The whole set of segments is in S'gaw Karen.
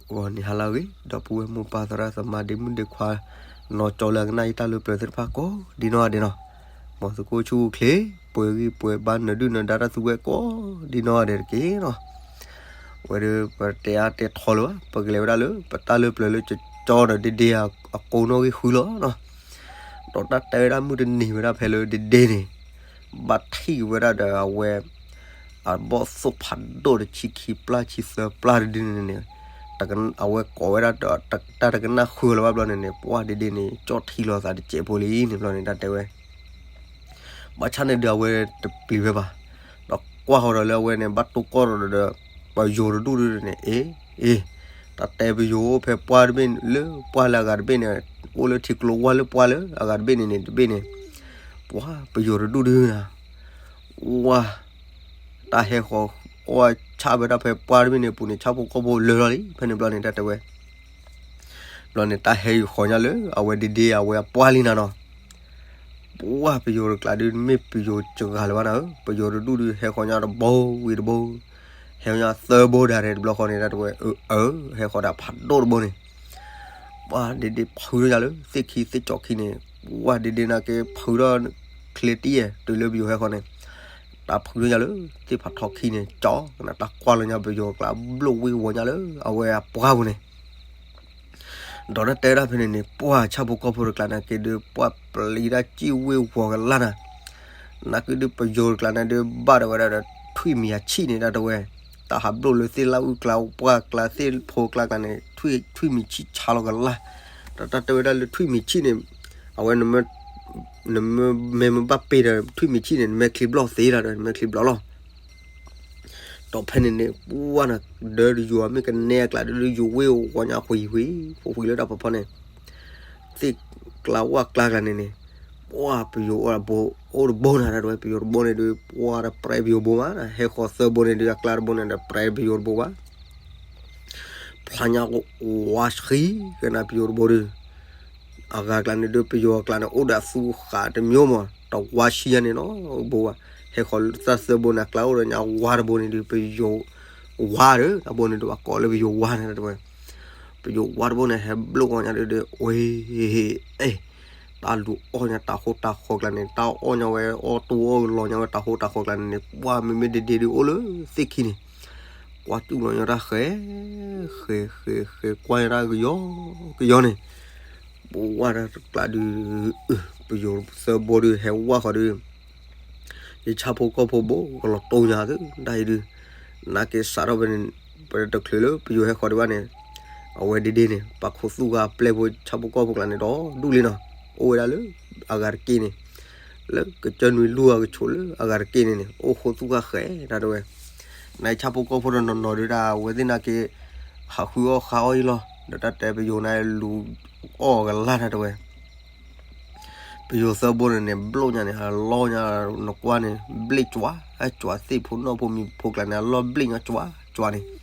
ဂီၤနံၤဟါလၢအဂ့ၤ ဒီပုၢ်ဝဲၢ်မိၢ်ပၢ်သရၣ်သမါဒ့မုၣ်ဒ့ခွါ နီၢ်ကၠီလၢအကနၣ်ယတၢ်လၢပျၢၤသ့ၣ်တဖၣ်ကိးဒ်နီၢ်ဂၤဒဲးနီၤ, မ်သုကအိၣ်ဆူၣ်အိၣ်ချ့ ပှဲၤဂံၢ်ပှဲၤဘါနၢၤဒုၣ်နၢၤဒါတၢ်သူဝဲကိးဒ်နီၢ်ဂၤဒဲးတက့ၢ်နီၤ. ဝဲဒၣ်ပတဲအါတဲထီလၢၤဘၣ် ပကလဲၤဝဲဒၣ်လၢပတၢ်လၢပျၢၤလၢကၠီဒီးဒ့ဒ့အကိးနီၣ်ဂံၢ်ဃုလီၤနီၤ. ဒီးတၢ်တဲဝဲဒၣ်မုၢ်တနံၤဝဲဒၣ်ဖဲလၢဒ့ဒ့န့ၣ် ဘၣ်ထံၣ်ဝဲဒၣ်ဒီးအဝဲ အဘီၣ်သိၣ်ဖးဒိၣ်တဆံခံပျၢ်ဆံသၢပျၢ်တဒုန့ၣ်န့ၣ် အဝဲကိးဝဲဒၣ်ဒီးတၢ်တကနၣ်ဃုာ်လၢၤဘၣ်ဘျီန့ၣ်န့ၣ် ပှၢ်ဒ့ဒ့န့ၣ် ကၠီၣ်ထံလီၤသးတစဲးဖိလံန့ၣ်ဘျီန့ၣ် တၢ်တဲဝဲ ဘၣ်ဆၣ်န့ၣ်ဒုးအဝဲတပျံၤဝဲဘၣ်. ဒီးကွၢ်ဃီၤဒီးလၢအဝဲန့ၣ် ဘၣ်တိၢ်ကီၢ်ဒီးဒီး ပယိၤတဒူၣ်ဒုန့ၣ် အ့ အ့ တၢ်တဲပယိၤအိၣ်ဖဲပှၢ်တဘ့ၣ်လၢပှၢ်လၢအဂၤတဘ့ၣ်န့ၣ် အိၣ်လၢထံကျိဝၢ်လၢပှၢ်လၢအဂၤတဘ့ၣ်န့ၣ်န့ၣ် တဘ့ၣ်န့ၣ် ပှၢ်ပယိၤတဒူၣ်ဒုနၤ ဝါ တၢ်ဟဲဃီၤအီၣ်ဆၣ်ဖဲဒၣ်ဖဲပှၢ်တဘ့ၣ်န့ၣ်ပူၤန့ၣ် ဆၣ်ဖိကီၢ်ဖိလၢာ်လီၤလံ ဖဲန့ၣ်ဘျီန့ၣ် တၢ်တဲဝဲ ဘျီန့ၣ် တၢ်ဟဲဃီၤညါလၢအဝဲဒ့ဒ့အဝဲအပှၢ်လံနၤနီၤ. ပှၢ်ပယိၤတကျါဒု မ့ၢ်ပယိၤစှၤလၢၤဘၣ်နၤဧၢ, ပယိၤတဒူၣ်ဒု ဟဲဃီၤညါတဘိဝံၤတဘိ, ဟဲဃီၤညါသၢဘိဒၣ်ရဲၣ်တဘျီဃီန့ၣ် တၢ်တဲဝဲ အၢ အၢ ဟဲဃီၤဒၣ်ဖးဒိၣ်တဘိန့ၣ် ပှၢ်ဒ့ဒ့ဖုထီၣ်ညါလၢ သ့ၣ်ခံသ့ၣ်ကၠီခံန့ၣ်, ပှၢ်ဒ့ဒ့နာ်က့ဖုထီၣ်ချ့တံၢ် တုၤလၢပယိၤဟဲဃီၤန့ၣ်, တၢ်ဖုထီၣ်ညါလၢ သ့ၣ်ဖးထီခံန့ၣ် ကၠီ ကနၣ်တၢ်ကွၢ်လီၤညါပယိၤကျါ ဘျိၣ်ဝ့ၢ်ဝီၤညါလၢ အဝဲအပှၢ်ပူၤန့ၣ် ဒီးတၢ်တဲဒၣ်ဖဲန့ၣ်န့ၣ် ပှၢ်ဆၣ်ဖိကီၢ်ဖိတကျါနာ်က့ဒု ပှၢ်ပျံၤတၢ်စံၣ်ဝ့ၢ်ဝီၤကလၢ်နၤ, နာ်က့ဒု ပယိၤတကျါန့ၣ်ဒု ဘၣ်ဒီးဝဲဒၣ်ဒီး ထွံၣ်မံၤအဆံၣ်န့ၣ် တၢ်တဲဝဲ, တၢ်ဟးဘျိၣ်လၢသ့ၣ်လၢအုၣ်ကျါ ပှၢ်ကျါ သ့ၣ်ဖိကျါကျါန့ၣ် ထွံၣ်မံၤဆံၣ်ဆါလီၤကလၢ်, တၢ်တဲဝဲဒၣ်လၢထွံၣ်မံၤဆံၣ်န့ၣ် အဝဲ နမ့ၢ်မ့ၢ်ဘၣ်ပ့ၤဒီး ထွံၣ်မံၤဆံၣ်န့ၣ် နမ့ၢ်ချံဘျီၣ်သ့လီၤဒီး နမ့ၢ်ချံဘျီၣ်လီၤ ဒီးဖဲန့ၣ်န့ၣ် ပှၢ်နၤ ဒီးယိၤမ့ၢ်ကနဲအကျါဒု ယိၤဝ့ၢ်ဝီၤညါဃံၤဃံၤ ဖိဃံၤလၢတၢ်ဖီဖီန့ၣ်, သ့ၣ်ကျါဝၣ်ကျါကျါန့ၣ်န့ၣ်, ပှၢ်ပယိၤအိၣ်တဘိ အိၣ်တဘိနၤ တၢ်တဲဝဲ ပယိၤတဘိန့ၣ်ဒု ပှၢ်တပြဲပယိၤတဘိဘၣ်, ဟဲဃီၤသၢဘိန့ၣ်ဒု အကျါတဘိန့ၣ်ဒီး ပြဲပယိၤတဘိဘၣ် ဖျါညါဝါဆှံကနၤပယိၤတဘိဒု, အဂၤကျါန့ၣ်ဒု ပယိၤအကျါန့ၣ် အိၣ်ဒီးအသူဃာ်တမံၤမး တဝါဆှံယါန့ၣ်နီၤဘိဘၣ်, ဟဲဃီၤတၢ်သၢဘိန့ၣ် အကျါအိၣ်ဒီးညါဝါတဘိန့ၣ်ဒု ပယိၤဝါဒီး တၢ်ဘိန့ၣ်ဒု ပှၤကိးလၢပယိၤဝါန့ၣ် တၢ်တဲဝဲ, ပယိၤဝါတဘိန့ၣ် ဟဲဘျိၣ်ဝီၤညါဒုဒု ဝ့ၢ် အ့ၣ် တၢ်လူၤအီၣ်ညါတၢ်ဟိတၢ်ဃီကျါန့ၣ် တၢ်အီၣ်ညါဝဲအီၣ်တူၢ်အီၣ်လီၤညါဝဲတၢ်ဟိတၢ်ဃီကျါန့ၣ်န့ၣ် ပှၢ်မ့မ့ၢ်ဒ့ဒ့ဒုအိၣ်လၢသ့ၣ်ခံန့ၣ်, ကွၢ်တူၢ်လီၤညါတၢ်ဃဲ ဃဲ ဃဲ ဃဲ ကွၢ်ညါတၢ်ကယီကယီန့ၣ်, ပဝါတၢ်တကျါဒု ပယိၤသၢဘိဒု ဟဲဝါဃီၤဒု ယဆၣ်ဖိကီၢ်ဖိဘိ ကလီၤတိၢ်ညါသု တၢ်အံၤဒု, နာ်က့စးထီၣ်ဖဲန့ၣ် ပတချုးလၢပယိၤဟဲဃီၤဒံးဘၣ်န့ၣ်, အဝဲဒ့ဒ့န့ၣ် ပှၤခိးသူၣ်ဂၤပျဲၢ်ဖိဆၣ်ဖိကီၢ်ဖိကျါန့ၣ်ဒီးဒူၣ်လံနီၤ, အိၣ်ဝဲဒၣ်လၢအဂၤတက့ၢ်န့ၣ်, လၢကစၢၢ်နွံလူၢ်အကဆိးလၢအဂၤတက့ၢ်န့ၣ်န့ၣ် အိၣ်ခိးသူၣ်ဂၤဃဲ တၢ်တဲဝဲ, နဆၣ်ဖိကီၢ်ဖိဒီးနီၢ်နီၢ်ဒုတၢ် အဝဲသ့ၣ်နာ်က့ ဟးဃုအီၣ်ဃါအီၣ်အံၤလီၤ, ဒီးတၢ်တဲပယိၤန့ၣ်လူၤအီၣ်ကလၢ် တၢ်တဲဝဲ ပယိၤသၢဘိန့ၣ်န့ၣ် ဘျိၣ်ညါန့ၣ် အလီၢ်ညါ နကွၢ်န့ၣ် ဘျ့ၣ်ကွၢ် အကွၢ်သ့ၣ်ဖိနီၢ်ဖိမံၤဖိကျါန့ၣ် အလီၢ်ဘျ့ၣ်ညါကွၢ်ကွၢ်န့ၣ်,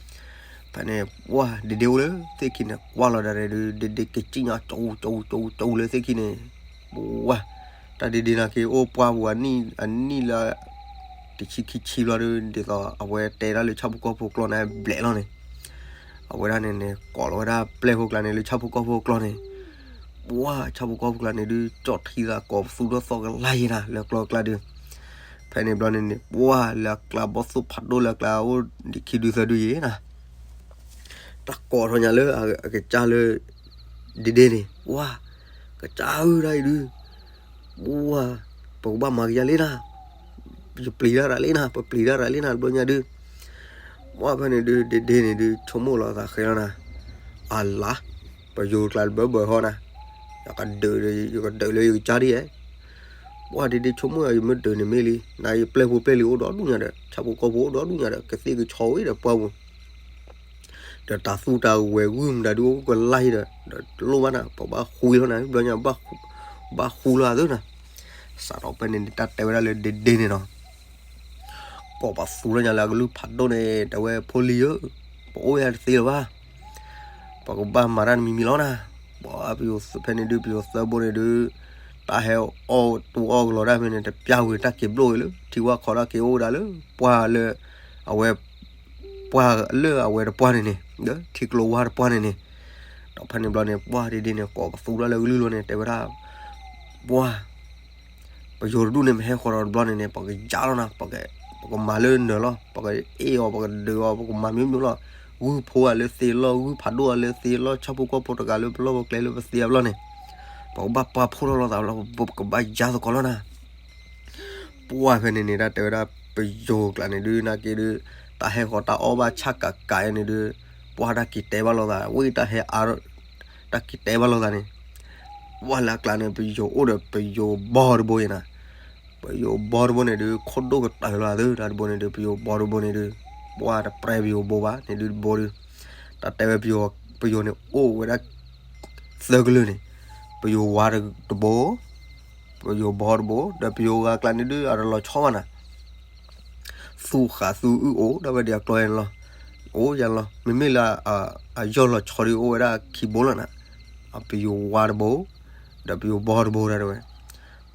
ဖဲန့ၣ် ပှၢ်ဒ့ဒ့အိၣ်လၢသ့ၣ်ခံန့ၣ် ကွၢ်လီၤဒၣ်ဒု ဒ့ဒ့ကစံၣ်ညါကၠူကၠူကၠူကၠူလၢသ့ၣ်ခံန့ၣ်, ပှၢ် တၢ်ဒ့ဒ့နာ်က့အိၣ်ပှၢ်ပူၤအနံၣ် အနံၣ်လၢ တဆံခံဆံဘျီဒု ဒ်သိးအဝဲတဲဒၣ်လၢဆၣ်ဖိကီၢ်ဖိကျိာ်န့ၣ်ဘျဲးလီၤန့ၣ်, အဝဲဒၣ်န့ၣ်န့ၣ် ကိးလီၤဝဲဒၣ်ပျဲၢ်ဖိကျါန့ၣ် လၢဆၣ်ဖိကီၢ်ဖိကျိာ်န့ၣ်, ပှၢ်ဆၣ်ဖိကီၢ်ဖိကျါန့ၣ်ဒု ကၠီၣ်ထံသးကိးပသူထီၣ်သီၣ်ကလၢ်ယဲနၤ လၢကျိာ်ကျါဒု, ဖဲန့ၣ်ဘျီန့ၣ်န့ၣ် ပှၢ်လၢအကျါဘီၣ်သိၣ်ဖးဒိၣ်လၢအကျါအိၣ်ဒံးခံဒုသၢဒုယဲနၤ တၢ်ကိးထီၣ်ညါလၢအကစၢ်လၢ ဒ့ဒ့န့ၣ် ပှၢ် ကစၢ်ဧၢ တၢ်အံၤဒု ပှၢ် ပကဘၣ်မၤကယၤလံနၤ, ယပျံၤတၢ်ရၤလံနၤ, ပပျံၤတၢ်ရၤလံနၤ တဘျီညါဒု, ပှၢ်ဖဲန့ၣ်ဒု ဒ့ဒ့န့ၣ်ဒု ဆိကမိၣ်လီၤသးဃဲလီၤနၤ, အလါ ပယိၤကျါတဘၢဘၢဟီနၤ, ယကဒုး ယကဒုးလၢယကစၢ်ဒ်ယဲ, ပှၢ်ဒ့ဒ့ဆိကမိၣ်ယၤ ယမ့ၢ်ဒုးန့ၣ်မ့ၢ်လံ, နၤယပျဲၢ်ဖိပျဲၢ်လံၤအိၣ်ဒီဒူၣ်ညါဒီး ဆၣ်ဖိကီၢ်ဖိအိၣ်ဒီဒူၣ်ညါဒီး ကသ့ၣ်ကဆီဝဲဒီးပှၢ်ပူၤ ဒီးတၢ်သူတၢ်ဝဲၤဂုၢ်မတၤဒုအိၣ်ကလၢ်ဟံၣ်ဒီး ဒီးလိၣ်ဘၣ်နၤ ပဘၣ်ဃူလီၤနၤ ဘျီညါ ဘၣ်ဃူလီၤအသးနၤ, စးထီၣ်ဖဲန့ၣ်န့ၣ် တၢ်တဲဝဲဒၣ်လၢဒ့ဒ့န့ၣ်နီၤ, ကိးပသူထီၣ်ညါလၢအကလုၢ်ဖးဒိၣ်န့ၣ် တဲဝဲ ဖိလံၤဧၢ, ပအိၣ်ယၤတသ့လၢၤဘၣ်, ပကဘၣ်မၤတၢ်တမံၤမံၤလီၤနၤ, ပှၢ်ပယိၤဖဲန့ၣ်ဒု ပယိၤသၢဘိန့ၣ်ဒု တၢ်ဟဲအီၣ်တူၢ်အီၣ်ကလီၤဒၣ်ဖဲန့ၣ် တပျၢ်ဝံၤတၢ်က့ၤဘျိၣ်ဝံၤလၢ ထံဝါခီတၢ်က့ၤအိၣ်ဝဲဒၣ်လၢ ပှၢ်လၢ အဝဲ ပှၢ်လၢအဝဲတပှၢ်န့ၣ်န့ၣ် ဒီးထံကျိဝါတပှၢ်န့ၣ်န့ၣ်, ဒီးဖဲန့ၣ်ဘျီန့ၣ် ပှၢ်ဒ့ဒ့န့ၣ် ကိးကသူထီၣ်လၢကလုၢ်လီၤန့ၣ် တဲဝဲဒၣ်, ပှၢ် ပယိၤတဒူၣ်န့ၣ် မ့ၢ်ဟဲဃီၤဒီးတဘျီန့ၣ်န့ၣ် ပကယါလီၤနၤ, ပကမၤလၢနၢၤလီၤ, ပကအ့ၣ်အီၤ ပကဒုးအီၤ ပကမၤမ့ၢ်မ့ၢ်လီၤ, ဂုၢ်ဖိအီၤလၢသ့လီၢ် ဂုၢ်ဖးဒိၣ်အီၤလၢသ့လီၢ် ဆၣ်ဖိကီၢ်ဖိတဂၤလၢပလီၢ်ပကျဲလၢပသ့အဘျီန့ၣ်, ပကဘၣ်ပာ်ဖှိၣ်ထီၣ်လိာ်သးလီၤ, ပကဘၣ်ယါသကိးလီၤနၤ. ပှၢ်ဖဲန့ၣ်န့ၣ် တၢ်တဲဝဲဒၣ်ပယိၤကျါန့ၣ်ဒုး နာ်က့ဒုး တၢ်ဟဲဃီၤတၢ်အီၣ်ဘၣ်ဆၣ်ကးကးအံၤန့ၣ်ဒုး, ပှၢ်တၢ်က့ၤတဲဘၣ်လိာ်သး ဝံၣ်တၢ်ဟဲအါ, တၢ်က့ၤတဲဘၣ်လိာ်သးန့ၣ်, ပှၢ်လၢအကျါန့ၣ် ပယိၤအိၣ်ဒီးပယိၤဘီတဘိအံၤနၤ, ပယိၤဘီတဘိန့ၣ်ဒုး ခိၣ်ဒိၣ်ကတၢၢ်လီၤသၢ တၢ်တဘိန့ၣ်ဒုး ပယိၤဘီတဘိန့ၣ်ဒုး, ပှၢ်တပြဲပယိၤဘိဘၣ်န့ၣ်ဒုးတဘိဒုး, တၢ်တဲဝဲပယိၤ, ပယိၤန့ၣ်အိၣ်ဝဲဒၣ် သၢကလုာ်န့ၣ်, ပယိၤဝါတဘိ, ပယိၤဘီတဘိ ဒီးပယိၤဂၤကျါန့ၣ်ဒုး အတလီၤဆီဘၣ်နၤ, သူၣ်ဃးသူၣ်အုၣ်အိၣ် ဒၣ်ဝဲဒၣ်အကျီၢ်န့ၣ်လီၤ, အိၣ်ယါလီၤ မ့မ့ၢ်လၢ အယီၢ်လီၤဆီဒုးအိၣ်ဝဲဒၣ်ခံဘိလီၤနၤ, ပယိၤဝါတဘိ, ဒီးပယိၤဘီတဘိဒၣ်တဝဲ,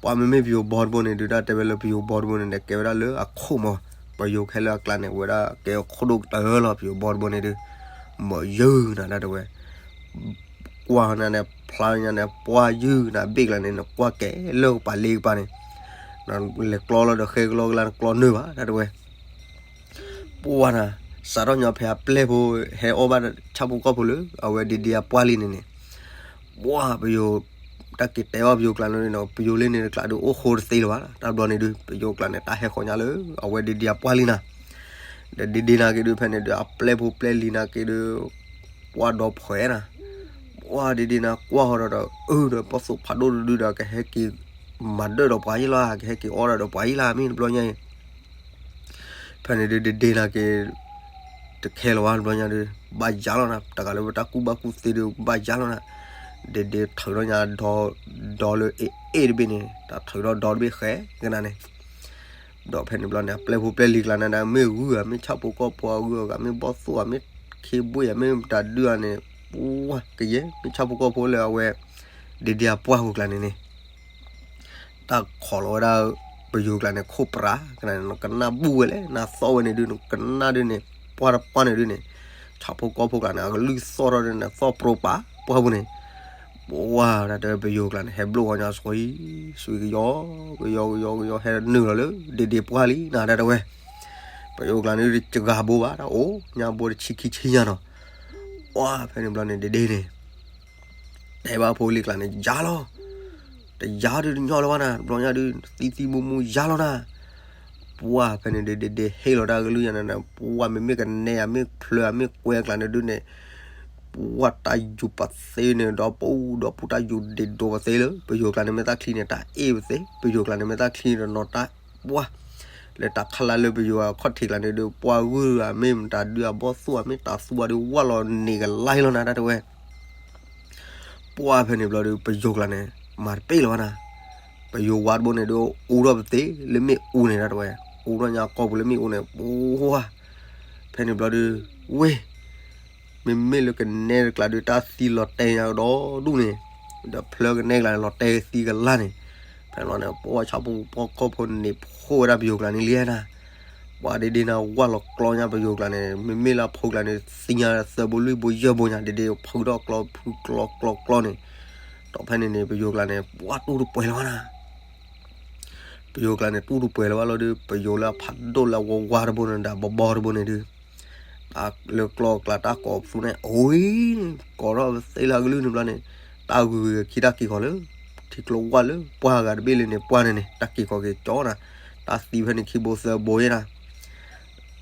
ပှၢ်မ့မ့ၢ်ပယိၤဘီတဘိန့ၣ်ဒုး တၢ်တဲဝဲလၢပယိၤဘီတဘိန့ၣ်ဒီး ကဲဝဲဒၣ်လၢအခိၣ်မး, ပယိၤခဲလၢအကျါန့ၣ် ဝဲဒၣ်ကဲခိၣ်ဒိၣ်ကတၢၢ်လီၤ ပယိၤဘီတဘိန့ၣ်ဒုး, မ့ၢ်ယုၢ်နၤဒၣ်တဝဲ ကွၢ်နၤန့ၣ် ဖျါညါန့ၣ် ပှၢ်ယုၢ်နၤဘ့ၣ်ကျါန့ၣ် နကွၢ်ကဲလၢကပၤလ့ကပၤန့ၣ်, လဲၤကျီလီၤဒီးဃဲကလီကလါနကျီနၢၤဘၣ် တၢ်တဝဲ, ပှၢ်နၤ, စးထီၣ်ညီဖဲအပျဲၢ်ဖိ ဟဲအီၣ်ဘၣ်ဆၣ်ဖိကီၢ်ဖိလၢ အဝဲဒ့ဒ့အပှၢ်လံန့ၣ်န့ၣ်, ပှၢ်ပယိၤ, တၢ်က့ၤတဲဘၣ်ပယိၤကျါန့ၣ်နီၤ ပယိၤလၢန့ၣ်တကျါဒုးအိၣ်ဃိတသ့လၢၤဘၣ် တၢ်ဘျီန့ၣ်ဒုး ပယိၤကျါန့ၣ် တၢ်ဟဲဃီၤညါလၢ အဝဲဒ့ဒ့အပှၢ်လံနၤ ဒီးဒ့ဒ့နာ်က့ဒုး ဖဲန့ၣ်ဒုး အပျဲၢ်ဖိပျဲၢ်လံၤနာ်က့ဒုး ပှၢ်ဒီဖှဲးနၤ, ပှၢ်ဒ့ဒ့နၤ ကွၢ်ဃီၤဒီး အၢ ဒီးဘီၣ်သိၣ်ဖးဒိၣ်တဒုဒီး ကဟဲက့ၤမၤဒၢၣ်ဒီးပှၤယ့လီၤ ကဟဲက့ၤအီၣ်ဒီးပှၤယ့လီၤ မ့ၢ်တဘျီညါအံၤ, ဖဲန့ၣ်ဒုး ဒ့ဒ့နာ်က့ တခဲလၢၤဘၣ် တဘျီညါဒုး ဘၣ်ယါလီၤနၤ တဂၤလၢပတၢ်ကူၣ်ဘၣ်ကူၣ်သ့ဒုး ဘၣ်ယါလီၤနၤ, ဒ့ဒ့ထုးထီၣ်ညါ ဒီလၢအ့ၣ်တဘ့ၣ်န့ၣ် တၢ်ထုးထီၣ်ဒီတဘ့ၣ်ဃဲကနၤန့ၣ် ဒီးဖဲန့ၣ်ဘျီန့ၣ် အပျဲၢ်ဖိပျဲၢ်လံၤကျါန့ၣ်ဒီး မ့ၢ်ဂုၢ်ဧါ မ့ၢ်ဆၣ်ဖိကီၢ်ဖိအဂုၢ်ဧါ မ့ၢ်ဘီၣ်သိၣ်ဧါ မ့ၢ်ခ့ဘိဧါ မ့ၢ်မတၤဒုဧါန့ၣ် ပှၢ်ကယဲၢ် မ့ၢ်ဆၣ်ဖိကီၢ်ဖိလၢအဝဲ ဒ့ဒ့အပှၢ်ပူၤကျါန့ၣ်န့ၣ် တၢ်ခိးလီၤဝဲဒၣ် ပယိၤကျါန့ၣ် ခိၣ်ပြး ကနၤန့ၣ် နကနၣ်ဘူၣ်ဝဲလဲၣ် နသီၣ်ဝဲန့ၣ်ဒုး နကနၣ်ဒုးန့ၣ် ပှၢ်တပှၢ်န့ၣ်ဒုးန့ၣ် ဆၣ်ဖိကီၢ်ဖိကျါန့ၣ် အကလုၢ်သီၣ်ထီၣ်ဒုးန့ၣ် သီၣ်ပြိပာ်ပှၢ်ပူၤန့ၣ် ပှၢ်ဒၣ်တဲဝဲပယိၤကျါန့ၣ် ဟဲဘျိၣ်ဂီၤညါ ဆွံ ဆွံကယီ ကယီ ကယီ ကယီ ဟဲနုာ်လီၤလၢ ဒ့ဒ့ပှၢ်လံနၤဒၣ်တဲဝဲ ပယိၤကျါန့ၣ် တဂၤဘိဘၣ် တၢ်အိၣ်ညါဘိတဆံခံဆံညါနီၤ ပှၢ်ဖဲန့ၣ်ဘျီန့ၣ် ဒ့ဒ့န့ၣ် တဲဘၣ်ဖိလံၤကျါန့ၣ် ယါလီၤ တယါဒုးတညီလၢၤဘၣ်နၤ တဘျီညါဒုး သံသံမူမူယါလီၤနၤ ပှၢ်ဖဲန့ၣ်ဒုး ဒ့ဒ့ဟ့ၣ်လီၤတၢ်ကလုၢ်ညါန့ၣ် ပှၢ်မ့မ့ၢ်ကနဲ အမ့ၢ်ဖျၢၣ် အမ့ၢ်ကွဲကျါန့ၣ်ဒုးန့ၣ် ပှၢ်တၢ်ယူၤပသ့န့ၣ် ဒီးပူၤဒီးပူၤတၢ်ယူၤဒ့ဒိးပသ့လၢ ပယိၤကျါန့ၣ် မ့ၢ်တၢ်ချံန့ၣ် တၢ်အ့ၣ်ပသ့ ပယိၤကျါန့ၣ်မ့ၢ်တၢ်ချံဒီးနီၤတၢ် ပှၢ် လၢတၢ်ခါလၢလၢပယိၤအခီၣ်ထံးကျါန့ၣ်ဒုး ပှၢ်ဂုၢ်အမ့ၢ်မတၤဒုး အဘီၣ်သိၣ်အမ့ၢ်တၢ်သူအဒုး ဝၢ်လီၤန့ၢ်ကလါလီၤနၤ တၢ်တဲဝဲ ပှၢ်ဖဲန့ၣ်ဘျီဒုး ပယိၤကျါန့ၣ် မၤတပ့ၢ်လၢၤဘၣ်နၤ ပယိၤဝါတဘိန့ၣ်ဒုး အူထီၣ်ပသ့လၢမ့ၣ်အူန့ၣ် တၢ်တဲဝဲ အူထီၣ်ညါကီၢ်ပူၤလၢမ့ၣ်အူန့ၣ် ပှၢ် ဖဲန့ၣ်ဘျီဒုး ဝ့ၢ် မ့မ့ၢ်လၢကနဲတကျါဒုး တၢ်သံလီၤတဲာ်ညါကဒီဒူၣ်န့ၣ် ဒီးဖျၢၣ်ကနဲကျါန့ၣ် လီၤတဲာ်သံကလါန့ၣ် ဖဲန့ၣ်ဘျီန့ၣ် ပှၢ်ဆၣ်ဖိကီၢ်ဖိန့ၣ် ဖှိၣ်ဝဲဒၣ်ပယိၤကျါန့ၣ်လံနၤ ပှၢ်ဒ့ဒ့နၤ ဝၢ်လီၤကျီညါပယိၤကျါန့ၣ် မ့မ့ၢ်လၢအဖိကျါန့ၣ် သံညါသၢဘိလွံၢ်ဘိယဲၢ်ဘိညါ ဒ့ဒ့ဖုထီၣ်ကျီ ဖုကျီကျီကျီန့ၣ် ဒီးဖဲန့ၣ်န့ၣ် ပယိၤကျါန့ၣ် ပှၢ်တူၢ်တပှဲၤလၢၤဘၣ်နၤ ပယိၤကျါန့ၣ် တူၢ်တပှဲၤလၢၤဘၣ်လီၤဒုး ပယိၤလၢအဖးဒိၣ်လၢအဝါဝါတဘိန့ၣ်ဒီး ဘီဘီတဘိန့ၣ်ဒုး တၢ်လၢကျီကျါတၢ်ကိးပသူန့ၣ် အဝံၤန့ၣ် ကိးထီၣ်ပသ့လၢအကလုၢ်န့ၣ်ဘျီန့ၣ် တၢ်ဂုၤဂၤခံတၢ်က့ၤဃီၤလၢ ထံကျိဝၢ်လၢပှၢ်ဂၤတဘ့ၣ်လၢန့ၣ် ပှၢ်န့ၣ်န့ၣ် တၢ်က့ၤဃီၤက့ၤကၠီနၤ တၢ်သံဖဲန့ၣ်ခံဘိသၢဘိယဲနၤ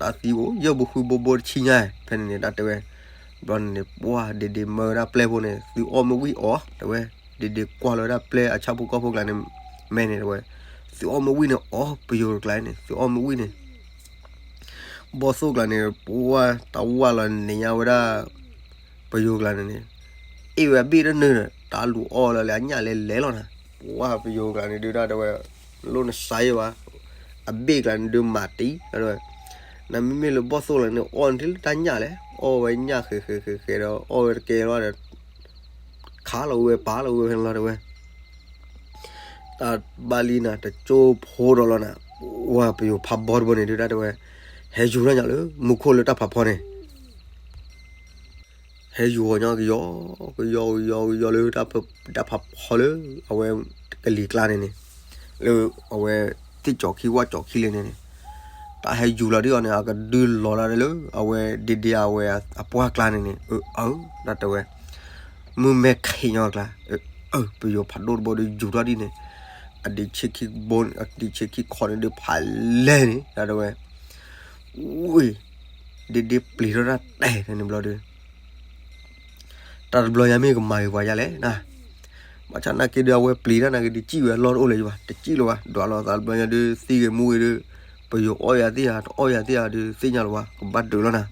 တၢ်သံအိၣ်ယဲၢ်ဘိဃုဘိဘိတဆံညါ ဖဲန့ၣ်န့ၣ် တၢ်တဲဝဲ ဘျီန့ၣ်န့ၣ် ပှၢ်ဒ့ဒ့မၢဝဲဒၣ်ပျဲၢ်ဖိန့ၣ် သုအီၣ်မ့ၢ်ဝံၣ်အီၣ် တဲဝဲ ဒ့ဒ့ကွၢ်လီၤဝဲဒၣ်ပျဲၢ်အဆၣ်ဖိကီၢ်ဖိကျါန့ၣ် မဲန့ၣ်တဲဝဲ သုအီၣ်မ့ၢ်ဝံၣ်န့ၣ်အီၣ် ပယိၤတကျါန့ၣ် သုအီၣ်မ့ၢ်ဝံၣ်န့ၣ် ဘီၣ်သိၣ်ကျါန့ၣ် ပှၢ်တၢ်ဝၢ်လီၤန့ၢ်ညါဝဲဒၣ် ပယိၤကျါန့ၣ်န့ၣ် အ့ၣ်ဝဲအဘ့ၣ်တနုာ်ဒီး တၢ်လူၤအီၣ်လၢလဲၣ် အညၣ်လဲၤလဲၤလီၤနၤ ပှၢ်ပယိၤကျါန့ၣ်ဒုးဒၣ်တဲဝဲ လိၣ်နစါယဲဘၣ် အဘ့ၣ်ကျါန့ၣ်ဒုးမၤတံၢ် တဲဝဲ နမ့မ့ၢ်လၢဘီၣ်သိၣ်လီၤန့ၣ် အီၣ်န့ၣ်လၢတၢ်ညၣ်လဲၣ် အီၣ်ဝဲညၣ်ဃဲၤဃဲၤဃဲၤဃဲၤဒီး အီၣ်ဝဲတကဲလီၤဒီး ခးလီၤဝဲပာ်လီၤဝဲဖဲန့ၣ်လီၤတဲဝဲ တၢ်ဘၣ်လံနၤ တကၠိဖိဒီးလီၤနၤ ဝဲပယိၤဖးဘီတဘိန့ၣ်ဒုးဒၣ်တဲဝဲ ဟဲ ဟဲယူၤထီၣ်ညီလၢမူခိၣ်လၢတၢ်ဖးဖီန့ၣ် ဟဲယူၤအီၤညီကယီကယီကယီကယီလၢတၢ်ဖးဖီလၢ အဝဲကလံၤကျါန့ၣ်န့ၣ် လၢအဝဲသ့ၣ်ကၠီခံဝၣ်ကၠီခံလဲၣ်န့ၣ်န့ၣ် တၢ်ဟဲယူၤလီၤဒ်အီၤန့ၣ် အကဒုးလီၤလၢ်လၢ အဝဲဒ့ဒ့အဝဲအပှၢ်ကျါန့ၣ်န့ၣ် အၢ အၢ တၢ်တဲဝဲ မုၢ်မဲာ်ခံညီကျါ အၢ ပယီၤဖးဒိၣ်တဘိဒီးယူၤထီၣ်ဒ်န့ၣ် အဒံးဆ့ခံဘိ အဒံးဆ့ခံခီန့ၣ်ဒီးဖးလဲၢ်န့ၣ် တၢ်တဲဝဲ ဝ့ၢ် ဒ့ဒ့ပျံၤထီၣ်တၢ်တဲာ်န့ၣ်ဘျီဒီး တၢ်တဘျီညါမ့ၢ်ကမၤဂ့ၤပှၤယါလဲၣ်နၤ, ဘၣ်ဆၣ်နာ်က့ဒီး အဝဲပျံၤတၢ်နာ်က့ဒီး စံၣ်ဝဲအလီၢ်တအိၣ်လၢၤဘၣ်, တစံၣ်လၢၤဘၣ်, ဒွးလီၤသးတဘျီညါဒီး သံဂ့ၤမူဂ့ၤဒီး ပယီၤအီၣ်ယၤသ့ဧါ တအီၣ်ယၤသ့ဧါဒီး သ့ၣ်ညါလၢၤဘၣ်, ကဘၣ်ဒုးလီၤနၤ.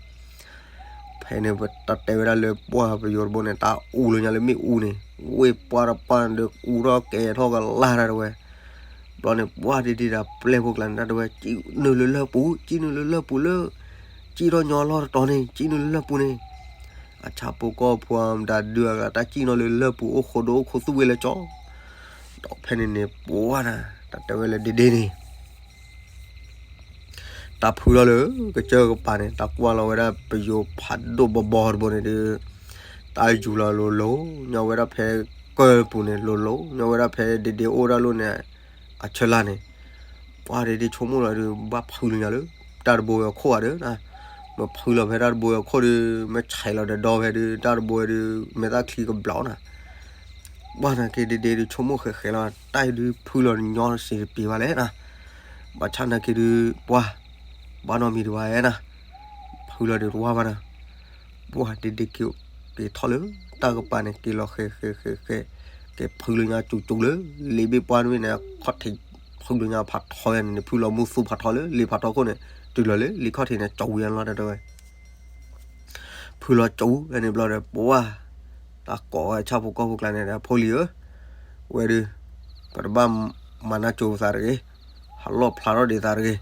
ဖဲန့ၣ် တၢ်တဲဝဲဒၣ်လၢပှၢ်ပယီၤတဘိန့ၣ် တၢ်အူလၢညါလၢမ့ၣ်အူန့ၣ်, ဝ့ၢ်ပှၢ်တပှၢ်န့ၣ်ဒီး အူထီၣ်ကဲထီၣ်ကလၢ်တၢ်တဝဲ ဘျီန့ၣ် ပှၢ်ဒ့ဒ့ဒီးပျဲၢ်ဖိကျါန့ၣ် တၢ်တဝဲ စံၣ်နုာ်လၢလၢၢ်ပူၤ, စံၣ်နုာ်လၢလၢၢ်ပူၤလၢ စံၣ်ထီၣ်ညီလီၢ်တတီၤန့ၣ် စံၣ်နုာ်လၢလၢၢ်ပူၤန့ၣ်, အဆၣ်ဖိကီၢ်ဖိမတၤဒုးအဂၤ တၢ်စံၣ်နီၤလၢလၢၢ်ပူၤ အိၣ်ခိးဒိၣ်အိၣ်ခိးသူၣ်ဝဲလၢကၠီ, ဒီးဖဲန့ၣ်န့ၣ် ပှၢ်နၤ တၢ်တဲဝဲလၢဒ့ဒ့န့ၣ် တၢ်ဖုလီၤလၢကစၢၢ်ကပၤန့ၣ် တၢ်ကွၢ်လီၤဝဲဒၣ်ပယီၤဖးဒိၣ်ဘီဘီတဘိန့ၣ်ဒီး တၢ်ယူၤလီၤလိၤလိၤညီဝဲဒၣ်ဖဲကၢၢ်ပူၤန့ၣ် လိၤလိၤညီဝဲဒၣ်ဖဲဒ့ဒ့အိၣ်ဒၣ်လိၣ်န့ၣ် အဆၢလၢ်န့ၣ်, ပှၢ်ဒ့ဒ့ဆိကမိၣ်လီၤဒီး ဘၣ်ဖုလၢညါလၢ တၢ်တဘိဝဲအခိၣ်ဧါဒီး မ့ၢ်ဖုလီၤဖဲတၢ်တဘိဝဲအခိၣ်ဒီး မ့ၢ်ဆဲးလီၤဒီးဒီဖဲဒီး တၢ်တဘိဝဲဒီး မဲာ်သၣ်ချံကဘျီနၤ ပှၢ်နာ်က့ဒ့ဒ့ဒီးဆိကမိၣ်ဃဲးဃဲးလီၤ တၢ်အံၤဒုးဖုလီၤညီစ့တပ့ၤဘၣ်လဲၣ်နၤ, ဘၣ်ဆၣ်နာ်က့ဒုး ပှၢ် ဘၣ်နီတမံၤတဝါဧါနၤ, ဖုလီၤဒီးတဝါဘၣ်နၤ, ပှၢ်ဒ့ဒ့က့ၤ က့ၤထီၣ်လၢတၢ်ကပၤန့ၣ် က့ၤလီၤဃဲးဃဲးဃဲးဃဲး က့ၤဖုလၢညါကၠူကၠူလၢ လ့ဘ့ၣ်ပှၢ်တဘ့ၣ်န့ၣ် အခီၣ်ထံး ဖုလၢညါဖးထီဝဲန့ၣ်န့ၣ် ဖုလီၤမူသူဖးထီလၢလ့ဖးထီခိၣ်န့ၣ် တုၤလီၤလၢလ့ခီၣ်ထံးန့ၣ် ကၠူဝဲလီၤတၢ်တဲဝဲ ဖုလီၤကၠူဝဲန့ၣ်ဘျီဒီး ပှၢ် တၢ်ကိးဝဲဆၣ်ဖိကီၢ်ဖိကျါန့ၣ်ဒီး ဖိလံၤဧၢ, ဝဲဒုး ပတဘၣ်မၤနၢ်ကၠိပသးတဂ့ၤ, ဟးလီၣ်ဖျါထီၣ်ဒံးသးတဂ့ၤ,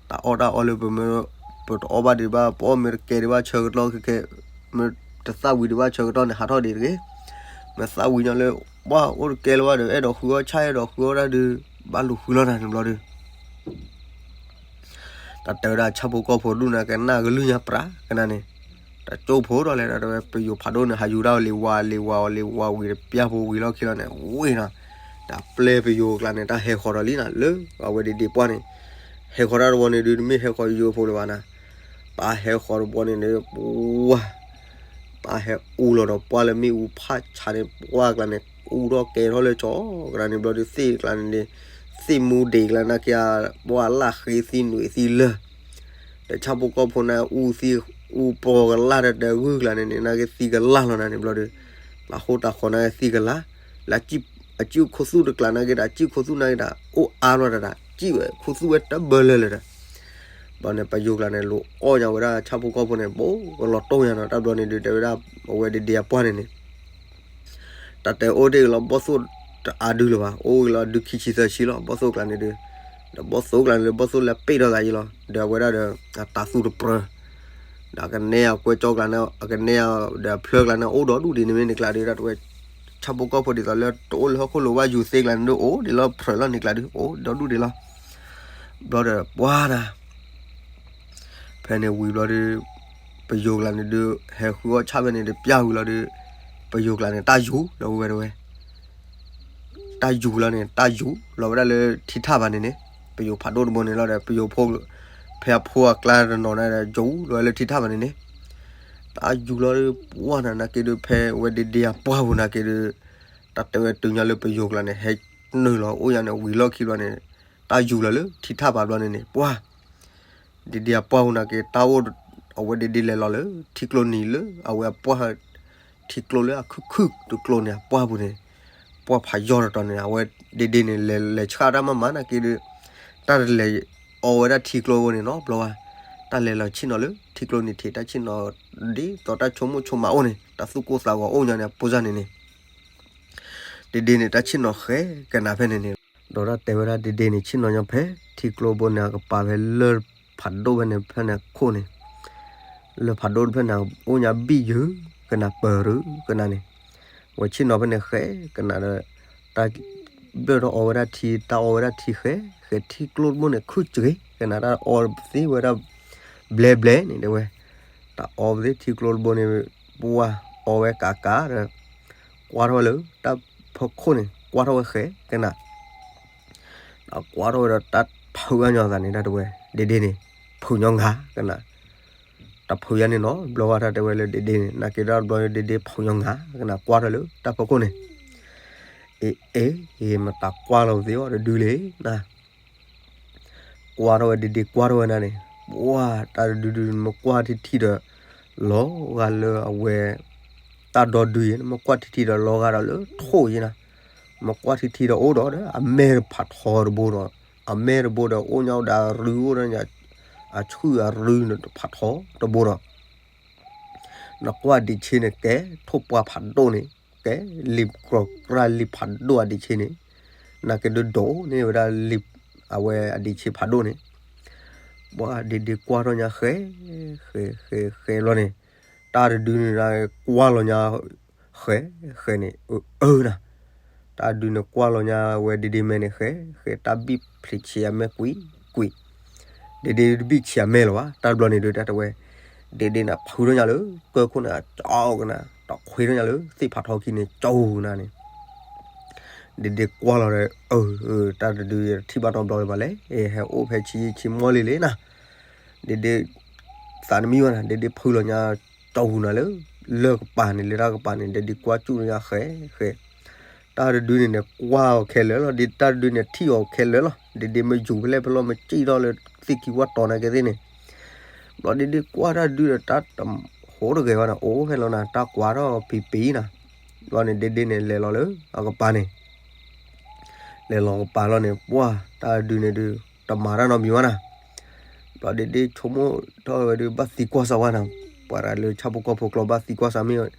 တၢ်အီၣ်တၢ်အီလၢပမ့ၢ် ပတအီၣ်ဘၣ်ဒံးဘၣ် ပအီၣ်မ့ၢ်တကဲဒံးဘၣ်ဆၢကတီၢ်ခဲခဲ, မ့ၢ်တသၣ်ဝံၤဒံးဘၣ်ဆၢကတီၢ်န့ၣ် ဟးထီၣ်ဒံးတဂ့ၤ, မ့ၢ်သၣ်ဝံၤညီလၢ ပှၢ်အိၣ်တကဲလၢၤဘၣ်ဒီး အဲၣ်ဒိးဃုအီၣ်ဆၣ် အဲၣ်ဒိးဃုအီၣ်တၢ်ဒုး ဘၣ်လူၤဃုလီၤနၤန့ၣ်ဘျီဒီး တၢ်တဲဝဲဒၣ်ဆၣ်ဖိကီၢ်ဖိဒူၣ်န့ၣ် ကနၣ်ကလုၢ်ညါပြးကနၣ်န့ၣ်, တၢ်ကၠိဖိဒီးလဲၣ် တၢ်တဲဝဲပယိၤဖးဒိၣ်န့ၣ် ဟးယူၤဒၣ်ဝဲလံၤဝါလံၤဝါအီၤလံၤဝါဝံၤတပျၢ်ဖိဝံၤလီၢ်ခံလီၤန့ၣ် ဝ့ၢ်နီၤ, တၢ်ပျဲပယိၤကျါန့ၣ် တၢ်ဟဲဃီၤဒီးလံနၤ လၢအဝဲဒ့ဒ့ပှၢ်န့ၣ်, ဟဲဃီၤတၢ်တဘိန့ၣ်ဒုး တမ့ၢ်ဟဲဃီၤယိၤဖိလၢၤဘၣ်နၤ, တၢ်ဟဲဃီၤတဘိန့ၣ်ဒီး ပှၢ် တၢ်ဟဲအူလီၤဒီးပှၢ်လၢမ့ၣ်အူဖးဆါန့ၣ် ပှၢ်ကျါန့ၣ် အူထီၣ်ကဲထီၣ်လၢကၠီ, ကျါန့ၣ်ဘျီဒီးသ့ၣ်ကျါန့ၣ်န့ၣ် သ့ၣ်မူဒံးကျါနာ်က့ ပှၢ်လၢဃ့သံနွံသံလၢာ်, ဒီးဆၣ်ဖိကီၢ်ဖိန့ၣ် အူသံ အူပှီၤကလၢ်ဒီးတဂုၢ်ကျါန့ၣ်န့ၣ် နာ်က့သံကလၢ်လီၤနၤန့ၣ်ဘျီဒီး တၢ်ဃိတၢ်ဃီနာ်က့သံကလၢ်, လၢအစုၣ်ခိၣ်သူၣ်တကျါနာ်က့ဒီး အစုၣ်ခိၣ်သူၣ်နာ်က့ဒီး အိၣ်အါလီၤတၢ်ဒီး စုၣ်ဝဲခိၣ်သူၣ်ဝဲတဘၢလၢာ်လၢာ်ဒီး ဘျီန့ၣ် ပယိၤကျါန့ၣ် လူၤအီၣ်ညါဝဲဒၣ်ဆၣ်ဖိကီၢ်ဖိန့ၣ် ဘိးကလီၤတိၢ်ညါနီၤ တၢ်ဘျီန့ၣ်ဒုး တဲဝဲဒၣ် အဝဲဒ့ဒ့အပှၢ်န့ၣ်န့ၣ် တၢ်တဲအိၣ်တ့ၢ်က့ၤလီၤ ဘီၣ်သိၣ်တအါဒုလၢၤဘၣ် အိၣ်က့ၤလီၤဒုခံဆံသၢဆံလီၤ ဘီၣ်သိၣ်ကျါန့ၣ်ဒုး, ဒီးဘီၣ်သိၣ်ကျါန့ၣ်လၢဘီၣ်သိၣ်လၢပ့ၢ်ထီၣ်သးယံၤလီၤ ဒီးအဝဲဒၣ်ဒီး အတၤသူတပြၢၤ ဒီးအကနဲအကွဲကၠီကျါန့ၣ် အကနဲဒီးအဖျၢၣ်ကျါန့ၣ် အိၣ်ဒီဒူၣ်ဒံးန့ၣ်မ့ၢ်န့ၣ်ကျါဒုး တၢ်တဲဝဲ ဆၣ်ဖိကီၢ်ဖိဒ်သိးလၢတအိၣ်လၢဟီၣ်ခိၣ်လိၤဘၣ်ယူၤသ့ကျါန့ၣ်ဒုး အိၣ်ဒံးလီၤဖျၢၣ်လီၤန့ၣ်ကျါဒုး အိၣ်ဒီဒူၣ်ဒံးလီၤ ဘျီဒီးပှၢ်နၤ ဖဲန့ၣ်ဝံၤဘျီဒီး ပယိၤကျါန့ၣ်ဒုး ဟဲဃုအီၣ်ဆၣ်ဖဲန့ၣ်ဒီး ပျၢ်ဝံၤလီၤဒီး ပယိၤကျါန့ၣ် တၢ်ယူၤလီၤဝဲတဝဲ တၢ်ယူၤလီၤန့ၣ် တၢ်ယူၤလီၤဝဲဒၣ်လၢထံထၣ်ဘၣ်န့ၣ်န့ၣ် ပယိၤဖးဒိၣ်တဘိန့ၣ်လီၤဒီး ပယိၤဖိ ဖဲအဖိအကျါတနီၤန့ၣ်ဒီး ယူၤလီၤဝဲလၢထံထၣ်ဘၣ်န့ၣ်န့ၣ် တၢ်ယူၤလီၤဒီး ပှၢ်နၤနာ်က့ဒုး ဖဲဝဲဒ့ဒ့အပှၢ်ပူၤနာ်က့ဒုး တၢ်တဲဝဲတုၤညါလၢပယိၤကျါန့ၣ် ဟဲနုာ်လီၤအိၣ်ညါန့ၣ် ဝံၤလီၢ်ခံဘျီန့ၣ် တၢ်ယူၤလီၤလၢထံထၣ်ဘၣ်ဘျီန့ၣ်န့ၣ် ပှၢ် ဒ့ဒ့အပှၢ်ပူၤနာ်က့ တၢ်အိၣ် အဝဲဒ့ဒ့လဲၤလီၤလၢ ထံကျိနံၤလၢ အဝဲအပှၢ် ထံကျိလၢအခုၣ်ခုၣ်တကျိန့ၣ် အပှၢ်ပူၤန့ၣ် ပှၢ်ဖးယီၢ်တတီၤန့ၣ် အဝဲဒ့ဒ့န့ၣ် လဲၤလဲၤဆှၣ်တၢ်မၤမၤနာ်က့ဒုး တၢ်တလဲၤအီဝဲဒၣ်ထံကျိဘိန့ၣ်နီတဘျီဘၣ် တၢ်လဲၤလီၤဆ့ၣ်နီၤလၢ ထံကျိနံၤထံး တၢ်ဆ့ၣ်နီၤ ဒ်သိးတၢ်ဆိကမိၣ်ဆိကမးအိၣ်န့ၣ် တၢ်သူၣ်ကိၢ်သးဂီၤအိၣ်ညါန့ၣ် အပိစၢ်န့ၣ်န့ၣ် ဒ့ဒ့န့ၣ် တၢ်ဆ့ၣ်နီၤဃဲကနၤဖဲန့ၣ်န့ၣ် ဒီးတၢ်တဲဝဲဒၣ်ဒ့ဒ့န့ၣ် ဆ့ၣ်နီၤညီဖဲ ထံကျိဘိန့ၣ် အကပၤဖဲလၢၢ်ဖးဒိၣ်ဖဲန့ၣ် ဖဲန့ၣ်အခိၣ်န့ၣ် လၢၢ်ဖးဒိၣ်ဖဲန့ၣ် အိၣ်ညါဘံၣ်ယုာ်ကနၤ ပၢၤရူၤကနၤန့ၣ် ဝဲဆ့ၣ်နီၤဖဲန့ၣ်ဃဲကနၤဒီး တၢ်ဘျၢၣ်ထီၣ်အီဝဲဒၣ်ထံ တၢ်အီဝဲဒၣ်ထံဃဲ ဃဲထံကျိတဘိန့ၣ် ခုၣ်စဂ့ၤကနၤ တၢ်အီသ့ဝဲဒၣ် ဘျဲဘျဲန့ၣ်တဲဝဲ, တၢ်အီပသ့ၣ်ထံကျိတဘိန့ၣ်, ပှၢ်အီဝဲကးကးဒီး, ကွၢ်ထီၣ်ဝဲလၢတၢ်ဖီခိၣ်န့ၣ် ကွၢ်ထီၣ်ဝဲဃဲကနၣ်, ဒီးကွၢ်ထီၣ်ဝဲဒီးတၢ်ဖုးအညီသးန့ၣ် တၢ်တဲဝဲ, ဒ့ဒ့န့ၣ်, ဖုးညီငါကနၣ်, တၢ်ဖုးယါန့ၣ်နီတဘျီဘၣ် တၢ်တဲဝဲလၢဒ့ဒ့န့ၣ်, နာ်က့တၢ်တဘျီ ဒ့ဒ့ဖုးညီငါကနၣ် ကွၢ်ထီၣ်လၢတၢ်ဖီခိၣ်န့ၣ်, အ့ အ့ မတၤကွၢ်လီၤသ့အီၤတဒုလဲၣ်နၤ ကွၢ်ထီၣ်ဝဲဒ့ဒ့ကွၢ်ထီၣ်ဝဲနၤန့ၣ်, ပှၢ်တၢ်တဒုဒု နမ့ၢ်ကွၢ်ထံထံဒီး, လီၤဂာ်လၢအဝဲ, တၢ်ဒီဒုယဲ နမ့ၢ်ကွၢ်ထံထံဒီးလီၤဂာ်ဒီးလၢထိၣ်ယဲနၤ, နမ့ၢ်ကွၢ်ထံထံဒီးအိၣ်ဒီးဒီးအမဲာ်တဖးထီတဘိဒီး, အမဲာ်တဘိဒီးအိၣ်ညါအိၣ်ဒီးအရူအိၣ်ဒီး, အဆူၣ်အရူန့ၣ်တဖးထီတဘိဒီး နကွၢ်ဒံးဆ့န့ၣ်ကဲ, ထိၣ်ပှၢ်ဖးဒိၣ်န့ၣ်, ကဲ, လံာ်ကြီကြၢ်လံာ်ဖးဒိၣ်အဒံးဆ့န့ၣ်, နာ်က့ဒိဒိၣ်န့ၢ်ဝဲဒၣ်လံာ်, အဝဲအဒံးဆ့ဖးဒိၣ်န့ၣ်, ပှၢ်ဒ့ဒ့ကွၢ်ထီၣ်ညါဃဲ, ဃဲ, ဃဲ, ဃဲဘျီန့ၣ်, တၢ်တဒုန့ၣ်ကွၢ်လီၤညါ, ဃဲ, ဃဲန့ၣ်, အၢ, အၢနၤ, တၢ်တဒုန့ၣ်ကွၢ်လီၤညါဝဲဒ့ဒ့မဲန့ၣ်ဃဲ, ဃဲတၢ်ဘံၣ်ဖျံးဆံးအမဲာ်ကွံာ်, ကွံာ် ဒ့ဒ့တဘံၣ်ဆံးအမဲာ်လၢၤဘၣ် တၢ်တဘျီန့ၣ်ဒီး တၢ်တဲဝဲ, ဒ့ဒ့န့ၣ်ဖုးထီၣ်ညါလၢကၢခိၣ်န့ၣ် အကၠီကနၤ, တၢ်ခွဲးထီၣ်ညါလၢသ့ၣ်ဖးထီခံန့ၣ် ကၠီကနၤန့ၣ်, ဒ့ဒ့ကွၢ်လီၤဒီး, အၢ, တၢ်တဒုယတထံၣ်ဘၣ်နီတဘျီလၢၤဘၣ်လဲၣ်, ဟဲအိၣ်ဖဲဆံးဆံးမီၢ်လံလံနၤ, ဒ့ဒ့ သးနမံဝဲနၤ ဒ့ဒ့ဖုးလီၤညါ, ကၠီကနၤလၢ, လၢကပၤန့ၣ် လၢတၢ်ကပၤန့ၣ် ဒ့ဒ့ကွၢ်ကၠူၣ်ညါဃဲ, ဃဲ တၢ်တဒုန့ၣ်န့ၣ်ကွၢ်အီၤခဲလၢာ်လီၤ, ဒ့တၢ်တဒုန့ၣ်ထံၣ်အီၤခဲလၢာ်လီၤ, ဒ့ဒ့မ့ၢ်ယူၤဖဲလဲၣ်ဖဲလဲၣ် မ့ၢ်စံၣ်ထီၣ်လၢသ့ၣ်ခံဝၣ်တီၤနာ်က့သ့ၣ်န့ၣ်, ဘျီဒ့ဒ့ကွၢ်တၢ်တဒုဒီးတၢ်တဟိတဂဲၤဘၣ်န့ၣ် အိၣ်ဖဲလီၤနၤ တၢ်ကွၢ်ထီၣ်ပံၤပံၤနၤ, ဘျီန့ၣ်ဒ့ဒ့န့ၣ်လဲၤလီၤလၢအကပၤန့ၣ် လဲၤလီၤကပၤလီၤန့ၣ် ပှၢ်တၢ်တဒုန့ၣ်ဒုး, တမၤတၢ်နီတမံၤဘၣ်နၤ, ဘျီဒ့ဒ့ဆိကမိၣ်ထီၣ်ဝဲဒုး ဘၣ်သံကွၢ်စၢ်ဝဲနၤ, ပှၤတဂၤလၢဆၣ်ဖိကီၢ်ဖိကျိာ်ဘၣ်သံကွၢ်စၢ်မ့ၢ်,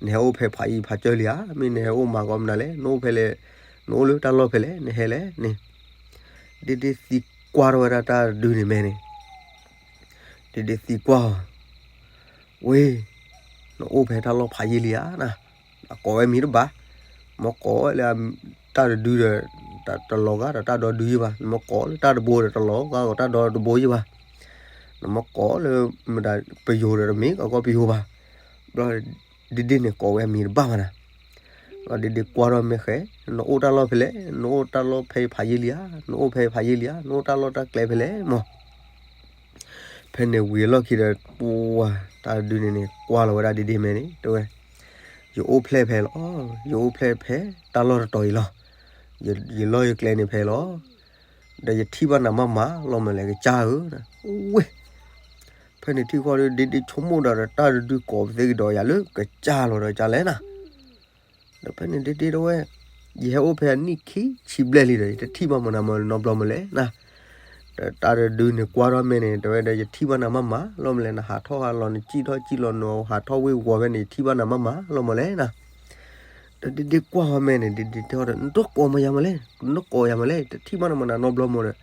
နဟဲအိၣ်ဖဲဖးယံၤဖးကၢလံဧါ, မ့ၢ်နဟဲအိၣ်မၤကီမနုၤလဲၣ်, နအိၣ်ဖဲလဲၣ်, နအိၣ်လၢတၢ်လီၢ်ဖဲလဲၣ်, နဟဲလဲၣ်န့ၣ်, ဒ့ဒ့သံကွၢ်ထီၣ်ဝဲဒၣ်တၢ်တဒုန့ၣ်မဲန့ၣ် ဒ့ဒ့သံကွၢ်အီၤ, ဝ့ၢ်, နအိၣ်ဖဲတၢ်လီၢ်ဖးယံၤလံဧါနၤ, အကိးဝဲမံၤတဘၣ်, မ့ၢ်ကိးလၢ, တၢ်တဒုဒီး, တလီၤဂာ်ဒီးတၢ်ဒီဒုယဲၢ်ဘၣ်, နမ့ၢ်ကိးလၢတၢ်တဘိဒီးတလီၤဂာ်ဒီးတၢ်ဒီတဘိယဲၢ်ဘၣ်, နမ့ၢ်ကိးလၢ, မတၤပယိၤဒီးတမ့ၢ်ကီကီၢ်ပယိၤဘၣ်, ဘျီ, ဒ့ဒ့န့ၣ်ကိးဝဲမံၤတဘၣ်ဘၣ်နၤ ဒ့ဒ့ကွၢ်ထီၣ်မဲဃဲ, နအိၣ်တၢ်လီၢ်ဖဲလဲၣ်, နအိၣ်တၢ်လီၢ်ဖဲဖးယံၤလံဧါ, နအိၣ်ဖဲဖးယံၤလံဧါ, နအိၣ်တၢ်လီၢ်တၢ်ကျဲဖဲလဲၣ်မး, ဖဲန့ၣ်ဝံၤအလီၢ်ခံဒီး, ပှၢ်တၢ်တဒုန့ၣ်န့ၣ် ကွၢ်လီၤဝဲဒၣ်ဒ့ဒ့မဲန့ၣ် တဲဝဲ, ယအိၣ်ဖျဲၣ်ဖဲလီၤ, ယအိၣ်ဖျဲၣ်ဖဲတၢ်လီၢ်တတီၤအံၤလီၤ, ယလီၢ်ယကျဲန့ၣ်ဖဲလီၤ, ဒီးယထံၣ်ဘၣ်နၤမးမးလီၤမးလဲၣ် ကစၢ်ဧၢ, ဝ့ၢ် ဖဲန့ၣ်ထံၣ်ဃီဒီး ဒ့ဒ့ဆိကမိၣ်ဒီး တၢ်တဒုကိးပသ့ကဒီးယၤလၢကစၢ်လီၤဒီးကလဲၣ်နၤ, ဒီးဖဲန့ၣ်ဒ့ဒ့တဲဝဲ, ယဟဲအိၣ်ဖဲအနံၣ်ခံဆံဘျဲၣ်လံဒီး ယတထံၣ်ဘၣ်မနၤမးနီတဘျီမးလဲၣ်နၤ, ဒီးတၢ်တဒုန့ၣ်ကွၢ်ထီၣ်မဲန့ၣ် တဲဝဲဒီး ယထံၣ်ဘၣ်နၤမးမးလီၤမးလဲၣ်, နဟးထီၣ်ဟးလီၤ နစံၣ်ထီၣ်စံၣ်လီၤ နဟးထီၣ်ဝ့ၢ်ဝီၤဖဲန့ၣ် ယထံၣ်ဘၣ်နၤမးမးလီၤမးလဲၣ်နၤ, ဒီးဒ့ဒ့ကွၢ်ဃီမဲန့ၣ် ဒ့ဒ့တဲအီၤဒီး နတကိးမယၤမးလဲၣ်, နကိးယၤမးလဲၣ်, တထံၣ်ဘၣ်နၤမးနၤနီတဘျီမးဒီး,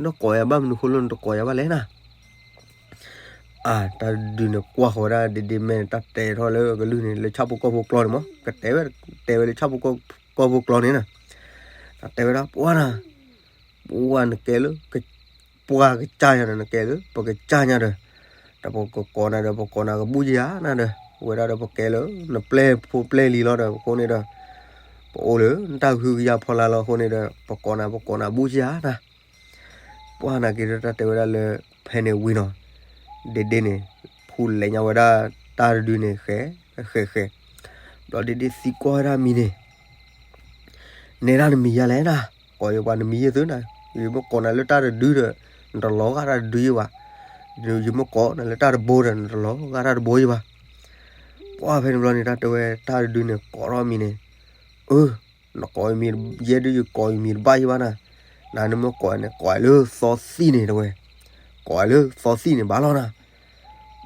နကိးယၤဘၣ်မနုၤဃိလၢနတကိးယၤဘၣ်လဲၣ်နၤ အၢ် တၢ်တဒုန့ၣ်ကွၢ်ဃီၤဝဲဒၣ်ဒ့ဒ့မဲန့ၣ် တၢ်တဲထီၣ်လၢကလုၢ်န့ၣ် လၢဆၣ်ဖိကီၢ်ဖိကျိာ်န့ၣ်မး ကတဲဝဲ, တဲဝဲလၢဆၣ်ဖိကီၢ်ဖိကျိာ်န့ၣ်နၤ, တၢ်တဲဝဲဒၣ်ပှၢ်နၤ, ပှၢ်နကဲလၢ, ပှၢ်ကစၢ်ယၤဒီး နကဲလၢပကစၢ်ညါဒီး, ဒီးပကကိးနၤဒီး ပကိးနၤကဘူၣ်ယၤနၤဒီး ဝဲဒၣ်ဒီးပကဲလၢ, နပျဲၢ်ဖိပျဲၢ်လံၤလီၤဒီး အဃိန့ၣ်ဒီး, ပအိၣ်လၢနတၢ်ကဟုကယာ်ဖီလာ်လီၤအဃိန့ၣ်ဒီး ပကိးနၤ ပကိးနၤဘူၣ်ယၤနၤ ပှၢ်နာ်က့ၤဒီးတၢ်တဲဝဲဒၣ်လၢ, ဖဲန့ၣ်ဝံၤနီၤ, ဒ့ဒ့န့ၣ်, ဖူလဲၤညါဝဲဒၣ်, တၢ်တဒုန့ၣ်ဃဲ, ဃဲဃဲ, ဘျီဒ့ဒ့သံကွၢ်ဝဲဒၣ်မံၤန့ၣ်, နဲဒၣ်နမံၤယၤလဲၣ်နၤ, ကိးယပှၤနမံၤယဲၢ်သုနၤ, ယမ့ၢ်ကိးနၤလၢတၢ်တဒုဒီး, နတလီၤဂာ်တၢ်တဒုယဲၢ်ဘၣ်, ယမ့ၢ်ကိးနၤလၢတၢ်တဘိဒီး နတလီၤဂာ်တၢ်တဘိယဲၢ်ဘၣ်, ပှၢ်ဖဲန့ၣ်ဘျီန့ၣ် တၢ်တဲဝဲ တၢ်တဒုန့ၣ် ကိးထီၣ်မံၤန့ၣ်, အၢ နကိးမံၤယဲၢ်ဒုး ယကိးမံၤတဘၣ်ယဲၢ်ဘၣ်နၤ, နၤနမ့ၢ်ကိးန့ၣ် ကိးလၢသီသံၣ်န့ၣ်တဲဝဲ, ကိးလၢသီသံၣ်န့ၣ်ဘၣ်လီၤနၤ,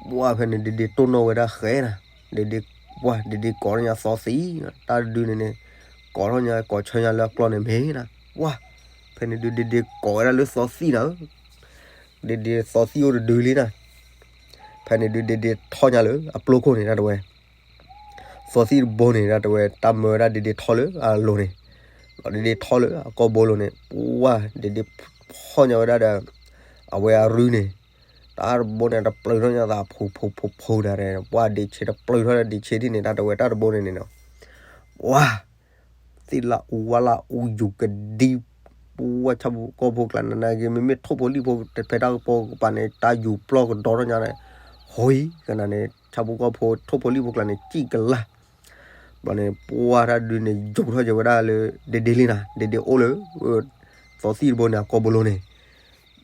ပှၢ်ဖဲန့ၣ်ဒ့ဒ့တိၢ်နီၣ်ဝဲဒၣ်ဃဲနၤ, ဒ့ဒ့, ပှၢ်ဒ့ဒ့ကိးထီၣ်ညါသီသံၣ်, တၢ်တဒုန့ၣ်န့ၣ်, ကိးထီၣ်ညါကိးဆၢညါလၢအကျီၢ်န့ၣ်မ့ၢ်နၤ, ပှၢ်, ဖဲန့ၣ်ဒုးဒ့ဒ့ကိးဝဲဒၣ်လၢသီသံၣ်နၤဧၢ ဒ့ဒ့သီသံၣ်အိၣ်တဒုလံနၤ, ဖဲန့ၣ်ဒုးဒ့ဒ့ထီၣ်ညါလၢအပျိခိၣ်န့ၣ်တၢ်တဲဝဲ, သီသံၣ်တဘိန့ၣ်တၢ်တဲဝဲ တၢ်မၢဝဲဒၣ်ဒ့ဒ့ထီၣ်လၢအလိၤန့ၣ်, ဒီးဒ့ဒ့ထီၣ်လၢအကိာ်ဘိလိၤန့ၣ် ပှၢ်ဒ့ဒ့ဖီၣ်ညါဝဲဒၣ်ဒီး, အဝဲအရူန့ၣ်, တၢ် တၢ်တဘိန့ၣ် တပျုးထီၣ်ညါသး ဖိဖိဖိဖိဒၣ် ပှၢ်ဒ့ဆ့တပျုးထီၣ်ဒ့ဆ့ဒ်န့ၣ် တၢ်တဲဝဲတၢ်တဘိန့ၣ်န့ၣ်နီၤ, ပှၢ် သ့ၣ်လၢအူဝါလၢအူ ယူၤကဒံ ပှၢ် ဆၣ်ဖိကီၢ်ဖိကျါန့ၣ် နာ်က့ မ့မ့ၢ်ထိၣ်ဖိလံၣ်ဖိ ဖဲတၢ်ကပီၤကပၤန့ၣ် တၢ်ယူၤပျီၢ်ကဒီထီၣ်ညါန့ၣ်, ဟီကနၤန့ၣ် ဆၣ်ဖိကီၢ်ဖိ ထိၣ်ဖိလံၣ်ဖိကျါန့ၣ် စံၣ်ကလၢ် ဘျီန့ၣ် ပှၢ်တၢ်ဒုန့ၣ် ယူၤထီၣ်က့ၤဝဲဒၣ်လၢ ဒ့ဒ့လံနၤ, ဒ့ဒ့အိၣ်လၢ သီသံၣ်တဘိန့ၣ် အကိာ်ဘိလိၤန့ၣ်,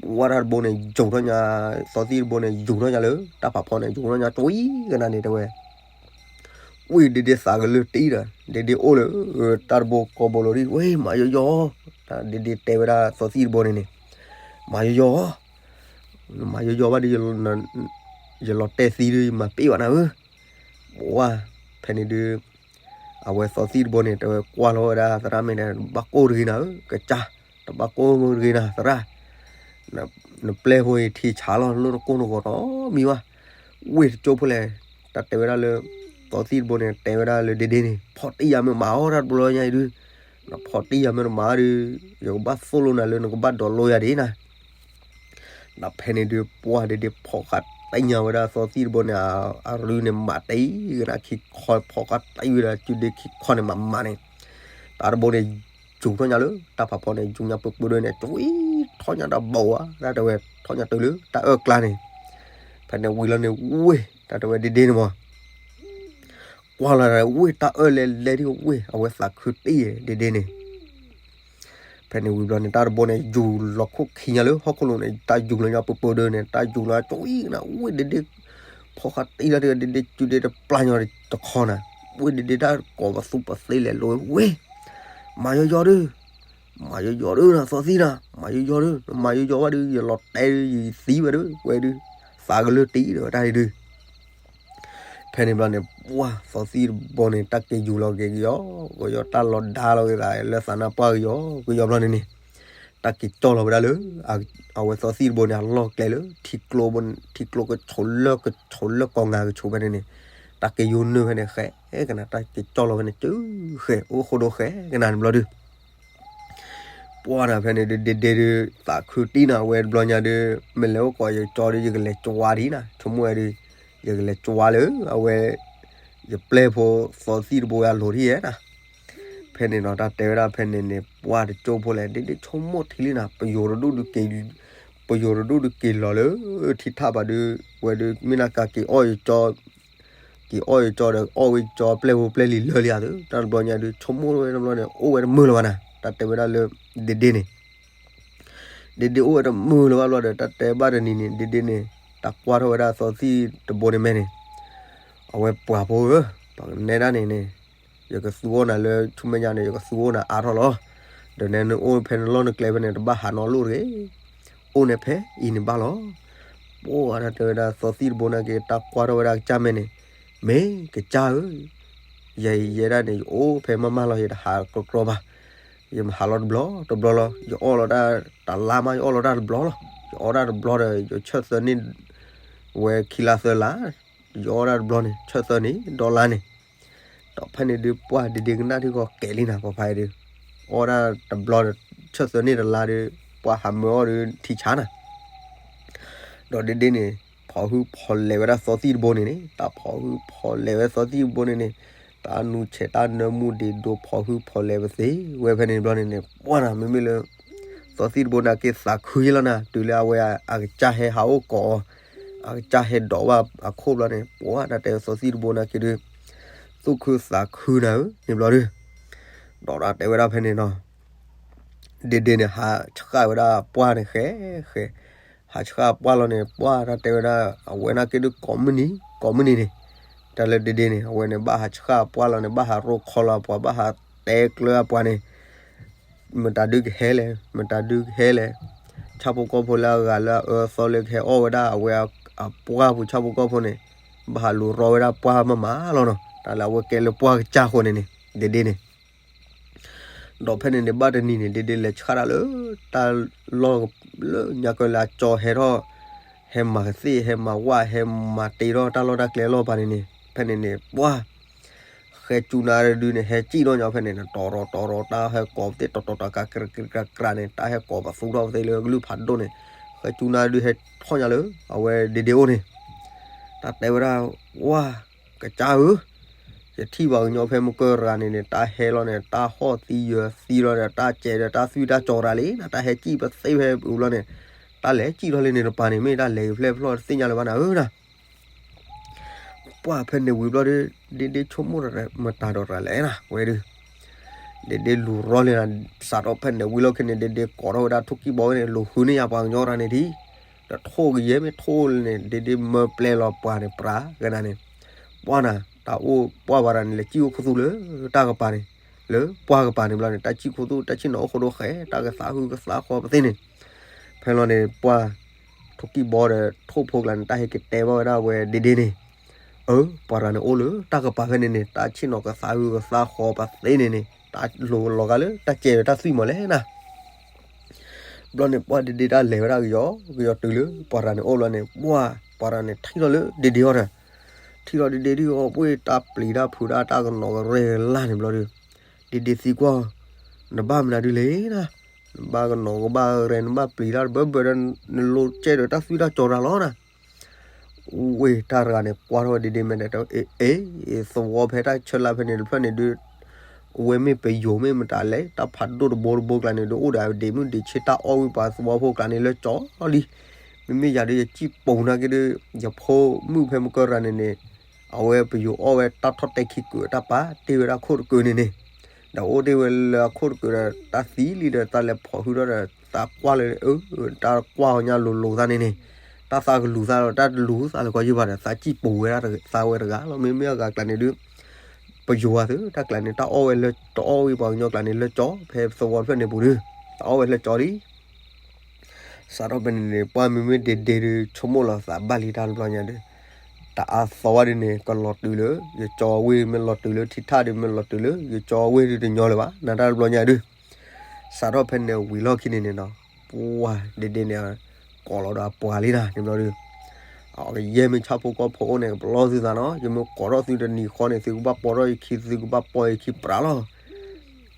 ပှၢ်တၢ်တဘိန့ၣ် ယူၤထီၣ်ညါ သီသံၣ်တဘိန့ၣ် ယူၤထီၣ်ညါလၢ တၢ်ဖးဖီန့ၣ် ယူၤထီၣ်ညါ ကွံကနၤန့ၣ် တဲဝဲ ဝ့ၢ်ဒ့ဒ့သးကလၢာ်တံၢ်ဒီး ဒ့ဒ့အိၣ်လၢ တၢ်တဘိကိာ်ဘိလိၤဒ် ဝ့ၢ် မၤယီယီ, ဒ့ဒ့တဲဝဲဒၣ်သီသံၣ်တဘိန့ၣ်န့ၣ်, မၤယီယီ, မၤယီယီဘၣ်ဒီး ယလီၤတဲာ်သံဒီး ယမၤပ့ၢ်ဘၣ်နၤဧၢ, ပှၢ် ဖဲန့ၣ်ဒုး အဝဲသီသံၣ်တဘိန့ၣ် တဲဝဲကွၢ်လီၤဝဲဒၣ်သရၣ်မ့ၢ်န့ၣ် ဘၣ်ကိၢ်တဂ့ၤနၤဧၢ ကစၢ်, တဘၣ်ကိၢ်တဂ့ၤနၤသရၣ်, နပျဲၢ်ဖိအံၤထံဆးလီၤ လၢနကိၢ်နဂီၤနီတမံၤဘၣ်, ဝ့ၢ်တကၠိဖိလဲၣ်, တၢ်တဲဝဲဒၣ်လၢ သီသံၣ်တဘိန့ၣ် တဲဝဲဒၣ်လၢဒ့ဒ့န့ၣ် ဖီၣ်တံၢ်ယၤမ့ၢ်မၤအီၣ်တၢ်တဘျီညါအံၤဒုး, နဖီၣ်တံၢ်ယၤမ့ၢ်တမၤဒီး ယကဘၣ်သိၣ်လိနၤလၢနကဘၣ်ဒိးလိယၤဒ်နၤ ဒီးဖဲန့ၣ်ဒုး ပှၢ်ဒ့ဒ့ဖီၣ်ဃာ်တံၢ်ညါဝဲဒၣ်သီသံၣ်တဘိန့ၣ် အရူန့ၣ် မၤတံၢ်ကနၣ်ခံခီဖီၣ်ဃာ်တံၢ်ဝဲဒၣ် စုဒ့ခံခီန့ၣ် မၤမၤန့ၣ်, တၢ်တဘိန့ၣ် ယူၤထီၣ်ညါလၢ တၢ်ဖးဖီန့ၣ် ယူၤညါပှဲၤပှဲၤဒၣ်န့ၣ် ကွံထီၣ်ညါတၢ်ဘီဝါ တၢ်တဲဝဲ ထီၣ်ညါတုၤလၢတၢ်အၢၣ်ကျါန့ၣ်, ဖဲန့ၣ်ဝံၤလီၤန့ၣ် ဝ့ၢ် တၢ်တဲဝဲဒ့ဒ့န့ၣ်မး ကွၢ်လီၤဝ့ၢ် တၢ်အၢၣ်လဲၤလဲၤဒ်ဝ့ၢ် အဝဲသးခုတံၢ်ဒ့ဒ့န့ၣ် ဖဲန့ၣ်ဝံၤဘျီန့ၣ် တၢ်တဘိန့ၣ် ယူၤလီၤခိၣ်ခံညါလၢဟီၣ်ခိၣ်လိၤန့ၣ် တၢ်ယူၤလီၤညါပှဲၤပှဲၤဒၣ်န့ၣ် တၢ်ယူၤလီၤကွံကနၣ် ဝ့ၢ်ဒ့ဒ့ ဖီၣ်ဃာ်တံၢ်လၢတဂၤ ဒ့ဒ့စုဒ့တပျၢ်ညီတခီနၤ, ဝ့ၢ်ဒ့ဒ့တၢ်ကိးပသူပသ့လဲၤလိၤဝ့ၢ်, မၤယီယီဒုး, မၤယီယီဒုးနၤ သီသံၣ်နၤ, မၤယီယီဒုး, မၤယီယီဘၣ်ဒုး ယလီၤတဲာ်ဒုး ယသံဝဲဒုး ဝဲဒုး, သးကလၢာ်တံၢ်ဒီးတၢ်ဒုး ဖဲန့ၣ်ဘျီန့ၣ် ပှၢ်သီသံၣ်တဘိန့ၣ် တၢ်က့ၤယူၤလီၤက့ၤကယီကယီ တၢ်လီၤဒါလီၤက့ၤသးလၢသးနါပှၢ်ကယီ ကယီဘျီန့ၣ်န့ၣ်, တၢ်က့ၤကၠီၣ်လီၤဝဲဒၣ်လၢ အဝဲသီသံၣ်တဘိန့ၣ် အလီၢ်ကျဲလၢ ထံကျိ ထံကျိကဆိးလၢကဆိးလၢကီၢ်ငါကဆိးဖဲန့ၣ်န့ၣ်, တၢ်က့ၤယိနုာ်ဖဲန့ၣ် ဃဲကနၤ တၢ်က့ၤကၠီၣ်လီၤဖဲန့ၣ် စုဃဲ အိၣ်ဃိဒိဃဲကနၤန့ၣ်ဘျီဒုး ပှၢ်နၤဖဲန့ၣ်ဒုး ဒ့ဒ့ဒုး သးခုတံၢ်နၤ အဝဲတဘျီညါဒုး မ့ၢ်လဲၤအိၣ်ကိးယကၠီဒုး ယကလဲၤကွၢ်ဒံးနၤ ဆိကမိၣ်ဝဲဒုး ယကလဲၤကွၢ်လၢ အဝဲ ယပျဲၢ်ဖိသီသံၣ်တဘိအလိၤဒ်ယဲနၤ, ဖဲန့ၣ်နီၤ တၢ်တဲဝဲဒၣ်ဖဲန့ၣ်န့ၣ် ပှၢ်တကၠိဖိလဲၣ် ဒ့ဒ့ဆိကမိၣ်ထံလံနၤ ပယိၤတဒူၣ်ဒုးက့ၤ ပယိၤတဒူၣ်ဒုးက့ၤလီၤလၢ ထံထၣ်ဘၣ်ဒုး ဝဲဒုး မ့ၢ်နၤကၤက့ၤအီၣ်ယကၠီ က့ၤအီၣ်ယကၠီဒီး အီၣ်ဝဲယကၠီပျဲၢ်ဖိပျဲၢ်လံၤလၢလံဧါသု တၢ်တဘျီညါဒုး ဆိကမိၣ်ဝဲတဘျီန့ၣ် အိၣ်ဝဲတမုာ်လၢၤဘၣ်နၤ တၢ်တဲဝဲဒၣ်လၢ ဒ့ဒ့န့ၣ် ဒ့ဒ့အိၣ်ဝဲတမုာ်လၢၤဘၣ်ဘျီဒီး တၢ်တဲဘၣ်တနံၤန့ၣ် ဒ့ဒ့န့ၣ် တၢ်ကွၢ်ထီၣ်ဝဲဒၣ်သီသံၣ်တဘိန့ၣ်မဲန့ၣ် အဝဲပှၢ်ဖိဧၢ ပှၤကနဲဒၣ်န့ၣ်န့ၣ် ယကသူအီၣ်နၤလၢဆူမဲာ်ညါန့ၣ် ယကသူအီၣ်နၤအါထီၣ်လီၤ. ဒီးနဲနအိၣ်ဖဲနလီၢ်နကျဲဖဲန့ၣ် တဘၣ်ဟးနီတလိၣ်တဂ့ၤ. အိၣ်န့ၣ်ဖဲအံၤန့ၣ်ဘၣ်လီၤ. ပှၢ်တၢ်တဲဝဲဒၣ်သီသံၣ်တဘိန့ၣ်က့ၤ တၢ်ကွၢ်ထီၣ်ဝဲဒၣ်ကစၢ်မဲန့ၣ်, မ့ၢ်ကစၢ်ဧၢ, ယဲယဲဒၣ်န့ၣ် ယအိၣ်ဖဲမးမးလီၤ ယတဟးကြီကြီဘၣ်. ယမ့ၢ်ဟးလီၤတဘျီတဘျီလီၤ. ယအီၣ်လီၤတၢ်တလါမး ယအီၣ်လီၤတၢ်တဘျီလီၤ. ယအီၣ်တၢ်တဘျီဒီး ယဆၢၣ်သၢန့ၢ် ဝဲခံလါသၢလါ, ယအီၣ်တၢ်တဘျီန့ၣ် ဆၢၣ်သၢန့ၢ် ဒီလါန့ၣ်, ဒီးဖဲန့ၣ်ဒုးပှၢ်ဒ့ဒ့ကနၣ်ထံကီၢ်ကဲလံနၤ ပှၤဖးအံၤဒုး, အီၣ်ဒၣ်တဘျီဒီး ဆၢၣ်သၢန့ၢ်တလါဒီး ပှၢ်ဟးမၢအီၣ်ဒီးထံဆါနၤ ဒီးဒ့ဒ့န့ၣ် ဖီၣ်ဟုဖီၣ်လဲၤဝဲဒၣ်သီသံၣ်တဘိန့ၣ်န့ၣ်, တၢ်ဖီၣ်ဟုဖီၣ်လဲၤဝဲသီသံၣ်တဘိန့ၣ်န့ၣ်, တၢ်နူဆဲးတၢ်နၢမူဒ့ဒိဖီၣ်ဟုဖီၣ်လဲၤဝဲသ့ဝဲဖဲန့ၣ်တဘျီန့ၣ်န့ၣ်, ပှၢ်နၤမ့မ့ၢ်လၢ သီသံၣ်တဘိန့ၣ်က့ၤသးခုယဲလီၤနၤ, တုၤလၢအဝဲအကစၢ်ဟဲဟးအိၣ်ကိးအီၤ, အကစၢ်ဟဲဒိးဘၣ်အခိၣ်ဘျီန့ၣ်, ပှၢ်တၢ်တဲသီသံၣ်တဘိန့ၣ်က့ၤဒုး, သူၣ်ခုသးခုနၤဧၢ, န့ၣ်ဘျီဒုး, ဒီးတၢ်တဲဝဲဒၣ်ဖဲန့ၣ်နီၤ ဒ့ဒ့န့ၣ် ဟးဆှၣ်ဝဲဒၣ်ပှၢ်န့ၣ်ဃဲဃဲ, ဟးဆှၣ်ပှၢ်လီၤန့ၣ် ပှၢ်တၢ်တဲဝဲဒၣ် အဝဲန့ၣ်က့ၤဒုးကိးမုၢ်နံၤ, ကိးမုၢ်နံၤန့ၣ်, တၢ်လၢဒ့ဒ့န့ၣ် အဝဲန့ၣ် ဘၣ်ဟးဆှၣ်ပှၢ်လီၤန့ၣ် ဘၣ်ဟးရိခီလီၤအပှၤ ဘၣ်ဟးတဲကျၢၤအပှၤန့ၣ်, မတၤဒုးကဟဲလဲၣ်, မတၤဒုးကဟဲလဲၣ်, ဆၣ်ဖိကီၢ်ဖိလၢအဂၤလၢအအၢအသီလၢကဟဲအီၣ်ဝဲဒၣ် အဝဲအပှၢ်ပူၤဆၣ်ဖိကီၢ်ဖိန့ၣ်, ဘၣ်ဟးလူၤရီဝဲဒၣ်ပှၢ်မးမးလီၤနီၤ, တၢ်လၢအဝဲကဲလၢပှၢ်ကစၢ်ဃိန့ၣ်န့ၣ် ဒ့ဒ့န့ၣ် ဒီးဖဲန့ၣ်န့ၣ် ဘၣ်တနံၤန့ၣ် ဒ့ဒ့လဲၤဆှၣ်တၢ်လၢ တၢ်လီၢ်လၢညါကၢလၢအကၠီဟဲထီၣ်, ဟဲမၤကသ့ၣ် ဟဲမၤဝၣ် ဟဲမၤတ့ထီၣ်တၢ်လီၢ်တၢ်ကျဲလီၢ်ပၤန့ၣ်န့ၣ်, ဖဲန့ၣ်န့ၣ် ပှၢ် ဃဲစူနၤဒုန့ၣ် ဟဲစံၣ်ထီၣ်ညီဖဲန့ၣ်န့ၣ် တီၤရီၤတီၤရီၤ တၢ်ဟဲကိးပသ့ၣ် တီၤတီၤတီၤ ကးကရၢကရၢကရၢန့ၣ် တၢ်ဟဲကိးပသူထီၣ်ပသ့ၣ်လၢကလုၢ်ဖးဒိၣ်န့ၣ်, ဃဲကၠူနၤဒုးဟဲထီၣ်ညါလၢ အဝဲဒ့ဒ့အိၣ်န့ၣ်, တၢ်တဲဝဲဒၣ်, ဝါ, ကစၢ်ဧၢ, ယထံၣ်ပှၤကညီဖဲမုၢ်ကၢၢ်တဂၤန့ၣ်န့ၣ် တၢ်ဟဲလီၤန့ၣ် တၢ်ဟီၣ်သံယၢၤသံလီၤဒီး တၢ်စဲးဒီးတၢ်သွံၣ်တၢ်ကၠီၤတၢ်လံနၤ, တၢ်ဟဲစံၣ်ပသ့ဖဲအံၤဘျီန့ၣ်, တၢ်လဲၤစံၣ်ထီၣ်လံန့ၣ်တပၤန့ၣ် မ့ၢ်တၢ်လဲၤကဖျဲၣ်ဖျီၣ်တသ့ၣ်ညါလၢၤဘၣ်နၤဧၢနၤ. ပှၢ်ဖဲန့ၣ်ဝံၤဘျီဒီး ဒ့ဒ့ဆိကမိၣ်မတၤဒီးတဂၤလဲၣ်နၤ ဝဲဒုး, ဒ့ဒ့လူၤရီလံနၤ, စးထီၣ်ဖဲန့ၣ်ဝံၤလီၢ်ခံန့ၣ် ဒ့ဒ့ကိးထီၣ်ဝဲဒၣ်ထိၣ်ကံၢ်ဘီဝဲန့ၣ် လူၤဃုန့ၢ်ယၤပှၤကညီတဂၤန့ၣ်ဒံး, ဒီးထိၣ်ကယဲၢ်မ့ၢ်ထိၣ်လၢန့ၣ် ဒ့ဒ့မၢပျဲလီၤပှၤန့ၣ်ပြးကနၤန့ၣ်, ပှၢ်နၤ, တၢ်အိၣ်ပှၢ်ဝဲဒၣ်န့ၣ် လဲၤစံၣ်အိၣ်ခူသူၣ်လၢတၢ်ကပၤန့ၣ်, လၢပှၢ်ကပၤန့ၣ်ဘျီန့ၣ် တၢ်စံၣ်ခူသူၣ် တၢ်ဆ့ၣ်နီၤအိၣ်ဃိဒိၣ်ဃဲ တၢ်ကသးဟုကသးဃီပသ့ၣ်န့ၣ်, ဖဲလီၤန့ၣ် ပှၢ် ထိၣ်ကံၢ်ဘီဒီးထိၣ်ဖိကျါန့ၣ် တၢ်ဟဲက့ၤတဲဘၣ်ဝဲဒၣ်ဝဲဒ့ဒ့န့ၣ်, အၢ ပှၤတဂၤန့ၣ်အိၣ်လၢတၢ်ကပၤဖဲန့ၣ်န့ၣ် တၢ်ဆ့ၣ်နီၤကသးဟုကသးဃီပသ့ၣ်န့ၣ်န့ၣ် တၢ်လိၤလီၤဂာ်လၢတၢ်စဲးဒီးတၢ်သွံၣ်မးလဲၣ်နၤ. ဘျီန့ၣ် ပှၢ်ဒ့ဒ့တၢ်လဲၤဝဲဒၣ်ကယီကယီတုၤလၢပှၤတဂၤန့ၣ်အိၣ်လီၤန့ၣ် ပှၢ်ပှၤတဂၤန့ၣ်ထံၣ်ထီၣ်လၢဒ့ဒ့အီၤဒီး, ထံၣ်ထီၣ်ဒ့ဒ့ဒုးအီၤ ပှ့ၢ်တၢ်ပျံၤတၢ်ဖုးဒၣ်တၢ်ကနီၤကရဲကလါန့ၣ်ဘျီဒီး, ဒ့ဒ့သံကွၢ်, နဘၣ်မနုၤဒုးလဲၣ်နၤ, နဘၣ်ကနီၤကဘၣ်ရဲ နဘၣ်ပျံၤတၢ်တဘၢဘၢဒီး နလိးကဲဒီးတၢ်သွံၣ်တၢ်ကၠီၤတၢ်လီၤနၤ. ဝ့ၢ်တၢ်တဂၤန့ၣ် ကွၢ်ထီၣ်ဝဲဒ့ဒ့မဲာ်ဒီး အ့ အ့ သဝီဖဲတၢ်ဆၢလါဖဲန့ၣ်တဖျၢၣ်န့ၣ်ဒုး, အဝဲမ့ၢ်ပယိၤမ့ၢ်မတၤလဲၣ် တၢ်ဖးဒိၣ်တဘိတဘိကျါန့ၣ်ဒုး အိၣ်ဒီးအဒံးမုၢ်ဒံးဆ့တၢ်အီၣ်ဝံၤပှၤသဝီဖိကျါန့ၣ်လၢကၠီလံ. မ့မ့ၢ်ယၤဒုး ယစံၣ်ပိာ်နၤက့ဒုး, ယဖိမုၣ်ဖဲမုၢ်ကၢၢ်ရၤန့ၣ်န့ၣ်, အဝဲပယိၤအီၣ်ဝဲတၢ်ထီၣ်တဲခံကုာ်တၢ်ပာ်တ့ၢ်ဝဲဒၣ်ခိၣ်တကုာ်န့ၣ်န့ၣ်, ဒီးအိၣ်တ့ၢ်ဝဲလၢအခိၣ်တကုာ်ဒီး တၢ်သံလံဒီး တၢ်လဲၤဖီၣ်ဟုဒီး တၢ်ကွၢ်လၢ တၢ်ကွၢ်အီၤညါလိၤလိၤသးန့ၣ်န့ၣ်, တၢ်သးကလူၤသးဒီး တၢ်တလူၤသးလၢကီယုၢ်ဘၣ်ဒီး သးစံၣ်ပိာ်ဝဲဒၣ်သးဝဲတဂၤလီၤ. မ့မ့ၢ်အဂၤကျါန့ၣ်ဒုး, ပယိၤအသုး တၢ်ကျါန့ၣ် တၢ်အီၣ်ဝဲလၢ တအီၣ်ဝံၤပှၤကညီကျါန့ၣ်လၢကၠီ ဖဲသဝီဖျၢၣ်န့ၣ်ပူၤဒုး, တၢ်အီၣ်ဝဲလၢကၠီလံ. စးထီၣ်ဖဲန့ၣ်န့ၣ် ပှၢ်မ့မ့ၢ်ဒ့ဒ့ဒုး ဆိကမိၣ်လီၤသးဘၣ်လံတၢ်တဘျီညါဒုး, တအါသီဝဲဒုးန့ၣ် ကလီၤတုၤလၢ ယကၠီဝ့ၢ်မ့ၢ်လီၤတုၤလၢထံထၣ်ဒုး မ့ၢ်လီၤတုၤလၢ ယကၠီဝ့ၢ်ဒုးတညီလၢၤဘၣ် နတၢ်တဘျီညါဒုး. စးထီၣ်ဖဲန့ၣ်ဝံၤလီၢ်ခံန့ၣ်န့ၣ်နီၤ, ပှၢ်ဒ့ဒ့န့ၣ် ကိးလီၤဒီးအပှၤလံနၤ န့ၣ်ဘျီဒုး, အကယဲၢ်မ့ၢ်ဆၣ်ဖိကီၢ်ဖိအိၣ်န့ၣ် ကပလီၢ်သုသးနီၤ, ယမ့ၢ်ကိးထီၣ်သုတနံၤဃီန့ၣ် သုကဘၣ်ပိာ်ထီၣ်ယခံ သုကဘၣ်ပိာ်ယခံပြးလီၤ.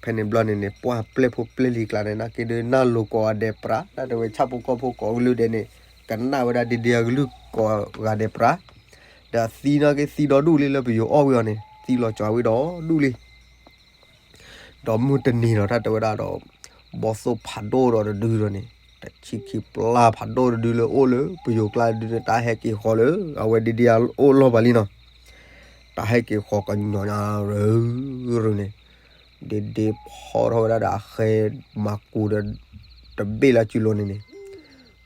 ဖဲန့ၣ်ဘျီန့ၣ်န့ၣ် ပှၢ်ပျဲၢ်ဖိပျဲၢ်လံၤကျါန့ၣ် နာ်က့ဒုး နၢ်လိၤကိးဂၤဒဲးပြး တၢ်တဲဝဲဆၣ်ဖိကီၢ်ဖိကိးကလုၢ်ဒဲးန့ၣ် ကနၣ်ဝဲဒၣ်ဒ့ဒ့အကလုၢ်ကိးဂၤဒဲးပြး, ဒီးအသံနာ်က့သံဒီဒူၣ်လံလၢပယိၤအီၣ်ဝံၤအီၤန့ၣ် သံလီၤကၠီၤဝံၤဒီဒူၣ်လံ. ဒီးမုၢ်တနံၤဒီး တၢ်တဲဝဲဒၣ်ဒီး ဘီၣ်သိၣ်ဖးဒိၣ်ဒီးတဒုဒီးန့ၣ် တဆံခံပျၢ်ဖးဒိၣ်တဒုလၢအိၣ်လၢပယိၤကျါဒုးန့ၣ် တၢ်ဟဲက့ၤဃီၤလၢ အဝဲဒ့ဒ့အအိၣ်လီၢ်ဘၣ်လံနီၤ. တၢ်ဟဲက့ၤဃီၤကညီၤညါရၢရၢန့ၣ် ဒ့ဒ့ဖီထီၣ်ဝဲဒၣ်ဒီးအဃဲမၤကူဒီး တဘ့ၣ်လၢစုလိၤန့ၣ်န့ၣ်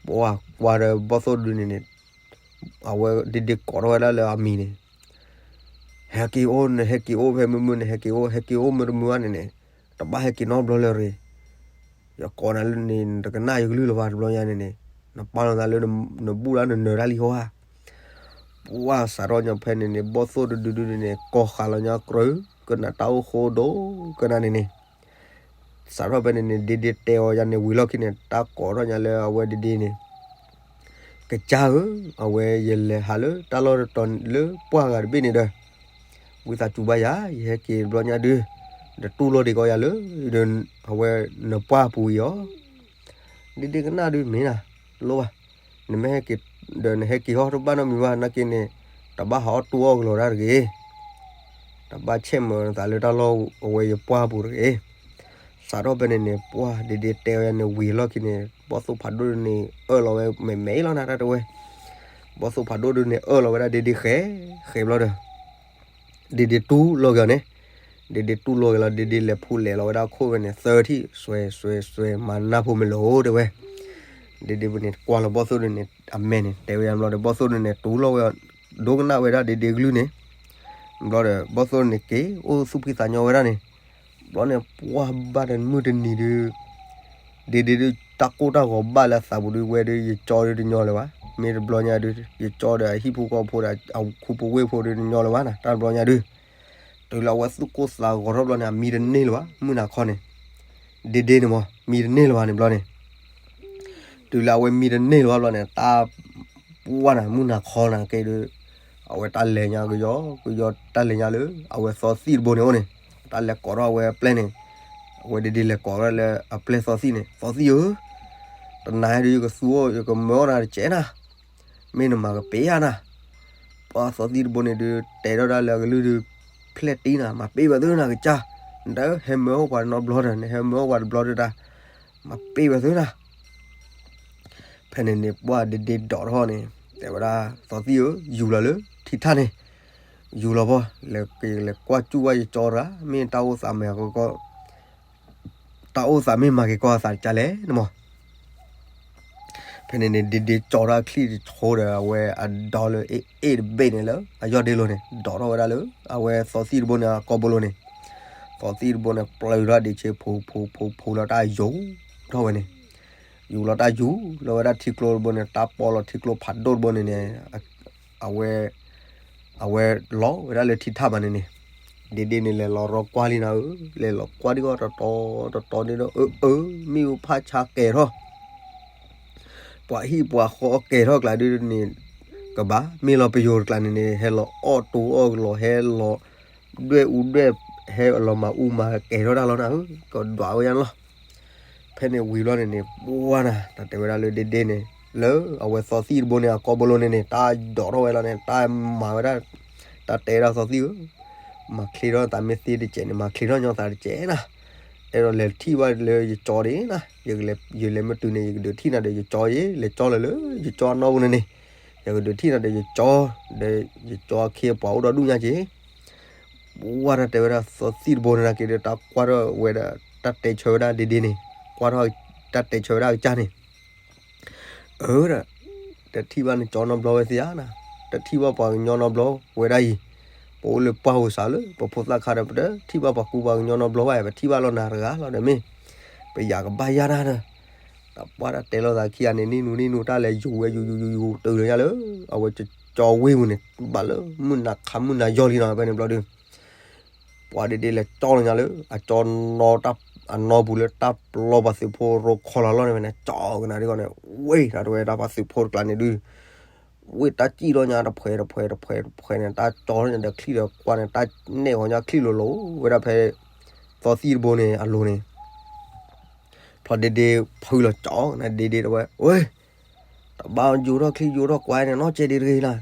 ပှၢ်ကွၢ်ဒီးဘီၣ်သိၣ်တဒုန့ၣ်န့ၣ် အဝဲဒ့ဒ့ကိးထီၣ်ဝဲဒၣ်လၢအမံၤန့ၣ် ဟဲက့ၤအိၣ် နဟဲက့ၤအိၣ်ဖဲမုၢ်မုၢ် နဟဲက့ၤအိၣ် ဟဲက့ၤအိၣ်မုၢ်တမုၢ်ဘၣ်န့ၣ်န့ၣ် တဘၣ်ဟဲက့ၤနီတဘျီလၢၤတဂ့ၤ. ယကိးနၤလၢန့ၣ် နတကနၣ်ယကလုၢ်လၢၤဘၣ်တဘျီညါန့ၣ်န့ၣ် နပာ်လီၤသးလၢနဘူးလၢနနၢၤတၢ်လံဟီဧါ. ပှၢ်စးထီၣ်ညါဖဲန့ၣ်န့ၣ် ဘီၣ်သိၣ်တဒုဒုန့ၣ်န့ၣ် ကိးဃာ်လီၤညါကြၢး ကနၣ်တၢ်အိၣ်ဃိဒိၣ်ကနၣ်န့ၣ်န့ၣ် စးထီၣ်ဖဲန့ၣ်န့ၣ် ဒ့ဒ့တဲအီၤယၤန့ၣ် ဝံၤလီၢ်ခံန့ၣ် တၢ်ကိးထီၣ်ညါလၢအဝဲဒ့ဒ့န့ၣ် ကစၢ်ဧၢ, အဝဲယလဲၤဟးလၢတၢ်လီၢ်တတီၤလၢပှၢ်ဂၤတဘ့ၣ်န့ၣ်ဒီး ဝံသးစူၤဘၣ်ယၤ ယဟဲက့ၤတဘျီညါဒုး ဒီးတူၢ်လိာ်ဒံးကီးယၤလၢ အဝဲနပှၢ်ပူၤအံၤအီၤ ဒ့ဒ့ကနၣ်ဒုးမ့ၢ်နၤ လိၣ်ဘၣ်, နမ့ၢ်ဟဲက့ၤ ဒီးနဟဲက့ၤဟီၣ်တဘၣ်နီတမံၤဘၣ် နာ်က့န့ၣ် တဘၣ်ဟးအီၣ်တူၢ်အီၣ်ကလီၤတၢ်တဂ့ၤ, တဘၣ်ဆဲးမၤသးလၢတၢ်လီၢ်အဝဲယပှၢ်ပူၤတဂ့ၤ. စးထီၣ်ဖဲန့ၣ်န့ၣ် ပှၢ်ဒ့ဒ့တဲဝဲန့ၣ်ဝံၤလီၢ်ခံန့ၣ် ဘီၣ်သိၣ်ဖးဒိၣ်န့ၣ် အၢၣ်လီၤဝဲမဲာ်မဲာ်လီၤနၤတၢ်တဝဲ, ဘီၣ်သိၣ်ဖးဒိၣ်ဒုးန့ၣ် အၢၣ်လီၤဝဲဒၣ်ဒ့ဒ့ဃဲ ဃဲဘျီဒီး ဒ့ဒ့တူၢ်လိာ်က့ၤအီၤန့ၣ်, ဒ့ဒ့တူၢ်လိာ်က့ၤလီၤ ဒ့ဒ့လဲၤဖူးလဲၤလီၤဝဲဒၣ်ခိၣ်ဝဲန့ၣ် သၢထံၣ် စွဲစွဲစွဲ မၤနၢ်ဖိမ့ၢ်လိာ်တဲဝဲ, ဒ့ဒ့ပန့ၣ်ကွၢ်လီၤဘီၣ်သိၣ်ဒုးန့ၣ် အမဲာ်န့ၣ် တဲဝဲယါဘျီဒီး ဘီၣ်သိၣ်ဒုးန့ၣ် တူၢ်လိာ်ဝဲအီၤ ဒိကနၣ်ဝဲဒၣ်ဒ့ဒ့ကလုၢ်န့ၣ်, ဘျီဒီး ဘီၣ်သိၣ်န့ၣ်က့ၤအိၣ်သူၣ်ဖှံသးညီဝဲဒၣ်န့ၣ်, ဘျီန့ၣ် ပှၢ်ဘၣ်တမုၢ်တနံၤဒုး ဒ့ဒ့ဒုး တၢ်ကိၢ်တၢ်ဂီၤဘၣ်လၢအသးပူၤဒုး ဝဲဒုး ယကၠီဒုးတညီလၢၤဘၣ်, မ့ၢ်တဘျီညါဒုး ယကၠီဒီးအဟံၣ်ဖိဃီဖိဒီး အခူဖိဝ့ၢ်ဖိဒုးတညီလၢၤဘၣ်နၤ တၢ်တဘျီညါဒုး, တုၤလၢအဝဲသူၣ်ကိၢ်သးဂီၤထီၣ်ဘျီန့ၣ် အမံတန့ၢ်လၢၤဘၣ် မုၢ်နၤခီန့ၣ်, ဒ့ဒ့န့ၣ်မး မံတန့ၢ်လၢၤဘၣ်န့ၣ်ဘျီန့ၣ် တုၤလၢအဝဲမံတန့ၢ်လၢၤဘၣ်ဘျီန့ၣ် တၢ်ပှၢ်နၤ မုၢ်နၤခီနၤက့ဒုး, အဝဲတၢ်လဲၤညါကယီကယီ တၢ်လဲၤညါလၢ အဝဲသီသံၣ်တဘိန့ၣ်အိၣ်န့ၣ်, တၢ်လဲၤကိးထီၣ်အဝဲအပျဲၢ်န့ၣ်, အဝဲဒ့ဒ့လဲၤကိးထီၣ်လၢအပျဲၢ်သီသံၣ်န့ၣ် သီသံၣ်ဧၢ, တနၤဒုးယကသူအီၤ ယကမၢအီၣ်နၤတကဲးနၤ, မ့ၢ်နမၤကပ့ၤဧါနၤ. ပှၤသီသံၣ်တဘိန့ၣ်ဒုး တဲထီၣ်ဒၣ်လၢအကလုၢ်ဒုး ဖျဲၣ်တံၢ်နၤ, မၤပ့ၤဘၣ်သုနၤကစၢ်, နဟဲမၢအီၣ်ပှၤနီတဘျီဒီး နဟဲမၢအီၣ်ပှၤတဘျီဒီးတၢ်, မၤပ့ၤဘၣ်သုနၤ. ဖဲန့ၣ်န့ၣ် ပှၤဒ့ဒ့ဒီးထီၣ်န့ၣ် တဲဝဲဒၣ် သီသံၣ်ဧၢ, ယူၤလီၤလၢထံထၣ်န့ၣ်, ယူၤလီၤဘီ, လဲၤကွၢ်စူၣ်ဝဲယကၠီတဂၤ မ့ၢ်တၢ်အိၣ်သးမ့ၢ်ကီကီ တၢ်အိၣ်သးမ့ၢ်မၤက့ၤကီအသးတကါလဲၣ်နမီၢ်. ဖဲန့ၣ်န့ၣ် ဒ့ဒ့ကၠီထီၣ်အချံၣ်တဆိဒီး အဝဲအဒီလၢအ့ၣ်အ့ၣ်တဘ့ၣ်န့ၣ်လၢ အယီၢ်ဒ့လိၤန့ၣ် ဒီးထီၣ်ဝဲဒၣ်လၢ အဝဲသီသံၣ်တဘိန့ၣ် အကိာ်ဘိလိၤန့ၣ်, သီသံၣ်တဘိန့ၣ် ပျၢၤထီၣ်ဒံးဆ့ ဖိဖိဖိဖိလီၤတၢ်ယူၤထီၣ်ဝဲန့ၣ်, ယူၤလီၤတၢ်ယူၤလီၤဝဲဒၣ်ထံကျိတဘိန့ၣ် တၢ်ပီလီၤထံကျိဖးဒိၣ်တဘိန့ၣ်န့ၣ်, အဝဲ အဝဲလီၤဝဲဒၣ်လၢထံထၣ်မးန့ၣ်န့ၣ်, ဒ့ဒ့န့ၣ် လဲၤလီၤရီကွၢ်လံနၤဧၢ, လဲၤလီၤကွၢ်ဒံးဂီၢ်တတီၤတတီၤန့ၣ်ဒီး အၢ အၢ မ့ၣ်အူဖးဆါကဲၤထီၣ်, ပှၤဟံၣ်ပှၤဃီကဲၤထီၣ်ကျါဒုးန့ၣ်, ကဘၣ်မ့ၢ်လီၤပယိၤတကျါန့ၣ်န့ၣ် ဟဲလီၤအီၣ်တူအီၣ်ကလီၤ ဟဲလီၤဒွဲၣ်အူဒွဲၣ် ဟဲလီၤမၤအူမၤကဲၤထီၣ်တၢ်လီၤနၤဧၢ, ကဒွးဝဲညါလီၤ. ဖဲန့ၣ်ဝံၤဘျီန့ၣ်န့ၣ် ပှၤနၤ တၢ်တဲဝဲဒၣ်လၢဒ့ဒ့န့ၣ် လၢအဝဲသီသံၣ်တဘိန့ၣ် အကိာ်ဘိလိၤန့ၣ်န့ၣ် တၢ်ဒိးထီၣ်ဝဲလီၤန့ၣ် တၢ်မၤဝဲဒၣ်, တၢ်တဲဒၣ်သီသံၣ်ဧၢ, မၤချ့ထီၣ်သးမ့ၢ်သ့တကဲးန့ၣ် မၤချ့ထီၣ်ညီသးတကဲးနၤ, အဲၣ်ဒိးလဲၤထံၣ်ဘၣ်လၢယကၠီဒၣ်နၤ, ယလဲၤမ့ၢ်တုၤန့ၣ် ယကဒုးထံၣ်နၤဒီးယကၠီယ့ၣ်, လဲၤကၠီလၢာ်လၢယကၠီအနီၢ်ပူၤန့ၣ်န့ၣ်, ယကဒုးထံၣ်နၤဒီးယကၠီ, ဒီးယကၠီအခ့အပှၤအိၣ်ဒီးဒူၣ်ညါက့ၤ ပှၤတၢ်တဲဝဲဒၣ်သီသံၣ်တဘိန့ၣ်နာ်က့ဒီး တၢ်ကွၢ်ထီၣ်ဝဲဒၣ် တၢ်တဲဆၢဝဲဒၣ်ဒ့ဒ့န့ၣ်, ကွၢ်ထီၣ်တၢ်တဲဆၢဝဲဒၣ်အကစၢ်န့ၣ်, အၢ, တထံၣ်ဘၣ်နကၠီနီတဘျီဝဲသ့ဧါနၤ, တထံၣ်ဘၣ်ပှၤကညီနီတဘျီဝဲဒၣ်အံၤ, ပအိၣ်လၢပှၢ်ဧိၤစးလၢ ပဖိသၣ်ခါဒီး ပတထံၣ်ဘၣ်ပှၤကူပှၤကညီနီတဘျီဘၣ်, ပထံၣ်ဘၣ်လီၤနၤတဂၤလီၤဒီးမ့ၢ်, ပယၤကဘၣ်ယၤနၤဒီး, တၢ်ပှၢ်တၢ်တဲလိာ်သးခံဂၤန့ၣ် နံၣ်နူနံၣ်နူ တၢ်လဲၤယူၤဝဲယူၤယူၤယူၤယူၤတုၤလၢညါလၢ အဝဲကၠီဝ့ၢ်ပူၤန့ၣ် ဘၣ်လၢမုၢ်နၤခးမုၢ်နၤယီၤလံနီၤ ဖဲန့ၣ်ဘျီဒုး ပှၤဒ့ဒ့လဲၤကၠီလီၤညါလၢ အကၠီနီတၢ် အနီပူၤလၢတၢ်ပျီပှၤသုးဖိရိခီလီၤလီၤန့ၣ်ဝဲန့ၣ် ကၠီကနၤဒ်ဂီၢ်န့ၣ် ဝ့ၢ်တၢ်တဝဲတၢ်ပှၤသုးဖိတကျါန့ၣ်ဒုး ဝ့ၢ်တၢ်စံၣ်ထီၣ်ညါတဖှဲးတဖှဲးတဖှဲးတဖှဲးန့ၣ် တၢ်ကၠီထီၣ်ညါဒီးချံၣ်ဒီးကွၢ်န့ၣ် တၢ်နဲၣ်ဃီၤညါချံၣ်လိၤလိၤဝဲဒၣ်ဖဲ သီသံၣ်တဘိန့ၣ်အလိၤန့ၣ် ဖျီဒ့ဒ့ဖုလီၤကၠီကနၤဒ့ဒ့တဝဲ ဝ့ၢ် တဘၣ်ယူၤထီၣ်ချံယူၤထီၣ်ကွၢ်န့ၣ် နီၢ်ကဲဒ့တဂ့ၤလၢ်,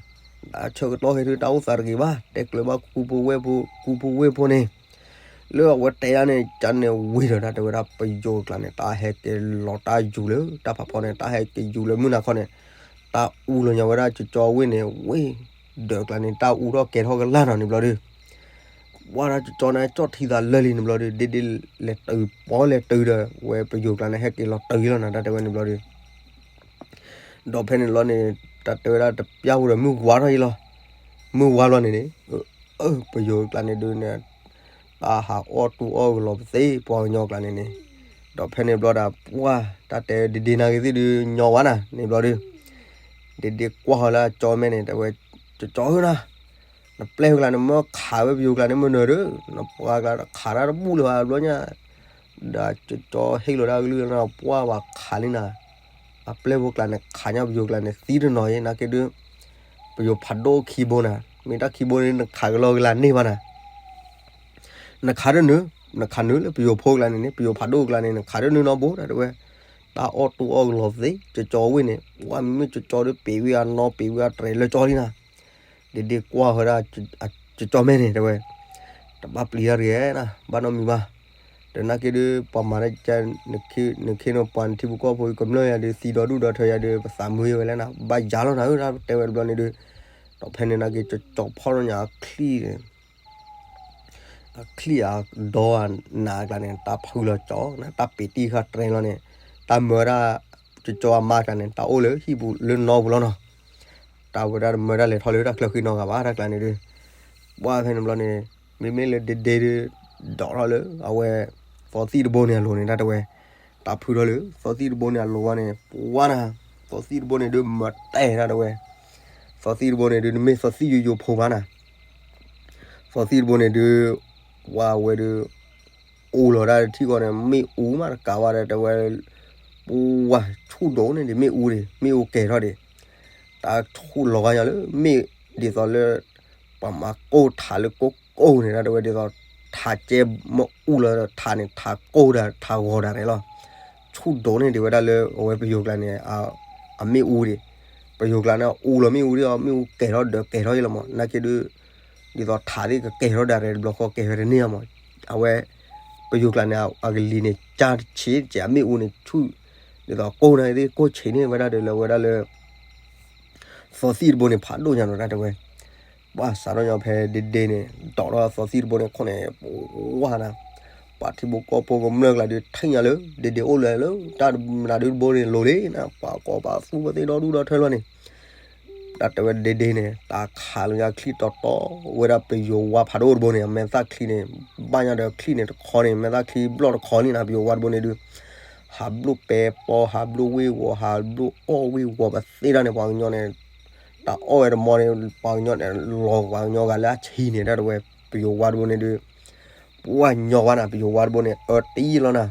တၢ်ဆၢကတီၢ်ဟဲဒုးတၢ်အိၣ်သးတဂ့ၤဘၣ်, တဲကျၢၤဘၣ်ကူဖိဝ့ၢ်ဖိ ကူဖိဝ့ၢ်ဖိန့ၣ်, လၢအဝဲတဲဒၣ်န့ၣ် ကန့ၣ်ဝံၤဒီးတၢ်တဲဝဲဒၣ်ပယိၤကျါန့ၣ် တၢ်ဟဲက့ၤလီၤတၢ်ယူၤလၢတၢ်ဖးဖီန့ၣ် တၢ်ဟဲက့ၤယူၤလၢမုၢ်နၤခီန့ၣ်, တၢ်အူလီၤညါဝဲဒၣ်ကၠီကၠီဝ့ၢ်န့ၣ် ဝ့ၢ်ဒၢးကျါန့ၣ် တၢ်အူထီၣ်ကဲၤထီၣ်ကလၢ်နီၤန့ၣ်ဘျီဒုး ပှၤတၢ်ကၠီကၠီန့ၣ် ကၠီထံသးလၢာ်လံန့ၣ်ဘျီဒုး ဒ့ဒ့လဲၤတုၤပီလဲၤတုၤဒီး ဝဲပယိၤကျါန့ၣ် ဟဲက့ၤလီၤတုၤလီၤနၤ တၢ်တဲဝဲန့ၣ်ဘျီဒုး ဒီးဖဲန့ၣ်လီၤန့ၣ် တၢ်တဲဝဲဒၣ်တပျၢ်ပူၤဒီးမုၢ်ဝါထီၣ်အံၤလီၤ, မုၢ်ဝါဘျီန့ၣ်န့ၣ်, ပယိၤကျါန့ၣ်ဒုးန့ၣ်, တၢ်ဟးအီၣ်တူၢ်အီၣ်ကလီၤပသ့ပှၤကညီကျါန့ၣ်န့ၣ်, ဒီးဖဲန့ၣ်ဘျီဒီး ပှၤတၢ်တဲဒ့ဒ့နာ်က့ၤသ့ၣ်ဒုးညီဝဲနၤန့ၣ်ဘျီဒုး, ဒ့ဒ့ကွၢ်ဃီၤလၢအကၠီမဲန့ၣ် တဲဝဲ, ကၠီကၠီဧၢနၤ နပျဲၢ်ကျါန့ၣ် မ့ၢ်ခးဝဲပယိၤကျါန့ၣ် မ့ၢ်နၢၤဒီး နပှၤကျါခးတၢ်တဘူၣ်လၢၤဘၣ်ဘျီညါ, ဒီးကၠီဟ့ၣ်လီၤတၢ်ကလုၢ်လၢနပှၢ်ဘၣ်ခးလံနၤ, အပျဲၢ်ဖိကျါန့ၣ် ခးညါပယိၤကျါန့ၣ် သံတနီၤအံၤ နာ်က့ဒုး, ပယိၤဖးဒိၣ်ခံဘိနၤ, မ့ၢ်တၢ်ခံဘိန့ၣ် နခးကလီကလီန့ၢ်ဘၣ်နၤ နခးတနုၤ, နခးနုၤလၢပယိၤဖိကျါန့ၣ်န့ၣ် ပယိၤဖးဒိၣ်ကျါန့ၣ် နခးတနုၤနီတဘိ တၢ်တဲဝဲ, တၢ်အီၣ်တူၢ်အီၣ်ကလီၤသ့ ကၠီကၠီဝ့ၢ်န့ၣ် ပှၤမ့မ့ၢ်ကၠီကၠီဒီး ပ့ၤဝံၤအနီၢ်ပ့ၤဝံၤအတြဲၤလၢကၠီလံနၤ, ဒ့ဒ့ကွၢ်ဃီၤဒၣ် ကၠီကၠီမဲန့ၣ် တဲဝဲ, တဘၣ်ပျံၤတၢ်တဂ့ၤနၤ ဘၣ်နီတမံၤဘၣ်, ဒီးနာ်က့ဒုး ပှၤမၤတၢ်က နခ့နပှၤနထံဖိကီၢ်ဖိ ကမျၢၢ်ယၤဒုး သံဒီဒူၣ်ဒီထၢယၤဒုး ပသးမုာ်ဝဲလဲၣ်နၤ ဘၣ်ယၤလီၤနၤဧၢ တၢ်တဲဝဲတဘျီန့ၣ်ဒုး, ဒီးဖဲန့ၣ်နာ်က့ ကၠီကၠီဖီၣ်ထီၣ်ညါအချံၣ် အချံၣ်အဒီအနးကျါန့ၣ် တၢ်ဖုလီၤကၠီ တၢ်ပ့ၤတံၢ်ဃာ်တြဲၤလီၤန့ၣ်, တၢ်မၢဝဲဒၣ် ကၠီကၠီအမါကျါန့ၣ် တၢ်အိၣ်လၢဟံၣ်ပူၤလၢနီပူၤလီၤနီၤ, တၢ်ဝဲဒၣ်တမၢတၢ်လဲၤထီၣ်လၢတၢ်ချၢဃံနီတဂၤဘၣ် တၢ်ကျါန့ၣ်ဒုး, ပှၤဖဲန့ၣ်ဘျီန့ၣ် မ့မ့ၢ်လၢဒ့ဒ့ဒုး ဒိးထီၣ်လၢ အဝဲ သီသံၣ်တဘိန့ၣ်အလိၤန့ၣ် တၢ်တဲဝဲ, တၢ်ဖုထီၣ်လၢ သီသံၣ်တဘိန့ၣ်အလိၤဝဲန့ၣ် ပှၤနၤ, သီသံၣ်တဘိန့ၣ်ဒုး မၤတဲတၢ်တဲဝဲ, သီသံၣ်တဘိန့ၣ်ဒုး နမ့ၢ်သီသံၣ်ယိယိဖိဘၣ်နၤ သီသံၣ်တဘိန့ၣ်ဒုး ပှၤဝဲဒုး အူလီၤဒၣ်ထံၣ်ဃီန့ၣ် မ့ၣ်အူမးတကးဘၣ်ဒီးတဲဝဲ, ပှၤဆူၣ်ဒိၣ်န့ၣ်ဒံး မ့ၣ်အူဒံး မ့ၣ်အူကဲၤထီၣ်ဒံး, တၢ်ဆူၣ်လီၤဂာ်ညါလၢမ့ၣ်ဒ်သိးလၢ ပှၤမၤကိၢ်ထးလၢကိၢ်ကိၢ်န့ၣ် တၢ်တဲဝဲဒ်သိး ထးကဲမ့ၣ်အူလီၤထးန့ၣ် ထးကိၢ်ဒီးထးဂီၤဒၣ်န့ၣ်လီၤ, ဆ ခူၣ်ဒိးန့ၢ်ဒံးဝဲဒၣ်လၢအဝဲပယိၤကျါန့ၣ် အမ့ၣ်အူဒံး, ပယိၤကျါန့ၣ်အူလီၤမ့ၣ်အူဒံးအီၤ မ့ၣ်အူကဲၤထီၣ်ဒီးကဲၤထီၣ်ယဲလီၤမး နာ်က့ဒုး ဒ်သိးထးသ့ၣ်ကကဲၤထီၣ်ဒၣ်ရဲၣ်တဘျီဃီကဲၤဝဲတန့ၢ်အီၤမး, အဝဲ ပယိၤကျါန့ၣ် အကလံၤန့ၣ် ကၢ်တဆံးကဲၤအမ့ၣ်အူန့ၣ်ဆူၣ်, ဒ်သိးကိၢ်န့ၣ်သ့ၣ်ကိၢ်ဆံးန့ၢ်ဝဲဒၣ်ဒီးလၢဝဲဒၣ်လၢ သီသံၣ်တဘိန့ၣ် ဖးဒိၣ်ညါနီၤတၢ်တဲဝဲ, ပှၢ်စးထီၣ်ညီဖဲဒ့ဒ့န့ၣ် ဒိးထီၣ်သီသံၣ်တဘိန့ၣ်ခိၣ်န့ၣ် ပဝါနၤ, ပှၤထံဖိကီၢ်ဖိကမျၢၢ်ကျါဒုး ထံၣ်ညါလၢ ဒ့ဒ့အိၣ်လၢလၢ တၢ်မနုၤဒုးတဘိန့ၣ်လိၤလံနၤ ပှၤကိးပှၤသူဝဲသ့ၣ်ဒီဒူၣ်ဒီထၢလီၤန့ၣ်, တၢ်တဲဝဲဒ့ဒ့န့ၣ် တၢ်ခးလၢညါချံတီတီ ဝဲဒၣ်ပယိၤဝါဖးဒိၣ်တဘိန့ၣ် အမဲာ်သၣ်ချံန့ၣ် ဘၣ်ညါဒီးချံန့ၣ်တခီန့ၣ် မဲာ်သၣ်ချံဘျီၣ်တခီလံနၤ ပယိၤဝါတဘိန့ၣ်ဒုး ဟးဘျိၣ်ပဲပီ ဟးဘျိၣ်ဝ့ၢ်ဝီၤ ဟးဘျိၣ်အီၣ်ဝ့ၢ်ဝီၤ ပသ့ၣ်တၢ်န့ၣ် ပှၤကညီန့ၣ် တၢ်အီၣ်ဝဲတမီန့ၣ် ပှၤကညီန့ၣ် လီၤပှၤကညီဂၤလၢအဆံးန့ၣ် တၢ်တဝဲ ပယိၤဝါတဘိန့ၣ်ဒုး ပှၢ်ညီဝါနၤ ပယိၤဝါတဘိန့ၣ် အၢတံၢ်လီၤနၤ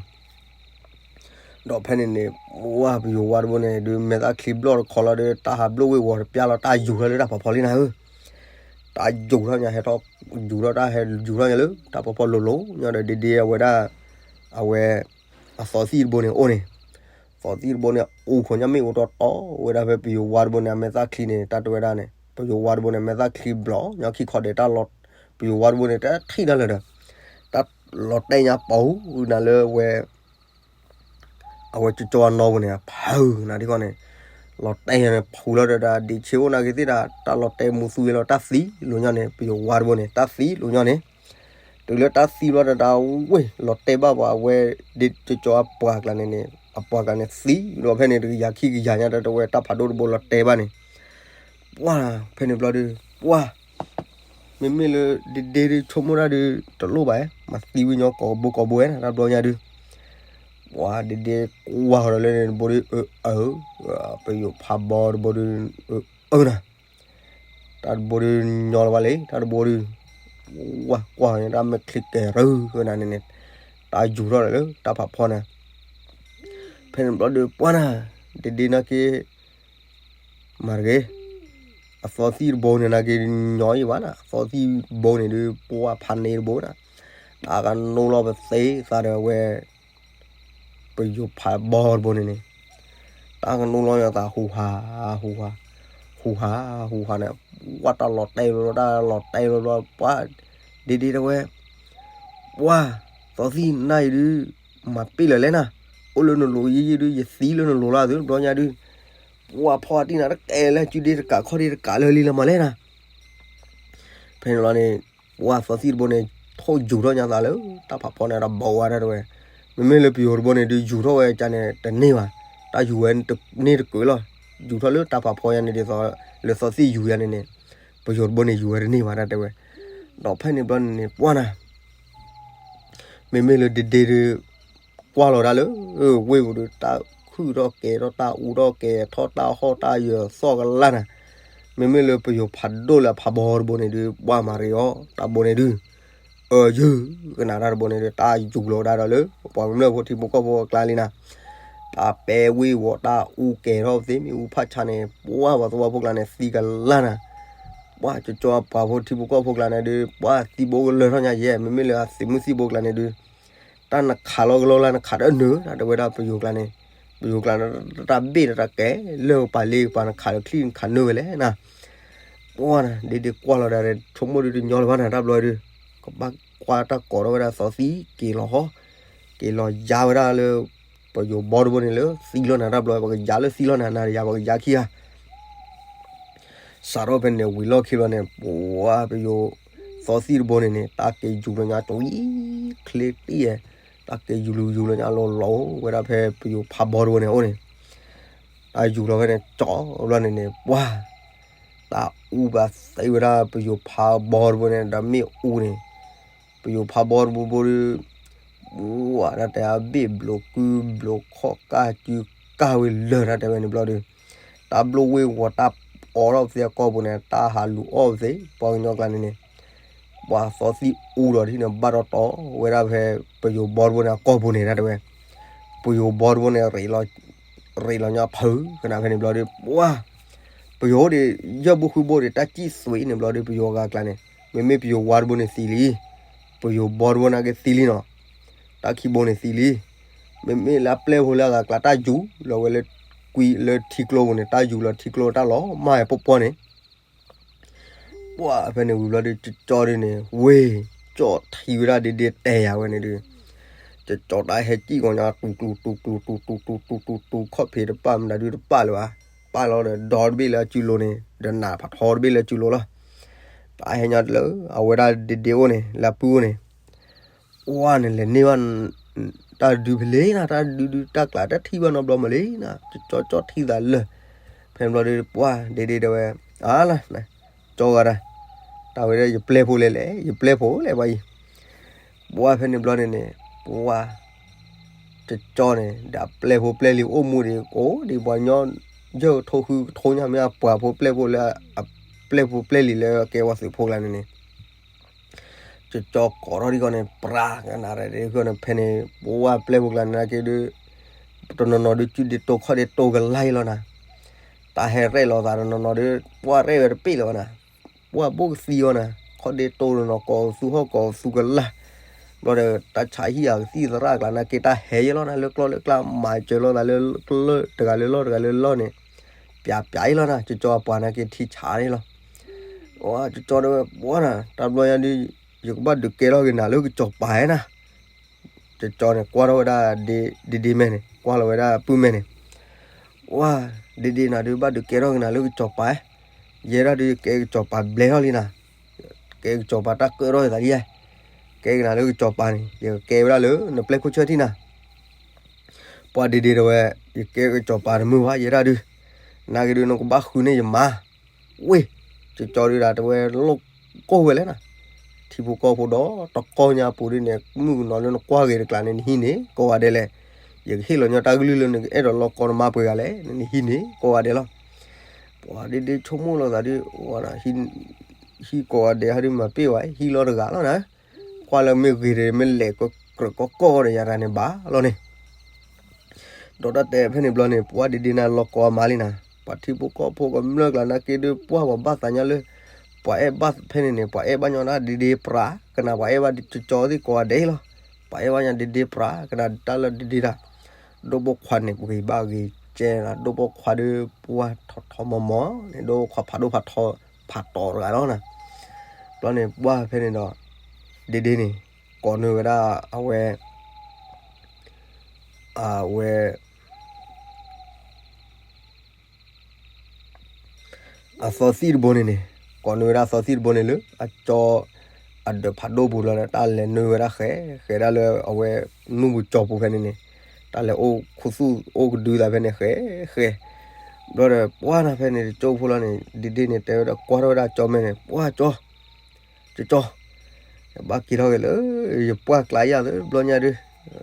ဒီးဖဲန့ၣ်န့ၣ် ပှၢ်ပယိၤဝါတဘိန့ၣ်ဒုး မဲာ်သၣ်ချံဘျီၣ်တခီလီၤဒီး တၢ်ဟးဘျိၣ်ဝ့ၢ်ဝီၤတပျၢ်လီၤ တၢ်ယူၤထီၣ်လၢတၢ်ဖးဖီလံနၤဧၢ, တၢ်ယူၤထီၣ်ညါဟဲထီၣ် ယူၤထီၣ်တၢ်ဟဲယူၤထီၣ်ညါလၢ တၢ်ဖးဖီလိၤလိၤညါဒီး ဒ့ဒ့အဝဲဒၣ် အဝဲ အသီသံၣ်တဘိန့ၣ်အိၣ်န့ၣ်, သီသံၣ်တဘိန့ၣ် အူခိးညါမ့ၣ်အူတီတီ ဝဲဒၣ်ဖဲပယိၤဝါတဘိန့ၣ် အမဲာ်သၣ်ချံန့ၣ် တၢ်တဲဝဲဒၣ်န့ၣ် ပယိၤဝါတဘိန့ၣ် အမဲာ်သၣ်ချံဘျီၣ်ညါခံခီဒဲး တၢ်လီၤ ပယိၤဝါတဘိန့ၣ် တထံၣ်တၢ်လၢာ်ဒီး တၢ်လီၤတဲာ်ညါပူၤနၤလၢဝဲ အဝဲကၠီကၠီအနီၢ်ပူၤန့ၣ် အဖုနၤဒ်ဃီန့ၣ် လီၤတဲာ်ညါန့ၣ် ဖုလီၤဒီးဒၣ် ဒ့ဆ့အိၣ်နာ်က့သ့ၣ်ဒၣ် တၢ်လီၤတဲာ်မူသူဝဲလီၤ တၢ်သံလိာ်ညီန့ၣ် ပယိၤဝါတဘိန့ၣ် တၢ်သံလိာ်ညီန့ၣ် တုၤလၢတၢ်သံဘျီဒီးဒၣ်ဝ့ၢ် လီၤတဲာ်ဘၣ်ပှၤအဝဲ ဒ့ကၠီကၠီအပှၤကျါန့ၣ်န့ၣ် အပှၤကျါန့ၣ်သံဒီးဖဲန့ၣ် တကယၤခံကယၤညါတၢ်တဲဝဲ တၢ်ဖးဒိၣ်တဘိလီၤတဲာ်ဘၣ်န့ၣ် ပှၢ်ဖဲန့ၣ်ဘျီဒုး ပှၢ် မ့မ့ၢ်လၢဒ့ဒ့ဒုးဆိကမိၣ်တၢ်ဒုး တလိၣ်ဘၣ် မၤသံဝံၤညီကိးဘိကိးဘိဝဲနၤ တၢ်ဘျီညါဒုး ပှၢ်ဒ့ဒ့ကွၢ်ဃီၤဒီးလၢန့ၣ်တဘိဒုး အၢ အၢ ပယိၤဖးဘီတဘိဒုး အၢ အၢနၤ တၢ်တဘိဒုးညီလီၤဘၣ်လံ တၢ်တဘိဒုး ဝါကွၢ်ဃီၤန့ၣ် တၢ်မဲာ်ချံကဲၤရၢဃီၤနၤန့ၣ်န့ၣ် တၢ်ယူၤထီၣ်ဒီးလၢတၢ်ဖးဖီနၤ ဖဲန့ၣ်ဘျီဒုး ပှၢ်နၤ ဒ့ဒ့နာ်က့ မၤတဂ့ၤ အသီသံၣ်တဘိန့ၣ်နာ်က့ညီယံၤဘၣ်နၤ အသီသံၣ်တဘိန့ၣ်ဒုး ပှၢ်ဖးန့ၢ်တဘိနၤ တၢ်ကနိလီၤပသ့သးဒီးဝဲ ပယိၤဖးဘီတဘိန့ၣ်န့ၣ် တၢ်ကနိလီၤညါသးဟူးဟး ဟူးဟး ဟူးဟး ဟူးဟးန့ၣ် ပှၢ်တၢ်လီၤတဲာ်ဘျီ တၢ်လီၤတဲာ်ဘျီဘျီ ပှၢ် ဒ့ဒ့တဲဝဲ ပှၢ် သီသံၣ်နၤအံၤဒုး မၤပ့ၢ်လၢာ်လဲၣ်နၤ အိၣ်လၢနလိၤယံၤယံၤဒုး ယသံလၢနလိၤလၢသုတဘျီညါဒုး ပှၢ်ဖီအတံၢ်နၤတကဲလၢ ကုဒ့တကးခီၣ်ဒ့တကးလၢလံလၢမၤလဲၣ်နၤ ဖဲန့ၣ်လီၤန့ၣ် ပှၢ်သီသံၣ်တဘိန့ၣ် ထိၣ်ယူၤထီၣ်ညါသးလၢ တၢ်ဖးဖီန့ၣ် တဘိဝဲဒၣ်တဲဝဲ မ့မ့ၢ်လၢပယိၤတဘိန့ၣ်ဒုး ယူၤထီၣ်ဝဲကန့ၣ် တန့ၢ်ဘၣ် တၢ်ယူၤဝဲန့ၣ်တကၢးလီၤ ယူၤထီၣ်လၢတၢ်ဖးဖီယါန့ၣ်ဒ်သိး လၢသီသံၣ်ယူၤယါန့ၣ်န့ၣ် ပယိၤတဘိန့ၣ် ယူၤဝဲတန့ၢ်ဘၣ်တၢ်တဲဝဲ ဒီးဖဲန့ၣ်ဘျီန့ၣ် ပှၢ်နၤ မ့မ့ၢ်လၢဒ့ဒ့ဒုး ကွၢ်လီၤဒၣ်လၢ ဝ့ၢ်ပူၤဒီး တၢ်ခုၣ်ထီၣ်ကဲၤထီၣ် တၢ်အူထီၣ်ကဲၤထီၣ် တၢ်ဟီၣ်တၢ်ယၢၤသီၣ်ကလၢ်နၤ မ့မ့ၢ်လၢပယိၤဖးဒိၣ်လၢအဖးဘီတဘိန့ၣ်ဒုး ပှၢ်မၤရ့အီၤ တၢ်ဘိန့ၣ်ဒုး အၢယုၢ်ကနၤတၢ်တဘိန့ၣ်ဒုး တၢ်ယူၤလီၤဒၣ်ဒီးလၢ ပှၤကမျၢၢ်ဖိထံဖိကီၢ်ဖိအကျါလံနၤ တၢ်ပဲဝ့ၢ်ဝီၤ တၢ်အူကဲၤထီၣ်သ့ မ့ၣ်အူဖးဆါန့ၣ် ပှၢ်ပှၤသဝီဖိကျါန့ၣ် သံကလၢ်နၤ ပှၢ်ကၠီကၠီပှၤဖိထံဖိကီၢ်ဖိကျါန့ၣ်ဒုး ပှၢ်သံဘိကလၢာ်ထီၣ်ညါယဲ မ့မ့ၢ်လၢအသုးမုၢ်သံၣ်ဘိကျါန့ၣ်ဒုး တၢ်နခးလီၤကလီလၢနခးတအၢနၢၤ တၢ်တဲဝဲဒၣ်ပယိၤကျါန့ၣ် ပယိၤကျါန့ၣ် တၢ်ဘ့ၣ်တၢ်ကဲ လၢပှၤလ့ပှၤနခးလၢချံနခးနၢၤဝဲလဲၣ်နၤ ပှၢ်နၤ ဒ့ဒ့ကွၢ်လီၤဒၣ် ဆိကမိၣ်ဒုးတညီလၢၤဘၣ်နၤ တၢ်ဘျီဒုး ကဘၣ်ကွၢ်တၢ်ကိးထီၣ်ဝဲဒၣ်သီသံၣ်က့ၤလီၤဟီ က့ၤလီၤယါဝဲဒၣ်လၢ ပယိၤဘီတဘိန့ၣ်လၢသံလီၤနၤ တၢ်ဘျီ ပကယါလၢသံလီၤနၤ နၤတယါ ပကယါခံဂၤ စးထီၣ်ဖဲန့ၣ် ဝံၤလီၢ်ခံဘျီန့ၣ် ပှၢ်ပယိၤသီသံၣ်တဘိန့ၣ်န့ၣ် တၢ်က့ၤယူၤလီၤညါ တဝံၤချ့တံၢ်ဧဲ တၢ်က့ၤယူၤလူၤယူၤလီၤညါလီၤလီၤ ဝဲဒၣ်ဖဲပယိၤဖးဘီတဘိန့ၣ်အိၣ်န့ၣ် တၢ်ယူၤလီၤဖဲန့ၣ် ကၠီဘျီန့ၣ်န့ၣ် ပှၢ် တၢ်အူဘၣ်သ့ဝဲဒၣ်ပယိၤဖးဘီတဘိန့ၣ် ဒီးမ့ၣ်အူန့ၣ် ပယိၤဖးဘီတဘိဘိဒုး ပှၢ်တၢ်တဲအဘ့ၣ်ဘျိးကုဘျိးခီၣ်ကၢ်ကုကၢ်ဝဲလၢာ်တၢ်တဲဝဲန့ၣ်ဘျီဒုး တၢ်ဘျိၣ်ဝ့ၢ်ဝီၤတၢ်အီထီၣ်သ့အကီၢ်ပူၤန့ၣ် တၢ်ဟးလူၤအီၣ်သ့ ပှၤကညီကျါန့ၣ်န့ၣ် ပှၤသီသံၣ်အူဒီးဒ်န့ၣ် ဘၣ်တီတီဝဲဒၣ်ဖဲ ပယိၤဘီတဘိန့ၣ် အကီၢ်ပူၤန့ၣ် တၢ်တဲဝဲ ပယိၤဘီတဘိန့ၣ် ရ့းလီၤညီဖုကနၣ်ဖဲန့ၣ်ဘျီဒီး ပှၢ် ပယိၤဒီး ယဲၢ်ဘိဃုဘိဒီး တၢ်စံၣ်သွံးန့ၣ်ဘျီဒီး ပယိၤအဂၤကျါန့ၣ် မ့မ့ၢ်ပယိၤဝါတဘိန့ၣ်သံလံ ပယိၤဘီတဘိန့ၣ်ကသံလံနီၤ တၢ်ခံဘိန့ၣ်သံလံ မ့မ့ၢ်လၢအပျဲၢ်ဖိလၢအဂၤကျါ တၢ်ယူၤလီၤဝဲလၢကွံလၢထံကျိပူၤန့ၣ်, တၢ်ယူၤလီၤထံကျိတၢ်လီၤမၢ်ဝဲပီၢ်ပီၢ်န့ၣ်, ပှၢ်ဖဲန့ၣ်ဝံၤဘျီဒီး ကၠီကၠီဒုန့ၣ် ဝ့ၢ်, ကၠီထံဝဲဒၣ်ဒ့ဒ့တဲယၤဝဲန့ၣ်ဒုး, ကၠီကၠီတၢ်ဟဲစံၣ်ကီးညါ တူၤတူၤတူၤတူၤတူၤတူၤတူၤတူၤတူၤ ခီၣ်ဖံးတပၢ်မတၤဒုတပၢ်လၢၤဘၣ်, ပၢ်လီၤဒီး ဒီတဘ့ၣ်လၢအစုလိၤန့ၣ် ဒီးနးဖးထီတဘ့ၣ်လၢအစုလိၤလီၤ. တၢ်ဟဲညါလၢ အဝဲဒၣ်ဒ့ဒ့အိၣ်န့ၣ် လၢအပုၢ်အိၣ်န့ၣ် ပှၢ်န့ၣ်လဲၤန့ၢ်ဘၣ် တၢ်ဒုဖဲလဲၣ်နၤ, တၢ်ဒုဒုတၢ်ကျးတထံၣ်ဘၣ်နီတဘျီမးလံနၤ, ကၠီကၠီထံသးလၢာ်. ဖဲန့ၣ်ဘျီဒီး ပှၢ်ဒ့ဒ့တဲဝဲ, အါလၢ်, ကၠီဂၤဒၣ်, တၢ်ဝဲဒၣ်ယပျဲၢ်ဖိလဲၣ်လဲၣ်, ယပျဲၢ်ဖိလဲၣ်ပှၤအံၤ. ပှၢ်ဖဲန့ၣ်ဘျီန့ၣ်န့ၣ် ပှၢ် ကၠီကၠီန့ၣ် ဒီးအပျဲၢ်ဖိပျဲၢ်လံၤအိၣ်မူဒံး ကိးဒံးပှၤညီ ယၢၢ်ကထိဃုကထိညါ မ့ၢ်အပှၤဖိပျဲၢ်ဖိလၢ အပျဲၢ်ဖိပျဲၢ်လံၤလၢကဲဝဲသုးဖိကျါန့ၣ်န့ၣ် ကၠီကၠီကိးထီၣ်ဒံးကီးန့ၣ် ပြးကနၣ်ရၣ်ဒံးကီးန့ၣ် ဖဲန့ၣ် ပှၢ်ပျဲၢ်ဖိကျါန့ၣ်နာ်က့ဒုး တနီၤနီၤဒုး စုဒ့တိခီၣ်ဒ့တိကလါအံၤလီၤနၤ. တၢ်ဟဲရဲၣ်လီၤသးတနီၤနီၤဒုး ပှၢ်ရဲၣ်ဝဲတပ့ၢ်လၢၤဘၣ်နၤ. ပှၢ်ဘိၣ်ကသံအီၤနၤ, ခီၣ်ဒ့တိတနီၤ ကိးသူဟီၣ်ကိးသူကလါ. ဘျီဒီး တၢ်ဆါဟံၣ်အကသံၣ်သရၣ်ကျါနာ်က့ တၢ်ဟဲယဲလီၤနၤ လၢကျီၢ်လၢကျါ မၤစၢၤလိာ်သးလၢ တဂၤလၢလီၢ်တဂၤလၢလီၢ်န့ၣ် ပျးပျးအံၤလီၤနၤ. ကၠီကၠီအပှၤနာ်က့ထံဆါန့ၣ်လီၤ. အကၠီတဲဝဲ ပှၢ်နၤ တၢ်ဘျီညါဒုး ယကဘၣ်ဒုးကဲထီၣ်က့ၤနၤလၢကစီၤပၤဧါနၤ. ကၠီကၠီန့ၣ် ကွၢ်ထီၣ်ဝဲဒၣ် ဒ့ဒ့မဲာ်န့ၣ် ကွၢ်လီၤဝဲဒၣ်ပုၢ်မဲာ်န့ၣ်, ပှၢ် ဒ့ဒ့နၤဒုး ဘၣ်ဒုးကဲထီၣ်က့ၤနၤလၢကစီၤပၤ, ယဲဒၣ်ဒုး ယကဲကစီၤပၤဘျဲထီၣ်လံနၤ, ကဲကစီၤပၤတၢ်ကၢၣ်ထီၣ်ယသးလံဧါ, ကဲက့ၤနၤလၢကစီၤပၤန့ၣ် ယကကဲဝဲဒၣ်လၢနပျဲၢ်ခိၣ်ဆၢထံၣ်နၤ. ပှၢ်ဒ့ဒ့တဲဝဲ ယကဲကစီၤပၤတမုာ်ဘၣ် ယဲဒၣ်ဒုး, နာ်က့ဒုး နကဘၣ်ဃုန့ၢ်ယမါ ဝ့ၢ်, ကၠီကၠီဒုးဒၣ်တဲဝဲ လီၢ်ကီၢ်ဝဲလဲၣ်နၤ, ထံဖိကီၢ်ဖိဒီးတကီၢ်ညါပူၤဒုးန့ၣ် မုၣ်ကနီၤလၢနကွၢ်ဂ့ၤတကျါန့ၣ် နဟံးန့ၢ်ကိးဂၤဒဲးလဲၣ်, ယကဟ့ၣ်လီၤညီတၢ်ကလုၢ်လၢနကအဲၣ်ဒိးလီၢ်ကီၢ်နမါပှဲၤဂၤလဲၣ်, နဟံးန့ၢ်ကိးဂၤဒဲးလီၤ. ပှၢ်ဒ့ဒ့ဆိကမိၣ်လီၤသးဒုး ဝဲ ဟံးကိးဂၤဒဲးဟဲဒုးမၤပ့ၢ်ဝဲ ဟံးလီၤတဂၤလီၤနၤ, ကွၢ်လၢမ့ၢ်ဂ့ၤဒီး မ့ၢ်လဲၤကကြၢးကီကီၢ်ဒီးယၤတဂၤန့ၣ်ဘၣ်လီၤန့ၣ် ဒီးတၢ်တဲဖဲန့ၣ်ဘျီန့ၣ် ပှၢ်ဒ့ဒ့န့ၣ်လီၢ်ကီၢ်အမါလံနၤ, ပှၤထံဖိကီၢ်ဖိကမျၢၢ်ကျါနာ်က့ဒုး ပှၢ်ပှၤဘၣ်သးညီလၢ ပှၤအဲၣ်ဘၣ်ဖဲန့ၣ်န့ၣ် ပှၤအဲၣ်ဘၣ်ညီဒၣ်ဒ့ဒ့ပြး ကနၣ် ပှၤအဲၣ်ဘၣ်ကၠီကၠီသ့ၣ်ကိးဂၤဒဲးလီၤ. ပှၤအဲၣ်ဘၣ်ညီဒ့ဒ့ပြး ကနၣ်တၢ်လၢဒ့ဒ့တၢ် ဒိၣ်ပိာ်ခွါန့ၣ် ပဂ့ၤဘၣ်ဂ့ၤကဲနၤ ဒိၣ်ပိာ်ခွါဒုး ပှၢ်ထီၣ်ထီၣ်မီၤမီၤန့ၣ် ဒိၣ်ပိာ်ခွါဖးဒိၣ်ဖးထီ ဖးတီၤတဂၤလီၤနၤ. ဘျီန့ၣ် ပှၢ်ဖဲန့ၣ်ဒီး ဒ့ဒ့န့ၣ် ကိးနုာ်ဝဲဒၣ်အဝဲ အဝဲ အသီသံၣ်တဘိန့ၣ်န့ၣ် ကိးနုာ်ဝဲဒၣ်အသီသံၣ်တဘိန့ၣ်လၢ အကၠီ အဒၢးဖးဒိၣ်ပူၤလီၤဒီး တၢ်လဲၤနုာ်ဝဲဒၣ်ဃဲ ဃဲဒၣ်လၢအဝဲနူၢ်ပူၤကၠီပူၤဖဲန့ၣ်န့ၣ် တၢ်လဲၤအိၣ်ခူသူၣ်အိၣ်ကဒုသးဖဲန့ၣ်ဃဲ ဃဲ ဘျီဒီး ပှၢ်နၤဖဲန့ၣ် တကၠိဖိလီၤန့ၣ် ဒ့ဒ့န့ၣ် တဲဝဲဒၣ်ကွၢ်ထီၣ်ဝဲဒၣ်ကၠီမဲာ်န့ၣ် ပှၢ်ကၠီ ကၠီ ယဘၣ်က့ၤထီၣ်က့ၤလၢ ယပှၢ်ကျါယၤသ့ ဘျီညါဒုး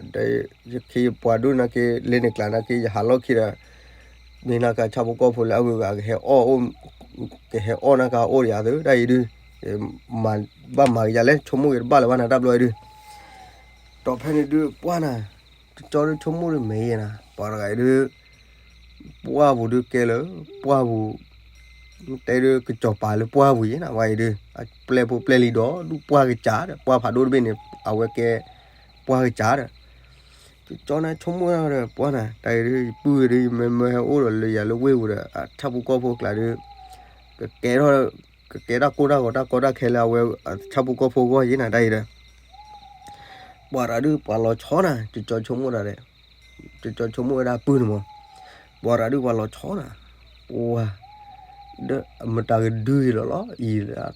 ဒီးယခ့ယပှၤဒိၣ်နာ်က့ လၢန့ၣ်ကျါနာ်က့ ယဟးလီၢ်ခံဒီး မ့ၢ်နၤကဆၣ်ဖိကီၢ်ဖိလၢအဂုၤအဂၤ ကဟဲအီၣ်အိၣ် ကဟဲအီၣ်နၤကအိၣ်ဒီးယၤသ့ တၢ်အံၤဒုး မၤဘၣ်မၤက့ၤယၤလဲၣ် ဆိကမိၣ်က့ၤတဘၣ်လၢၤဘၣ်နၤတၢ်ဘျီအံၤဒုး ဒီးဖဲန့ၣ်ဒုး ပှၢ်နၤ တကၠီဒုးဆိကမိၣ်ဒုးမ့ၢ်ယဲနၤ ပှၤတဂၤအံၤဒုး ပှၢ်ပူၤဒုးကဲလၢ ပှၢ်ပူၤ တဲဒုးကစီၤပၤလၢပှၢ်ပူၤယဲနၤ ဝဲအံၤဒုး အပျဲၢ်ဖိပျဲၢ်လံၤဒီး ဒုးပှၢ်ကစၢ်ဒီး ပှၢ်ဖးဒိၣ်တဘ့ၣ်န့ၣ် အဝဲကဲ ပှၢ်ကစၢ်ဒီး ကၠီနၤဆိကမိၣ်ဒီး ပှၢ်နၤ တၢ်အံၤဒုး ယပုၢ်ဂ့ၤဒုး ယမ့ၢ်မ့ၢ်ဟဲအိၣ်ဒီးလၢယၤလၢဝ့ၢ်ပူၤဒီး အဆၣ်ဖိကီၢ်ဖိကျါဒုး ကကဲထီၣ် ကကဲတၢ်ကိၢ်တၢ်ဂီၤတၢ်ကီတၢ်ခဲလၢအဝဲ အဆၣ်ဖိကီၢ်ဖိအဂီၢ်ယဲနၤ တၢ်အံၤဒီး ပှၤတဂၤဒုး ပှၤလီၤဆီနၤ ကၠီဆိကမိၣ်တၢ်ဒီး ကၠီဆိကမိၣ်ဝဲဒၣ်ပုၢ်န့ၣ်မး ပှၤတဂၤဒုး ပှၤလီၤဆီနၤ ပှၤ ဒီးမတၤကဒုက့ၤလီၤလီၤ အံၤ ပှၢ် ကၠီန့ၣ်သံကွၢ်လံနၤ ပှၢ်ဒ့ဒ့နမၤဒီး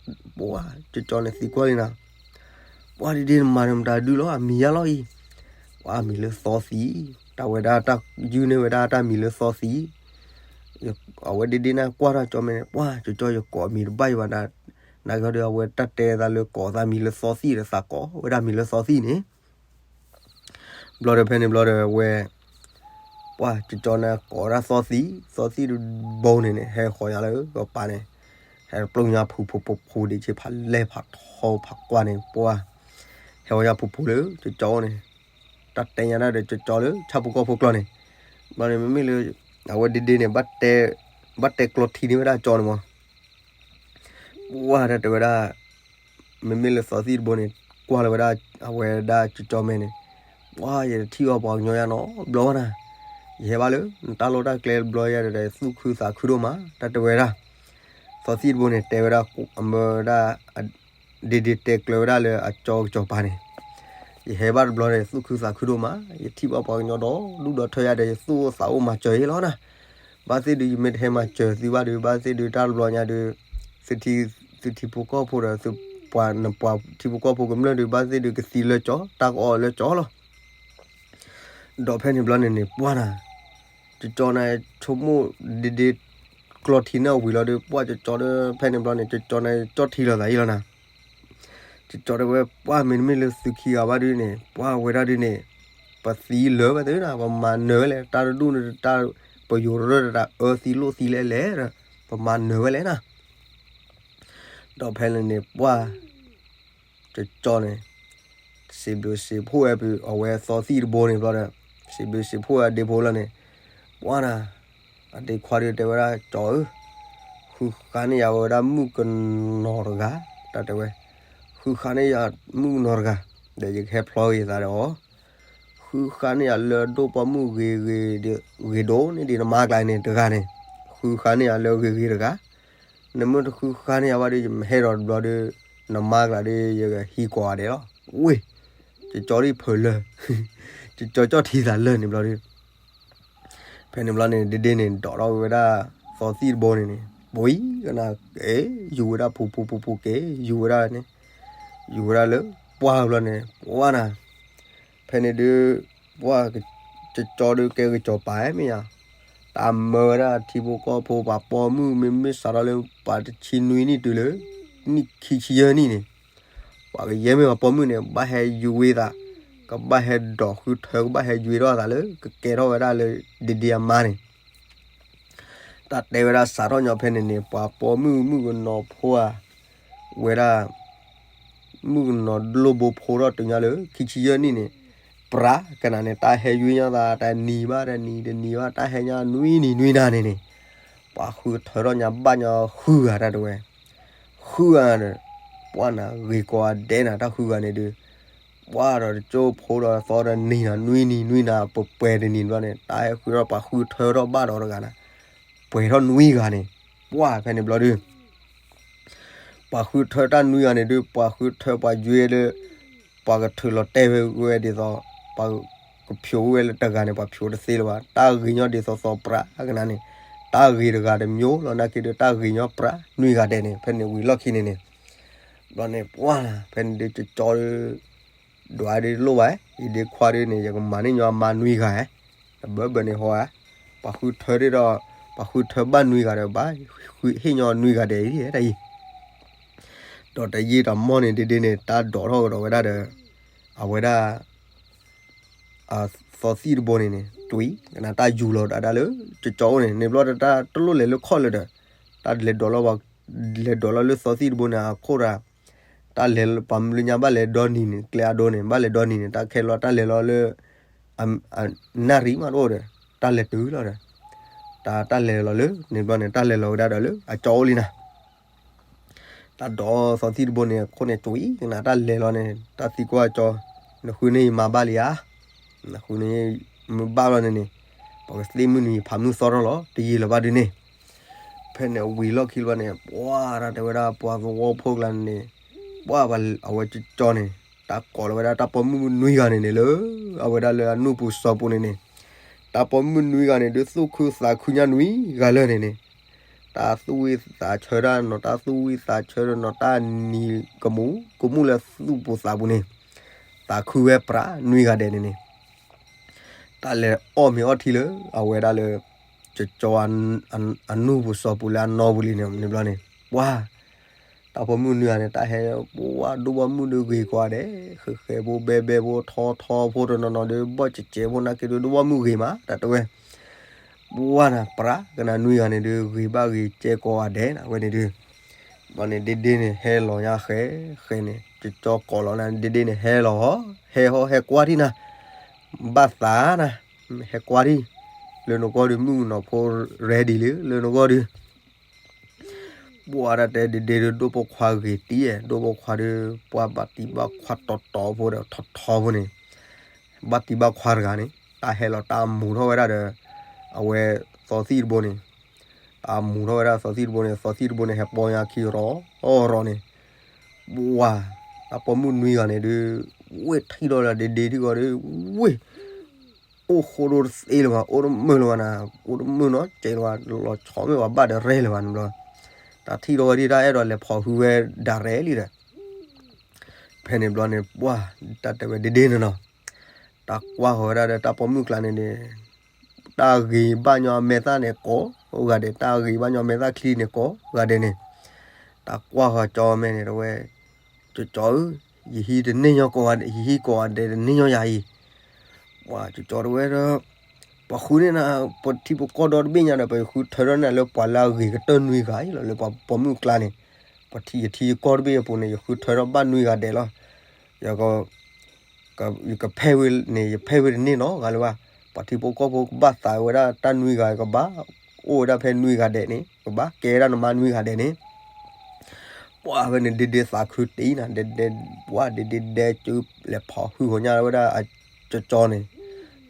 မတၤကဒုလီၤ အမံၤယါလီၤအံၤ ပှၢ်အမံၤလၢသီသံ တၢ်ဝဲဒၣ်တၢ်ယုၢ်န့ၢ်ဝဲဒၣ်တၢ်မံၤလၢသီသံ အဝဲဒ့ဒ့နၤကွၢ်ထီၣ်ကၠီမဲာ်န့ၣ် ပှၢ် ကၠီကၠီယကိးအမံၤတဘၣ်ယၤဘၣ်နၤ နာ်က့ဒီးအဝဲတၢ်တဲသးလၢကိးသးမံၤလၢသီသံဒီးသးကိးဝဲဒၣ်မံၤလၢသီသံန့ၣ် ဘျီဒီးဖဲန့ၣ်ဘျီဒီးဝဲ ပှၢ်ကၠီကၠီန့ၣ်ကိးဝဲဒၣ်သီသံ သီသံတဘိန့ၣ်န့ၣ် ဟဲဃီၤညါလၢကပၤန့ၣ် ဟဲတပျိညါဖုးဖိဖိဖိဒံးဆ့ဖးလဲၢ်ဖးထီဖးကွၢ်န့ၣ် ပှၢ် ဟဲဃီၤညါဖုးဖိလၢကၠီကၠီန့ၣ် တၢ်တဲညါဒၣ်ဒီးကၠီကၠီလၢဆၣ်ဖိကီၢ်ဖိကျီၢ်န့ၣ် ဘျီန့ၣ်မ့မ့ၢ်လၢ အဝဲဒ့ဒ့န့ၣ် ဘၣ်တဲကျီထံန့ၢ်ဝဲဒၣ်ကၠီန့ၣ်မး ပှၢ်တၢ်တဲဝဲဒၣ် မ့မ့ၢ်လၢသီသံတဘိန့ၣ် ကွၢ်လီၤဝဲဒၣ် အဝဲဒၣ်ကၠီကၠီမဲာ်န့ၣ် ပှၢ်ယတထံၣ်ဘၣ်ပှၤကညီယါနီတဘျီဘၣ်နၤ, ယဟဲဘၣ်လၢ နတၢ်လီၢ်တၢ်ကျဲတဘျီယါဒီး သူၣ်ခုသးခုဒိၣ်မး တၢ်တဲဝဲဒၣ်, သီသံၣ်တဘိန့ၣ် တဲဝဲဒၣ် အမၢဝဲဒၣ် ဒ့ဒ့တဲကျၢၤဝဲဒၣ်လၢအကၠီကစီၤပၤန့ၣ်, ယဟဲဘၣ်တဘျီဒီး သူၣ်ခုသးခုဒိၣ်မး ယထံၣ်ဘၣ်ပှၤကညီဒီဒူၣ်ဒီထၢယါဒီး ယသူၣ်အိၣ်သးအိၣ်မၤစၢၤအံၤလီၤနၤ, ဘၣ်သ့ၣ်ဒုး ယမ့ၢ်တဟဲမၤစၢၤသုဘၣ်ဒီး ဘၣ်သ့ၣ်ဒုးတၢ်တဘျီညါဒီး သုထံဖိကီၢ်ဖိဒီး သုပှၤနပှၤထံဖိကီၢ်ဖိကမျၢၢ်ဒီး ဘၣ်သ့ၣ်ဒုးကသံလၢကၠီ တၢ်ကအီၣ်လၢကၠီလီၤ. ဒီးဖဲန့ၣ်ဘျီန့ၣ်န့ၣ် ပှၢ်နၤ, ကၠီကၠီန့ၣ် ဆိကမိၣ်ဒ့ဒ့ ကျီထံန့ၢ်ဝံၤလီၤဒီး ပှၢ်ကၠီကၠီဒီး ဖဲန့ၣ်ဘျီန့ၣ် ကၠီကၠီန့ၣ် ကၠီထံလီၤသးအံၤလီၤနၤ, ကၠီကၠီတဲဝဲ ပှၢ်မ့တမ့ၢ်လၢသုခံဂၤဘၣ်ဒုးန့ၣ် ပှၢ်ဝဲဒၣ်ဒုးန့ၣ် ပသံလၢာ်ဘၣ်သ့ၣ်နၤ ပမၤနၢၤဝဲလဲၣ် တၢ်တဒူၣ်န့ၣ် တၢ် ပယိၤရၢၢ်တၢ်အၢသံလိၣ်သံလဲၣ်လဲၣ်ဒီး ပမၤနၢၤဝဲလဲၣ်နၤ, ဒီးဖဲန့ၣ်န့ၣ် ပှၢ် ကၠီကၠီန့ၣ် စံးဘျုးစံးဖှိၣ်ဝဲ အဝဲသီသံၣ်တဘိန့ၣ်ဘျီဒီး စံးဘျုးစံးဖှိၣ်ဝဲအဒ့ဖိလီၤန့ၣ်, ပှၢ်နၤ, အဒ့ခွါဒုးတဲဝဲဒၣ် ကၠီဧၢ, ဃုဃါန့ၢ်ယၤဝဲဒၣ်မုၣ်ကနီၤတဂၤ, တၢ်တဲဝဲ, ဃုဃါန့ၢ်ယၤမုၣ်ကနီၤတဂၤ, ဒီးယကဟဲဖျီက့ၤသးဒီးအီၤ, ဃုဃါန့ၢ်ယၤလၢဒိၣ်ပှၢ်မုၣ်ဂ့ၤဂ့ၤ, ဂ့ၤဒိၣ်န့ၢ်ဒံးနမါကျါန့ၣ်တဂၤန့ၣ်, ဃုဃါန့ၢ်ယၤလၢဂ့ၤဂ့ၤတဂၤ နမ့ၢ်တဃုဃါန့ၢ်ယၤဘၣ်ဒီး ယမ့ၢ်ဟဲဒီးတဘျီဒီး နမါကျါဒီး ယကဟံးကွၢ်အီၤဒဲးလီၤ. ဝ့ၢ်, ကၠီကၠီဒ်ဖုးလၢာ်, ကၠီကၠီကၠီထံသးလၢာ်န့ၣ်ဘျီဒီး ဖဲန့ၣ်ဘျီန့ၣ် ဒ့ဒ့န့ၣ် ဒိးထီၣ်ဝဲဒၣ်သီသံၣ်တဘိန့ၣ်န့ၣ် ပှံၤကနၣ်က့ၤ ယူၤဝဲဒၣ်ဖူဖူဖူဖူက့ၤ ယူၤဝဲဒၣ်န့ၣ်, ယူၤဝဲဒၣ်လၢပှၢ်ဘျီန့ၣ် ပှၢ်နၤ, ဖဲန့ၣ်ဒုး ပှၢ်ကၠီကၠီဒုးကဲကစီၤပၤမ့ၢ်ဧါ, တၢ်မၢဝဲဒၣ်ထံဖိကီၢ်ဖိပှၤပိာ်မုၣ် မ့မ့ၢ်စးထီၣ်လၢပှၤတဆံနွံနံၣ်တုၤလၢ နံၣ်ခံဆံယဲၢ်နံၣ်န့ၣ်, ပှၤကယဲၢ်မ့ၢ်ပှၤပိာ်မုၣ်န့ၣ် ဘၣ်ဟဲယူၤဝဲသး, ကဘၣ်ဟဲဒိးဃုထၢ ကဘၣ်ဟဲယူၤထီၣ်သးလၢ ကကဲထီၣ်ဝဲဒၣ်လၢ ဒ့ဒ့အမါန့ၣ် တၢ်တဲဝဲဒၣ်စးထီၣ်ညီဖဲန့ၣ်န့ၣ် ပှၤပိာ်မုၣ်မုၣ်ကနီၤဖိဧါ, ဝဲဒၣ် မုၣ်ကနီၤဒိၣ်ဘိဖိထီၣ်တုၤညါလၢ ခံဆံယဲၢ်နံၣ်န့ၣ်, ပြးကနၣ်န့ၣ် တၢ်ဟဲယူၤညါသး တနံၤဘၣ်တနံၤ တနံၤဘၣ် တၢ်ဟဲညါနွံနံၤနွံနၤန့ၣ်န့ၣ်, ပှၤဃုထၢထီၣ်ညါဘၣ်ညီဃုဂၤတၢ်တဲဝဲ, ဃုဂၤဒီး ပှၢ်နၤဂ့ၤကိးဂၤဒဲးနၤ တၢ်ဃုဂၤန့ၣ်ဒုး ပှၢ်ဒီးတကၠိဖိဒီးသီဒီးနံၤနၤ နွံနံၤနွံနၤ ပှဲၤပှဲၤတနံၤဘျီန့ၣ် တၢ်ဟဲဃုထီၣ် ပှၤဃုထၢထီၣ်ဘၣ်ဒီးတဂၤနၤ, ပှဲၤထီၣ်နွံဂၤန့ၣ်, ပှၢ်ဖဲန့ၣ်ဘျီဒုး ပှၤဃုထၢတၢ်နွံဂၤန့ၣ်ဒုး ပှၤဃုထၢပှၤယွဲလၢ ပှၤကထုးလီၤတဲာ်ဝဲဝဲဒ်သိး ပှၤကဖျိးဝဲလၢတဂၤန့ၣ် ပှၤဖျိးတသ့လၢၤဘၣ် တၢ်ဂ့ၤညီဒ်သိးသိးပြးကနၣ်န့ၣ်, တၢ်ဂ့ၤတဂၤတမျိုးလီၤ နာ်က့ဒုး တၢ်ဂ့ၤညီပြးနွံဂၤဒဲးန့ၣ် ဖဲန့ၣ်ဝံၤလီၢ်ခံန့ၣ်န့ၣ်, ဘျီန့ၣ်ပှၢ်နၤ ဖဲန့ၣ်ဒုးကၠီကၠီဒုး ဒွးဒုးလိၣ်ဘၣ် ယဒ့ခွါဒုးန့ၣ် ယကမၤန့ၢ်ညီအမါနွံဂၤဧါ, တဘၢဘၢန့ၣ်ဟီဧါ, ပှၤဃုထၢဒုးဒီး ပှၤဃုထၢဘၣ်နွံဂၤဒီးဘၣ် ဟ့ၣ်ညီနွံဂၤဒဲးအံၤတၢ်အံၤ, ဒီးတယံာ်တမီၢ်န့ၣ် ဒ့ဒ့န့ၣ် တၢ်ဒိးထီၣ်ကဒီးဝဲဒၣ်ဒီး အဝဲဒၣ် အသီသံၣ်တဘိန့ၣ်န့ၣ် တွံၢ်ကနၣ်တၢ်ယူၤလီၤဒၣ်ဒၣ်လၢ ကၠီကၠီအိၣ်န့ၣ် န့ၣ်ဘျီတၢ်တလိၣ်လဲၤလၢခီၣ်လၢၤဒီး တၢ်လဲၤဒိးလီၤ လဲၤဒိးလီၤလၢသီသံၣ်တဘိန့ၣ် အခိၣ်တၢ် တၢ်လဲၤပှၤမုၢ်လၢညါဘၣ်လဲၤဒီနံၤန့ၣ် ကျဲအဒိန့ၣ် ဘၣ်လဲၤဒီနံၤန့ၣ် တၢ်ခဲလီၤတၢ်လဲၤလီၤလၢ နၣ်ရံၣ်မးတအိၣ်ဒီး တၢ်လဲၤတုၤလီၤဒီး တၢ်တၢ်လဲၤလီၤလၢ န့ၣ်ဘျီန့ၣ် တၢ်လဲၤလီၤဝဲဒၣ်ဒီးလၢအကၠီအိၣ်လံနၤ တၢ်ဒိးသီသံၣ်တဘိန့ၣ် အခိၣ်န့ၣ်တွံၢ်ကနၣ်တၢ်လဲၤလီၤန့ၣ် တၢ်သံကွၢ်ကၠီ နဃုန့ၢ်ယမါဘၣ်လံဧါ, နဃုန့ၢ်မ့ၢ်ဘၣ်လီၤန့ၣ်န့ၣ် ပှၤကသ့ၣ်မုၢ်နံၤဖးမုၢ်သီထီၣ်လီၤ တယံာ်လၢၤဘၣ်ဒုးန့ၣ် ဖဲန့ၣ်ဝံၤလီၢ်ခံလၢၤဘၣ်န့ၣ် ပှၢ်တၢ်တဲဝဲဒၣ်ပှၤသဝီဖိကျါန့ၣ်န့ၣ် ပှၢ်အဝဲကၠီကၠီန့ၣ် တၢ်ကိးလီၤဝဲဒၣ်တၢ်ပိာ်မုၣ်နွံဂၤန့ၣ်န့ၣ်လၢ အဝဲဒၣ်လၢအနူၢ်ပူၤစီၤပူၤန့ၣ်န့ၣ် တၢ်ပိာ်မုၣ်နွံဂၤန့ၣ် ဒုးသူၣ်ခုသးခုညါနွံဂၤလၢာ်န့ၣ်န့ၣ် တၢ်သူၣ်ဝံၣ်သးဆၢတၢ်နီၤ တၢ်သူၣ်ဝံၣ်သးဆၢတၢ်နီၤ တၢ်နံၤကမူၣ် ကမူၣ်လၢသူၣ်ပူၤသးပူၤန့ၣ် သးခုဝဲပြးနွံဂၤဒဲးန့ၣ်န့ၣ် တၢ်လဲၤအီၣ်မ့ၤအီထံလၢ အဝဲဒၣ်လၢ ကၠီကၠီ အနူၢ်ပူၤစီၤပူၤလၢအနီၢ်ပူၤလံန့ၣ် န့ၣ်ဘျီန့ၣ် ပှၢ် တၢ်ပိာ်မုၣ်နွံဂၤန့ၣ် တၢ်ဟဲ ပှၢ်ဒိၣ်ဘီမုၢ်ဒုးဂ့ၤကွၢ်ဒဲး ဃဲဃဲဖိဘဲဘဲဖိထီထီဖိတနီၤနီၤဒုး ဘီၣ်စဲးစဲးဖိနာ်က့ဒုး ဒိၣ်ဘီမုၢ်ဂ့ၤမး တၢ်တဲဝဲ ပှၢ်နၤ ပြးကနၣ်နွံဂၤန့ၣ်ဒုး ဂ့ၤဘၣ်ဂ့ၤကဲကိးဂၤဒဲးနၤ ဝဲန့ၣ်ဒုး ဘျီန့ၣ် ဒ့ဒ့န့ၣ် ဟဲလီၤညါဃဲ ဃဲန့ၣ် ကၠီကၠီကိးလီၤနၤ ဒ့ဒ့န့ၣ် ဟဲလီၤဟီ ဟဲဟီ ဟဲကွၢ်ထံၣ်နၤ ဘၣ်သးနၤ ဟဲကွၢ်ထံၣ် လၢနဂီၢ်ဒုး မုၣ်ကနီၤဖိ ready လံ လၢနဂီၢ်ဒုး ပှၢ်တၢ်တဲဒ့ဒ့ဒုး ဒိၣ်ပိာ်ခွါဂ့ၤတံၢ် ဒိၣ်ပိာ်ခွါဒုး ပှၢ်ဘၣ်တံၢ်ဘၣ်ခွါတီတီဖိဒီးထီထီဖိန့ၣ် ဘၣ်တံၢ်ဘၣ်ခွါတဂၤန့ၣ် တၢ်ဟဲလီၤတၢ်မူၤထီၣ်ဝဲဒၣ်ဒီး အဝဲသီသံၣ်တဘိန့ၣ်, တၢ်မူၤထီၣ်ဝဲဒၣ်သီသံၣ်တဘိန့ၣ် သီသံၣ်တဘိန့ၣ်ဟဲပီညါခံရီရီန့ၣ်, ပှၤ တၢ်ပိာ်မုၣ်နွံဂၤန့ၣ်ဒုး ဝ့ၢ်ထံၣ်ထီၣ်လၢဒ့ဒ့ထံၣ်ဂီၤဒီး ဝ့ၢ် အိၣ်ဃိဒိတသ့လၢၤဘၣ်, အိၣ်တမုာ်လၢၤဘၣ်နၤ, အိၣ်တမုာ်နီတစဲးလၢၤဘၣ်, လီၤဆီမ့ၢ်ပှၤဘၣ်ဒီးရဲလၢၤဘၣ်န့ၣ်ဘျီ, တၢ်ထံၣ်ထီၣ်ဝဲဒၣ်တၢ်အဲၣ်ဒိးလဲၤဖီၣ်ဟုဝဲဒၣ်ရဲလံဒီး ဖဲန့ၣ်ဘျီန့ၣ် ပှၤ တၢ်တဲဝဲဒ့ဒ့န့ၣ်နီၤ, တၢ်ကွၢ်ဃီၤဝဲဒၣ်ဒီးတၢ်ပိာ်မုၣ်ကျါန့ၣ်န့ၣ်, တၢ်ဂ့ၤဘၣ်ညီအမဲာ်သၣ်န့ၣ်ကိးဂၤဒဲး, တၢ်ဂ့ၤဘၣ်ညီအမဲာ်သၣ်ချံန့ၣ်ကိးဂၤဒဲးန့ၣ်, တၢ်ကွၢ်ဃီၤကၠီမဲန့ၣ် တဲဝဲ, ကၠီကၠီဧၢ, ယဟံးတန့ၢ်ညီကိးဂၤဒဲး, ယဟံးကိးဂၤဒဲးတန့ၢ်ညီယၤအံၤ, ပှၤကၠီကၠီတဲဝဲဒီး ပှၤဃုန့ၢ်နၤ ပထံဖိကီၢ်ဒီတဘ့ၣ်ညါဒီး ပယဃုထၢထီၣ်န့ၢ်လၢပှၤလၢအဂ့ၤကတၢၢ်နွံဂၤအံၤလီၤ, လၢပှၤပိာ်မုၣ်ကျါန့ၣ်, ပထံယထံယကီၢ်တဘ့ၣ်အပူၤန့ၣ် ယဃုထၢထီၣ်ဘၣ်နွံဂၤဒဲးလီၤ, ယက ယကဖဲၣ်ဝဲန့ၣ် ယဖဲၣ်ဝဲတန့ၢ်နီတဂၤလၢၤဘၣ်, ပှၤထံဖိကီၢ်ဖိကဘၣ်သးဝဲဒၣ်တၢ်နွံဂၤ ကဘၣ်အိၣ်ဝဲဒၣ်ဖဲနွံဂၤဒဲးန့ၣ်, ကဘၣ်ကဲဝဲဒၣ်နမါနွံဂၤဒဲးန့ၣ်, ပှၤဖဲန့ၣ် ဒ့ဒ့သးခုတ့ၢ်နၤ, ဒ့ဒ့ ပှၤဒ့ဒ့ဒဲကၠူလဲၤဖီၣ်ဟုဃီၤညါဝဲဒၣ် ကၠီကၠီန့ၣ်,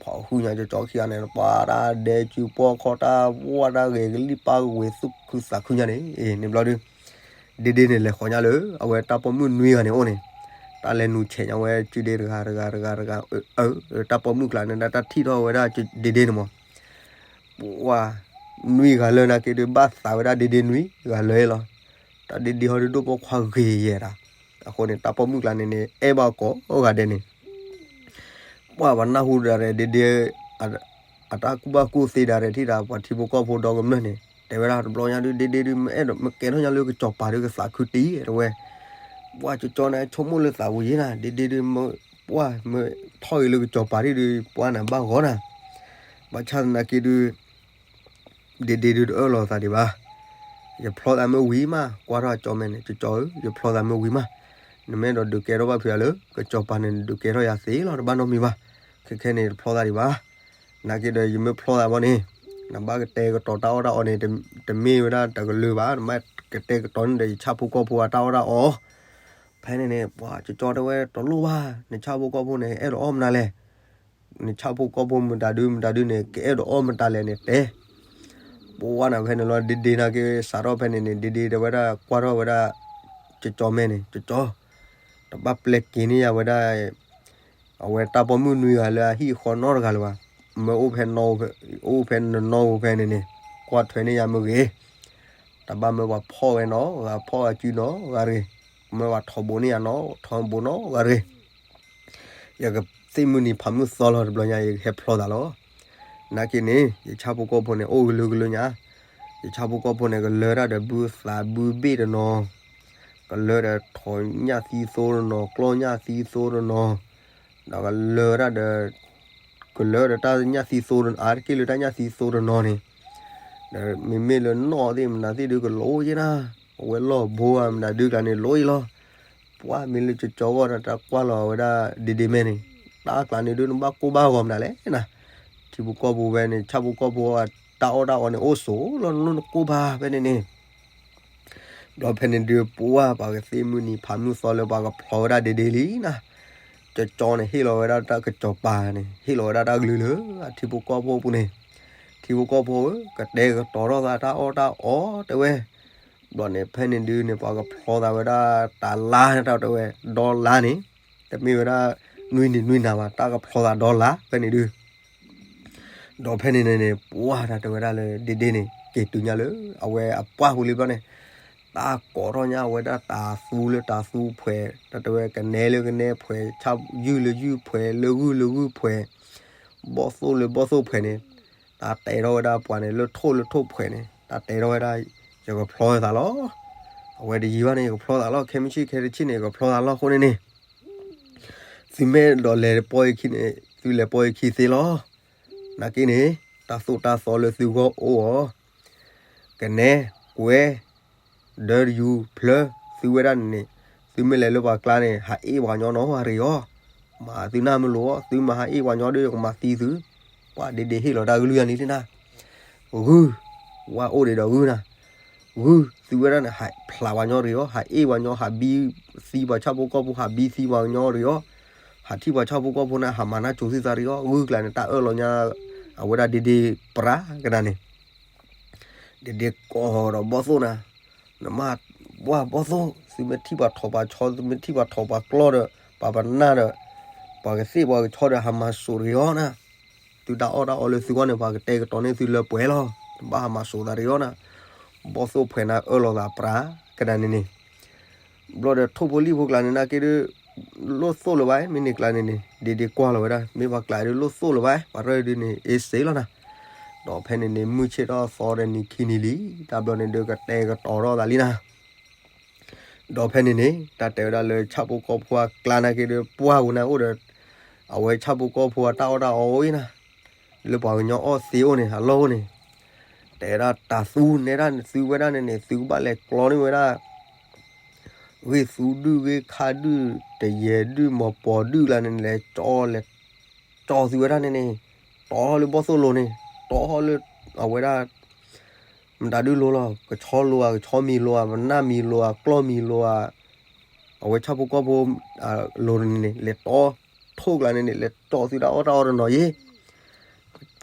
ဖီၣ်ဟုညါကၠီကၠီခံဂၤန့ၣ် ပှၤတၢ်ဒဲကၠူပှီၢ်ခီၣ်တၢ်ဝဲတၢ်ဂ့ၤကလံၣ်ပၢ်ဝ့ၤသူၣ်ခုသးခုညါန့ၣ်, န့ၣ်ဘျီဒုး ဒ့ဒ့န့ၣ် လဲၤဃီၤညါလၢ အဝဲတၢ်ပိာ်မုၣ်နွံဂၤန့ၣ်အိၣ်န့ၣ်, တၢ်လဲၤနုာ်ဆဲးညါဝဲကၠူဒ့တဂၤတဂၤတဂၤတဂၤ, တၢ်ပိာ်မုၣ်ကျါန့ၣ် တၢ်ထံၣ်ထီၣ်ဝဲဒၣ်ဒ့ဒ့န့ၣ်မး, ပှၤ နွံဂၤလၢာ်နာ်က့ဒုး ဘၣ်သးဝဲဒၣ်ဒ့ဒ့နွံဂၤလၢာ်လီၤ, တၢ်ဒ့ဒ့ဟီဒုးဒိၣ်ပိာ်ခွါဂ့ၤယဲဒၣ်, အဃိန့ၣ် တၢ်ပိာ်မုၣ်ကျါန့ၣ်န့ၣ် အဲၣ်ဘၣ်ကိးဂၤဒဲးန့ၣ် ပှၤဘၣ်နၢ်ဟူဒၣ်ရဲၣ်ဒ့ဒ့ အတၢ်ကူၣ်ဘၣ်ကူၣ်သ့ဒၣ်ရဲၣ်ထံၣ်ဒၣ် ပှၤထံဖိကီၢ်ဖိဒီကမျၢၢ်န့ၣ် တဲဝဲဒၣ်တဘျီညါဒုး ဒ့ဒ့ဒုး မ့ၢ်အဲၣ်ဒိးမ့ၢ်ကဲထီၣ်ညါလၢကစီၤပၤဒုးကသးခုတ့ၢ်တဲဝဲ, ပှၤကၠီကၠီန့ၣ် ဆိကမိၣ်လၢသးဝံၤယဲနၤ ဒ့ဒ့ဒုး မ့ၢ်ထီၣ်ဂ့ၤလၢကစီၤပၤဒုး ပှၤန့ၣ်ဘၣ်ဂီၤနၤ, ဘၣ်ဆၣ်သနာ်က့ဒုး ဒ့ဒ့ဒုးတအၢၣ်လီၤသးဒံးဘၣ်, ယဖျီသးမ့ၢ်ဝံၤမး ကွၢ်ထီၣ်ကၠီမဲန့ၣ် ကၠီကၠီဧၢ ယဖျီသးမ့ၢ်ဝံၤမး, နမ့ၢ်အဲၣ်ဒိးဒုးကဲထီၣ်ဘၣ်ဖုးယၤလၢ ကစီၤပၤန့ၣ် နဒုးကဲထီၣ်ယၤသ့လီၤ တဘၣ်နီတမံၤဘၣ်, ခဲခဲန့ၣ်တဖျီသးဒံးဘၣ်, နာ်က့ဒီးယမ့ၢ်ဖျီသးဘၣ်န့ၣ် နဘၣ်ကတဲာ်ကတီၤတၢ်အီၣ်တၢ်အီန့ၣ် တမ့ၢ်ဝဲဒၣ်တကလုာ်ဘၣ် နဘၣ်ကတဲာ်ကတီၤန့ၣ်ဒီးယဆၣ်ဖိကီၢ်ဖိအတၢ်အီၣ်တၢ်အီ, ဖဲန့ၣ်န့ၣ် ပှၤကၠီကၠီတဲဝဲတလိၣ်ဘၣ် နဆၣ်ဖိကီၢ်ဖိန့ၣ် အဲၣ်ဒိးအီၣ်မနုၤလဲၣ် နဆၣ်ဖိကီၢ်ဖိမတၤဒုမတၤဒုန့ၣ် ကအဲၣ်ဒိးအီၣ်မတၤလဲၣ်န့ၣ်တဲ, ပဝါနၤဖဲန့ၣ်လီၤ ဒ့ဒ့နာ်က့စးထီၣ်ဖဲန့ၣ်န့ၣ် ဒ့ဒ့တဲဝဲဒၣ်ကွၢ်ထီၣ်ဝဲဒၣ် ကၠီကၠီမဲန့ၣ် ကၠီကၠီ, တဘၣ်ပျဲက့ၤန့ၢ်ယၤဝဲဒၣ် အဝဲတၢ်ပိာ်မုၣ်နွံဂၤလၢအဟံၣ်အဃီနီတဂၤလၢၤဘၣ်, မ့ၢ်အိၣ်ဖဲ အိၣ်ဖဲနနီၢ်ပူၤဖဲန့ၣ်န့ၣ် ကွၢ်ထွဲန့ၢ်ယၤမ့ၢ်ဂ့ၤ, တဘၣ်မ့ၢ်ပှၤဖီၣ်ဝဲနီတဂၤ ဖီၣ်အစုနီတဂၤတဂ့ၤ, မ့ၢ်ပှၤထီဘိန့ၢ်ယၤနီ ထီဘိနီတဂၤတဂ့ၤ ယကသ့ၣ်မုၢ်နံၤဖးမုၢ်သီလီၤ တဘျီညါ ယကဟဲဖျီသးလီၤ. နာ်က့န့ၣ် ယဆၣ်ဖိကီၢ်ဖိန့ၣ် အိၣ်ကလုာ်ကလုာ်ညါ, ယဆၣ်ဖိကီၢ်ဖိန့ၣ် ကလၢတၢ်ဒီးဘုသးဘုဘ့ၣ်တနီၤ, ကလၢဒီးထိးညၣ်သံသိတနီၤ, ကျီၢ်ညၣ်သံသိတနီၤ, ဒီးကလၢတၢ်ဒီး ကလၢဒီးတၢ်ညၣ်သံသိတနီၤ, အါတက့ၢ်လၢတၢ်ညၣ်သံသိတနီၤန့ၣ်, ဒီးမ့မ့ၢ်လၢနီၣ်သ့ၣ်မနုၤသ့ၣ်ဒုးကလိၣ်ယဲနၤ, အဝဲလီၢ်ဘိဧါမနုၤဒုးကျါန့ၣ် လိၣ်ယဲလီၤ. ပှၤမ့ၢ်လၢကၠီကၠီဂီၢ်ဒီး တၢ်ကွၢ်လီၤဝဲဒၣ်ဒ့ဒ့မဲန့ၣ်, တၢ်ကျါန့ၣ်ဒုး နဘၣ်ကိၢ်ဘၣ်ဂီၤမနုၤလဲၣ်နၤ, ထံဖိကီၢ်ဖိဝဲန့ၣ် ဆၣ်ဖိကီၢ်ဖိအတၢ်အီၣ်တၢ်အီန့ၣ် အိၣ်ဆိးလီၤ နလိၣ်နကိၢ်ဘၣ်ဖဲန့ၣ်န့ၣ် ဘျီဖဲန့ၣ်ဒုး ပှၤပှၤကသ့ၣ်မုၢ်နံၤဖးမုၢ်သီလၢပှၤကဖျီဝဲဒၣ်ဒ့ဒ့လံနၤ, ကၠီကၠီန့ၣ် ဟ့ၣ်လီၤဝဲဒၣ်တၢ်ကစီၤပၤန့ၣ် ဟ့ၣ်လီၤဝဲဒၣ်တၢ်ကလုၢ်လၢ အထံဖိကီၢ်ဖိအပူၤန့ၣ်, ထံဖိကီၢ်ဖိဧၢ, ကတဲာ်ကတီၤထီၣ်သးတၢ်အီၣ်တၢ်အီတဲဝဲ, ဘျီန့ၣ် ဖဲန့ၣ်ဒုးန့ၣ် ပှၤကဖျီသးဝဲဒၣ်တၢ်လါန့ၣ် တၢ်တဲဝဲ, ဒီလါန့ၣ်, တမ့ၢ်ဝဲဒၣ် နွံနံၤနွံနၤဘၣ် တၢ်ကဖျီသးဒီလါဖဲန့ၣ်ဒုး ဒီးဖဲန့ၣ်န့ၣ်န့ၣ် ပှၤတၢ်တဲဝဲဒၣ်လၢဒ့ဒ့န့ၣ် က့ၤတုၤညါလၢ အဝဲအပှၢ်ပူၤလံဘျီန့ၣ်, တၢ်ကိးထီၣ်ညါအဝဲဒၣ်တၤသူလၢတၤသူဖှဲး, တၢ်တဲဝဲကနဲလၢကနဲဖှဲး, ဆၣ်ယုၢ်လၢယုၢ်ဖှဲး, လၢဂုၢ်လၢဂုၢ်ဖှဲး, ဘီၣ်သိၣ်လၢဘီၣ်သိၣ်ဖှဲးန့ၣ်, တၢ်တဲထီၣ်ဝဲဒၣ်ပှၤန့ၣ် လၢထိၣ်လၢထိၣ်ဖှဲးန့ၣ် တၢ်တဲထီၣ်ဝဲဒၣ်, ယကဖျီသးလီၤ. အဝဲတယံာ်ဘၣ်န့ၣ် ယကဖျီသးလီၤ, ခဲမုၢ်ဆ့ၣ်ခဲတဆ့ၣ်န့ၣ် ယကဖျီသးလီၤအဃိန့ၣ်န့ၣ် သုမ့ၢ်အဲၣ်ဒိးလဲၤပိာ်ယခံန့ၣ် သုလဲၤပိာ်ယခံသ့လီၤ. နာ်က့န့ၣ် တၢ်သိၣ်တၢ်သီလၢသုဂီၢ်အိၣ်အီၤ, ကနဲ, ကွဲ, ဒၢတယူၤ, ဖျၢ, သုဝဲဒၣ်န့ၣ်န့ၣ်, သုမ့ၢ်လဲၤလၢပှၤကျါန့ၣ် ဟးအ့ၣ်ပှၤကညီနီၢ်ဂၤတဂ့ၤအီၤ, မၤသုနၢ်မုၢ်လိာ်အီၤ, သုမ့ၢ်ဟးအ့ၣ်ပှၤကညီဒီး ယကမၤသံသု, ပှၤဒ့ဒ့ဟ့ၣ်လီၤတၢ်ကလုၢ်ယၤန့ၣ်လံနၤ ဂုၢ်, ဝါအိၣ်ဒံးဒီးဂုၢ်နၤ, ဂုၢ်, သုဝဲဒၣ်န့ၣ် ဟးဖျးပှၤကညီတဂ့ၤအီၤ, ဟးအ့ၣ်ပှၤကညီ, ဟးဘံသံပှၤဆၣ်ဖိကီၢ်ဖိ, ဟးဘံသံပှၤကညီတဂ့ၤအီၤ, အထံၣ်ပှၤဆၣ်ဖိကီၢ်ဖိန့ၣ် ဟးမၤနၢ်ကၠိၤသုသးတဂ့ၤအီၤ ဂုၢ်ကျါန့ၣ် တၢ်အၢၣ်လီၤညါ အဝဲဒၣ်ဒ့ဒ့ပြးကနၤန့ၣ် ဒ့ဒ့ကိးဒီးဘီၣ်သိၣ်နၤ, နမၤ ပှၢ်ဘီၣ်သိၣ် သုမ့ၢ်ထံၣ်ပှၤထိးပှၤဆီ သုမ့ၢ်ထံၣ်ပှၤထိးပှၤကျီၢ်ဒီး ပှၤပနၢ်ဒီး ပှၤကသ့ၣ်ပှၤကဆီဒီး ဟးမၤစိးတဂ့ၤအီၤနၤ, သုတၢ်အီၣ်တၢ်အီလၢသုဂီၢ်န့ၣ် ပှၤကတဲာ်ကတီၤန့ၢ်သုလၢပှဲၤလီၤ, နဘၣ်ဟးမၤစိးသးတဂ့ၤအီၤနၤ, ဘီၣ်သိၣ်ဖှဲးနၤအၢၣ်လီၤသးပြးကနၤန့ၣ်န့ၣ် ဘျီဒီးထိၣ်ဖိလံၣ်ဖိကျါန့ၣ် နာ်က့ဒီး လိၣ်သိၣ်လၢၤဘၣ် မ့ၢ်န့ၣ်ကျါန့ၣ်န့ၣ် ဒ့ဒ့ကွၢ်လီၤဝဲဒၣ် မ့ၢ်ပှၤကျါဒုးလိၣ်သိၣ်လၢၤဘၣ် ပှၤရၢၢ်ဒုးန့ၣ် အ့စ့လီၤနၤ, ဒီးဖဲန့ၣ်န့ၣ် မုၢ်ဆ့ၣ်ထီၣ်သီဒီးနံၤခံနံၤလံ, တၢ်ဘျီန့ၣ်ဒုးကတဲာ်ကတီၤထီၣ်သးလံနၤ, ဒီးဖဲန့ၣ်န့ၣ် တၢ်တဲဝဲဒၣ်လၢဆၣ်ဖိကီၢ်ဖိအကျါနာ်က့ဒီး ပှၢ်ဝဲန့ၣ်အိၣ်ဒီး အဝဲဆၣ်ဖိကီၢ်ဖိအတၢ်အီၣ်တၢ်အီအိၣ်အံၤနၤ, လၢပှၤကညီအီၣ်သ့အိၣ်န့ၣ် အလီၢ်အိၣ်န့ၣ် တဲဒၣ်တၢ်သူနဲဒၣ်န့ၣ် သုကဘၣ်လဲၤကျီန့ၢ်ဝဲဒၣ် ဂ့ၢ်သူဒုၣ်ဂ့ၢ်ခါဒုၣ် တယဲၢ်ဒုၣ် မီၤပီၤဒုၣ်ကျါန့ၣ် လဲၤကၠီ လဲၤကၠီသုဝဲဒၣ်န့ၣ်န့ၣ် တီၢ်လၢဘီၣ်သိၣ်လိၤန့ၣ် တီၢ်လၢ အဝဲဒၣ် မတၤဒုၣ်လိၤလီၤ ကဆီလိၤဧါ ကဆီမံၤလိၤဧါ ပနၢ်မံၤလိၤဧါ ကျီၢ်မံၤလိၤဧါ အဝဲဆၣ်ဖိကီၢ်ဖိ လိၤန့ၣ်န့ၣ် လဲၤတီၢ်ထိၣ်ကျါန့ၣ်န့ၣ် လဲၤကၠီသုတၢ်အီၣ်တၢ်အီတနီၤယ့ၣ်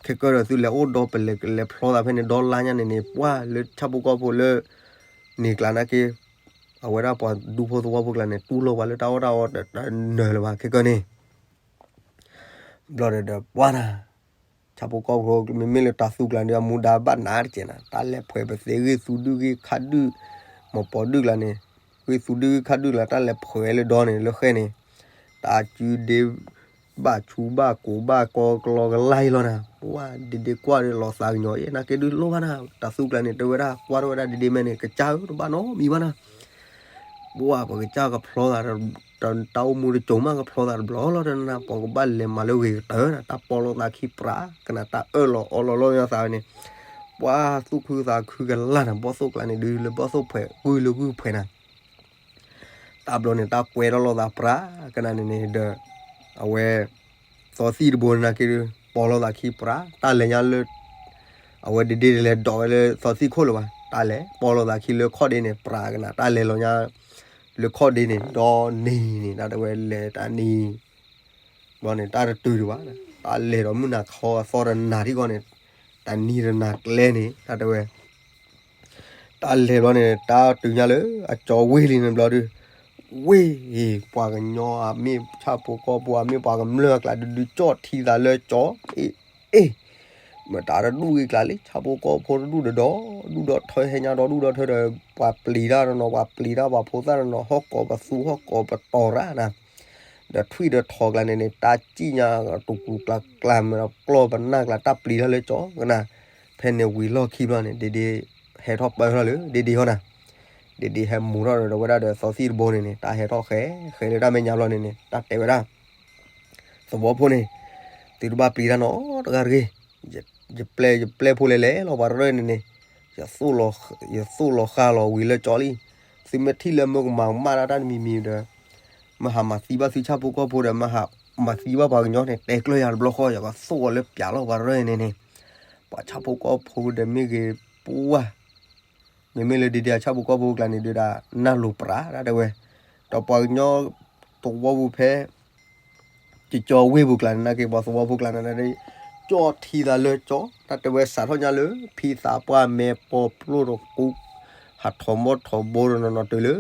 ခဲကၢဒီးသုလဲၤအိၣ်ဒီးပလဲၤကလဲၤဖျီသးဖဲန့ၣ် ဒီလါညါန့ၣ်န့ၣ် ပှၢ်လၢဆၣ်ဖိကီၢ်ဖိလၢ န့ၣ်ကျါနာ်က့ အဝဲဒၣ်ပှၤဒူဖိသဝီဖိကျါန့ၣ် တူၢ်လိာ်ပှၤလၢတၢ်အီၣ်တၢ်အီတနၢၤလၢၤဘၣ် ခဲကၢန့ၣ် ဘျီဒီးပှၢ်နၤ ဆၣ်ဖိကီၢ်ဖိ မ့မ့ၢ်လၢတၢ်သူကျါန့ၣ် အမူဒါဘၣ်နးတကဲးနၤ တၢ်လဲၤဖှဲးပသ့ဂ့ၢ်သူဒုၣ်ဂ့ၢ်ခါဒုၣ် မီၤပီၤဒုၣ်ကျါန့ၣ် ဂ့ၢ်သူဒုၣ်ဂ့ၢ်ခါဒုၣ်ကျါ တၢ်လဲၤဖှဲးလၢဒီန့ၣ် လၢဃဲန့ၣ် တၢ်စုဒ့ ဘၣ်ဆူဘၣ်ကိးဘၣ်ကီကလီကလါအံၤလီၤနၤ ပှၢ်ဒ့ဒ့ကွၢ်ဒီးလီၤသးကညီၤအံၤ နာ်က့ဒုးလိၣ်ဘၣ်နၤ တၢ်သူကျါန့ၣ် တဲဝဲဒၣ် ကွၢ်ထီၣ်ဝဲဒၣ်ဒ့ဒ့မဲန့ၣ် ကစၢ်ဧၢ တဘၣ်နီတမံၤဘၣ်နၤ ပှၢ်ပကစၢ်ကဖျီသး တၢ်အိၣ်မူတစိၤမး ကဖျီသးတဘျီလီၤ တနၤ ပှၤကဘၣ်လဲၤမၤလၢဂ့ၤကတၢၢ်နၤ တၢ်ပီလိာ်သးခံပြး ကနၤ တၢ်အၢၣ်လီၤအီလီၤလီၤညါသးန့ၣ် ပှၢ်သူၣ်ခုသးခုကလါနၤ ဘီၣ်သိၣ်ကျါန့ၣ် ဒုးလၢဘီၣ်သိၣ်ဖှဲးဂုၢ်လၢဂုၢ်ဖှဲးနၤ တၢ်ဘျီန့ၣ် တၢ်ကွဲထီၣ်လိာ်သးပြး ကနၤန့ၣ်န့ၣ်ဒီး အဝဲ သီသံၣ်တဘိန့ၣ်နာ်က့ ပီလိာ်သးခံပြး တၢ်လဲၤညါလၢ အဝဲဒ့ဒ့လဲၤဒိးဝဲလၢသီသံၣ်ခိၣ်လၢၤဘၣ် တၢ်လဲၤပီလိာ်သးခံလၢခီၣ်ဒ့န့ၣ် ပြးကနၤ တၢ်လဲၤလီၤညါ လၢခီၣ်ဒ့န့ၣ် ဒီနံၤန့ၣ် တၢ်တဲဝဲလဲၤတၢ်နံၤ ဘျီန့ၣ် တၢ်တတုၤဒံးဘၣ် တၢ်လဲၤဒီးမုၢ်နၤခီအသီတနၤထံၣ်ကီးန့ၣ် တၢ်နံၤတနၤကျဲန့ၣ် တၢ်တဲဝဲ တၢ်လဲၤဘျီန့ၣ် တၢ်တုၤညါလၢအကၠီဝ့ၢ်လံန့ၣ်ဘျီဒုး ဝ့ၢ် ပှၤကညီအမ့ၢ်ဆၣ်ဖိကီၢ်ဖိ အမ့ၢ်ပှၤကမျၢၢ်အကျါဒုးဒုးကၠီၣ်ထံသးလၢကၠီ အ့ အ့ မတၤတဒူၣ်ဂ့ၤကျါလံ ဆၣ်ဖိကီၢ်ဖိတဒူၣ်ဒီးဒီ ဒူၣ်ဒီထၢဟဲညါဒီဒူၣ်ဒီထၢဒီး ပှၤပျံၤတၢ်တနီၤ ပှၤပျံၤတၢ်ပှၤဖိသၣ်တနီၤ ဟီၣ်ကိးပသူဟီၣ်ကိးပတီၤရၣ်နၤ ဒီးထွံၣ်ဒီးထိးကျါန့ၣ်န့ၣ် တၢ်စံၣ်ညါတူၢ်ကူၣ်ကျါကျါ မ့ၢ်ဒီးကျီၢ်ပနၢ်ကျါ တၢ်ပျံၤတၢ်လၢကၠီကနၤ ဖဲန့ၣ်ဝံၤလီၢ်ခံဘျီန့ၣ် ဒ့ဒ့ ဟဲထီၣ်ပၢၢ်ထီၣ်လၢ ဒ့ဒ့ဟီနၤ ဒ့ဒ့ဟဲမူထီၣ်ဒီးဝဲဒၣ်ဒီးသီသံၣ်တဘိန့ၣ်န့ၣ် တၢ်ဟဲထီၣ်ဃဲ ဃဲလၢတၢ်မဲာ်ညါဘျီန့ၣ်န့ၣ် တၢ်တဲဝဲဒၣ် သဝီဖိန့ၣ် သုတဘၣ်ပျံၤတၢ်နီတဂၤတဂ့ၤ ယပျဲၢ်ယပျဲၢ်ဖိလဲၤလဲၤလီၤပှၤတရၢၢ်န့ၣ်န့ၣ် ယသိၣ်လီၤဃာ်လီၤဝံၤလၢကၠီလံ သုမ့ၢ်ထံၣ်လၢမ့ၢ်ကမၤကမၣ်ဒၣ်တၢ်တမံၤမံၤဒီး မ့ၢ်ဟးမၤသံဘၣ်သုဆၣ်ဖိကီၢ်ဖိဒီး မ့ၢ်ဟးမၤသံဘၣ်ပှၤကညီန့ၣ် တဲကျၢၢ်ယၤတဘျီဃီ ယကသိၣ်အီၤလၢပျးလီၤပှၤတရၢၢ်န့ၣ်န့ၣ် ပှၤဆၣ်ဖိကီၢ်ဖိဒီးမ့ၢ်ဂ့ၤပှၢ် မ့မ့ၢ်လၢဒ့ဒ့အဆၣ်ဖိကီၢ်ဖိကျါန့ၣ်ဒုးဒၣ် နၢ်လိၤပြးဒၣ်တဲဝဲ ဒီးပှၤကညီသဝီပူၤဖဲ ကၠီဝ့ၢ်ပူၤကျါန့ၣ် နာ်က့ပှၤသဝီဖိကျါန့ၣ် ကၠီထံသးလၢကၠီ တၢ်တဲဝဲစးထီၣ်ညါလၢ ဖံသးပှၢ်မဲာ်ပီၣ်ပျိၢ်တကူ ဟးထီၣ်မီၢ်ထီၣ်ဘိတနီၤနီၤတုၤလၢ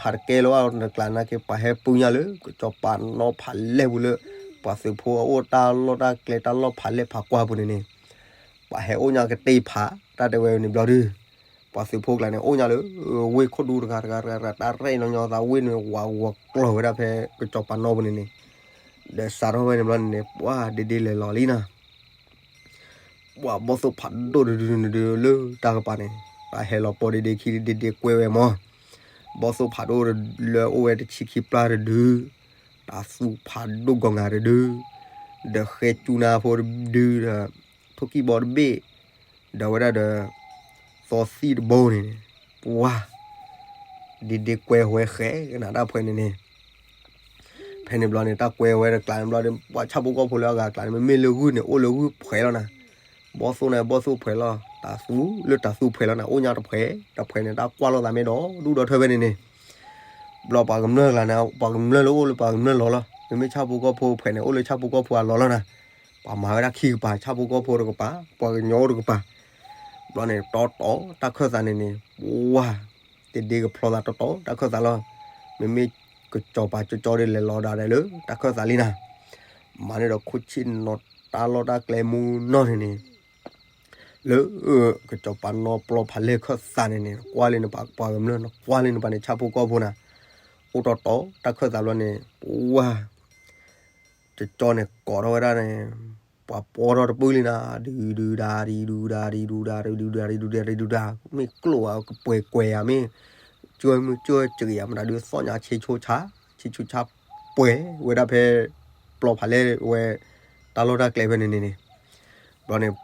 ဟးတကဲလၢၤဘၣ်တကျါနာ်က့ ပှၤဟဲပူညါလၢ ကၠီပာ်နီၣ်ဖးလဲၢ်ပူၤလၢ ပှၤသုးဖိအအိၣ်တၢ်လီၢ်တၢ်ကျဲတၢ်လီၢ်ဖးလဲၢ်ဖးကွၢ်ပူၤန့ၣ်န့ၣ် ပှၤဟဲအိၣ်ညါကတ့ၢ်ဖး တၢ်တဲဝဲန့ၣ်ဘျီဒုး ပှၤသုးဖိကျါန့ၣ် အိၣ်ညါလၢ ဝ့ၢ်ခိၣ်ဒူတဂၤတဂၤတဂၤတဂၤ တၢ်ရဲၣ်လီၤညီသးဝ့ၢ်န့ၣ် ဝးဂီၤကျီၤဝဲဒၣ်ဖဲကၠီပာ်နီၣ်ပူၤန့ၣ်န့ၣ် ဒီးစးထီၣ်ဝဲန့ၣ်ဘျီန့ၣ်န့ၣ် ပှၢ်ဒ့ဒ့လဲၤလီၤလံနၤ ပှၢ်ဘီၣ်သိၣ်ဖးဒိၣ်တဒုန့ၣ်ဒုးလၢတၢ်ကပၤန့ၣ် တၢ်ဟဲလီၤပီဒ့ဒ့ခံဒ့ဒ့ကွဲဝဲမၢ် ဘီၣ်သိၣ်ဖးဒိၣ်လၢအိၣ်ဝဲတဆံခံပျၢ်တဒု တၢ်သူၣ်ဖးဒိၣ်ဂီၤငါတဒု ဒီးဃဲကၠူနါဖိတဒုဒီး ထိၣ်ကံၢ်ဘီတဘ့ၣ် ဒီးဝဲဒၣ်ဒီး သီသံၣ်တဘိန့ၣ် ပှၢ် ဒ့ဒ့ကွဲဝဲဃဲကနၤတၢ်ဖှဲးန့ၣ်န့ၣ် ဖဲန့ၣ်ဘျီန့ၣ် တၢ်ကွဲဝဲတကျါန့ၣ်ဘျီန့ၣ် ပှၤဆၣ်ဖိကီၢ်ဖိလၢအဂၤကျါန့ၣ် မ့မ့ၢ်လၢဂုၢ်န့ၣ် အိၣ်လၢဂုၢ်ဖှဲးလီၤနၤ ဘီၣ်သိၣ်န့ၣ် ဘီၣ်သိၣ်ဖှဲးလီၤ တၢ်သူလၢတၢ်သူဖှဲးလီၤနၤ အိၣ်ညါတဖှဲး တဖှဲးန့ၣ် တၢ်ကွၢ်လိာ်သးမ့ၢ်ဒီး ဒူၣ်ဒီထၢဖဲန့ၣ်န့ၣ် ဘျီပှၤကမျၢၢ်ကျါန့ၣ် ပှၤကမျၢၢ်လၢအိၣ်လၢပှၤကမျၢၢ်လီၤလီၤ မ့မ့ၢ်ဆၣ်ဖိကီၢ်ဖိဖဲန့ၣ် အိၣ်လၢဆၣ်ဖိကီၢ်ဖိအလီၢ်လီၤနၤ, ပှၤမၤဝဲဒၣ်ခံကပၤ ဆၣ်ဖိကီၢ်ဖိတကပၤ ပှၤကညီတကပၤ, ဘျီန့ၣ် တီတီတၢ်ခၢၣ်သးန့ၣ်န့ၣ် ပှၤ တဒ့ကဖျီသးတီတီတၢ်ခၢၣ်သးလီၤ, မ့မ့ၢ်ကစီၤပၤကၠီကၠီဒီးလဲၤလီၤဒၣ်ဒဲးလၢတၢ်ခၢၣ်သးလံနၤ, မၤန့ၢ်ဒီးခိၣ်ဆ့ၣ်နီၤတၢ်လီၢ်တၢ်ကျဲမူနီၢ်န့ၣ်န့ၣ် လၢ ကစီၤပၤနီၢ်ပျီဖးလဲၢ်ခၢၣ်သးန့ၣ်န့ၣ် နကွၢ်လၢနပှၤကမျၢၢ် နကွၢ်လၢနပှၤန့ၣ် ဆၣ်ဖိကီၢ်ဖိနၤ, အိၣ်တီတီတၢ်ခၢၣ်သးဘျီန့ၣ် ပှၤ ကၠီကၠီန့ၣ် ကိးထီၣ်ဝဲဒၣ်န့ၣ် ပှၤပီထီၣ်တပုၢ်လံနၤ, ဒုဒုဒါဒံဒုဒါဒံဒုဒါဒံဒုဒါဒံဒုဒါဒံဒုဒါ, မ့ၢ်ကျိၣ်ဧါကပှဲၤကွဲၤဧါ မ့ၢ် ကၠီမုၢ်ကၠီစဂ့ၤဧါ မတၤဒုးသီၣ်ညါဆ့ဆိဆါ ဆ့ဆိဆါ ပှဲၤဝဲဒၣ်ဖဲ ပျီဖးလဲၢ်ဝဲ တၢ်လီၢ်တၢ်ကျဲဖဲန့ၣ်န့ၣ်န့ၣ် ဘျီန့ၣ်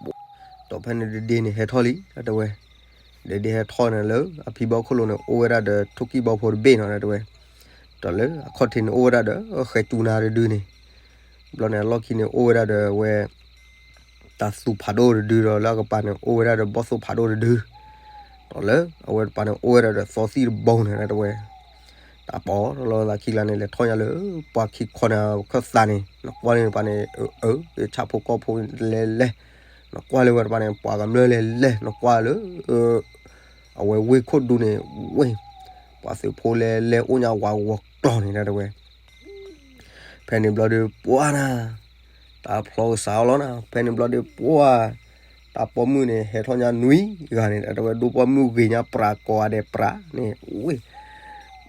ဒီးဖဲန့ၣ်ဒ့ဒ့န့ၣ်ဟဲထီၣ်လံ တဲဝဲ, ဒ့ဒ့ဟဲထီၣ်န့ၣ်လၢအဖံဘီခိၣ်လိၤန့ၣ် အိၣ်ဝဲဒၣ်ဒီးထိၣ်ကံၢ်ဘီဖိတဘ့ၣ်နီၤ တဲဝဲ, ဒီးလၢအခီၣ်ထံးန့ၣ် အိၣ်ဝဲဒၣ်ဒီး ဃဲၤကၠူနါတဒုန့ၣ်, ဘျီန့ၣ် အလီၢ်ခံန့ၣ် အိၣ်ဝဲဒၣ်ဒီးဝဲ တၢ်သူဖးဒိၣ်တဒုဒီး လၢအကပၤန့ၣ် အိၣ်ဝဲဒၣ်ဒီးဘီၣ်သိၣ်ဖးဒိၣ်တဒု, ဒီးလၢအဝဲတပၤန့ၣ် အိၣ်ဝဲဒၣ်ဒီးသီသံၣ်တဘိန့ၣ် တဲဝဲ တၢ်ပီးလီၤသးခံကျါန့ၣ် လဲၤထီၣ်ညါလၢပှၤခံခီန့ၣ်အခၢၣ်သးန့ၣ် နကွၢ်လၢနပၤန့ၣ် အၢ အၢ ဆၣ်ဖိကီၢ်ဖိလဲၤလဲၤ, နကွၢ်လၢဝဲတပၤန့ၣ် ပှၤကမျၢၢ်လဲၤလဲၤ နကွၢ်လၢ အဝဲဝ့ၢ်ခိၣ်ဒူန့ၣ် ဝ့ၢ် ပှၤသုးဖိလဲၤလဲၤအိၣ်ညါဝးဂီၤကျီၢ်န့ၣ် တဲဝဲ ဖဲန့ၣ်ဘျီဒီး ပှၤနၤ တၢ်ဖျီကစးအီၤလီၤနၤ ဖဲန့ၣ်ဘျီဒီး ပှၤ တၢ်ပိာ်မုၣ်န့ၣ် ဟဲထီၣ်ညါနွံဂၤန့ၣ် တဲဝဲ ဒိၣ်ပိာ်မုၣ်ဂ့ၤညါပြးကိးဂၤဒဲးပြးန့ၣ် ဝ့ၢ်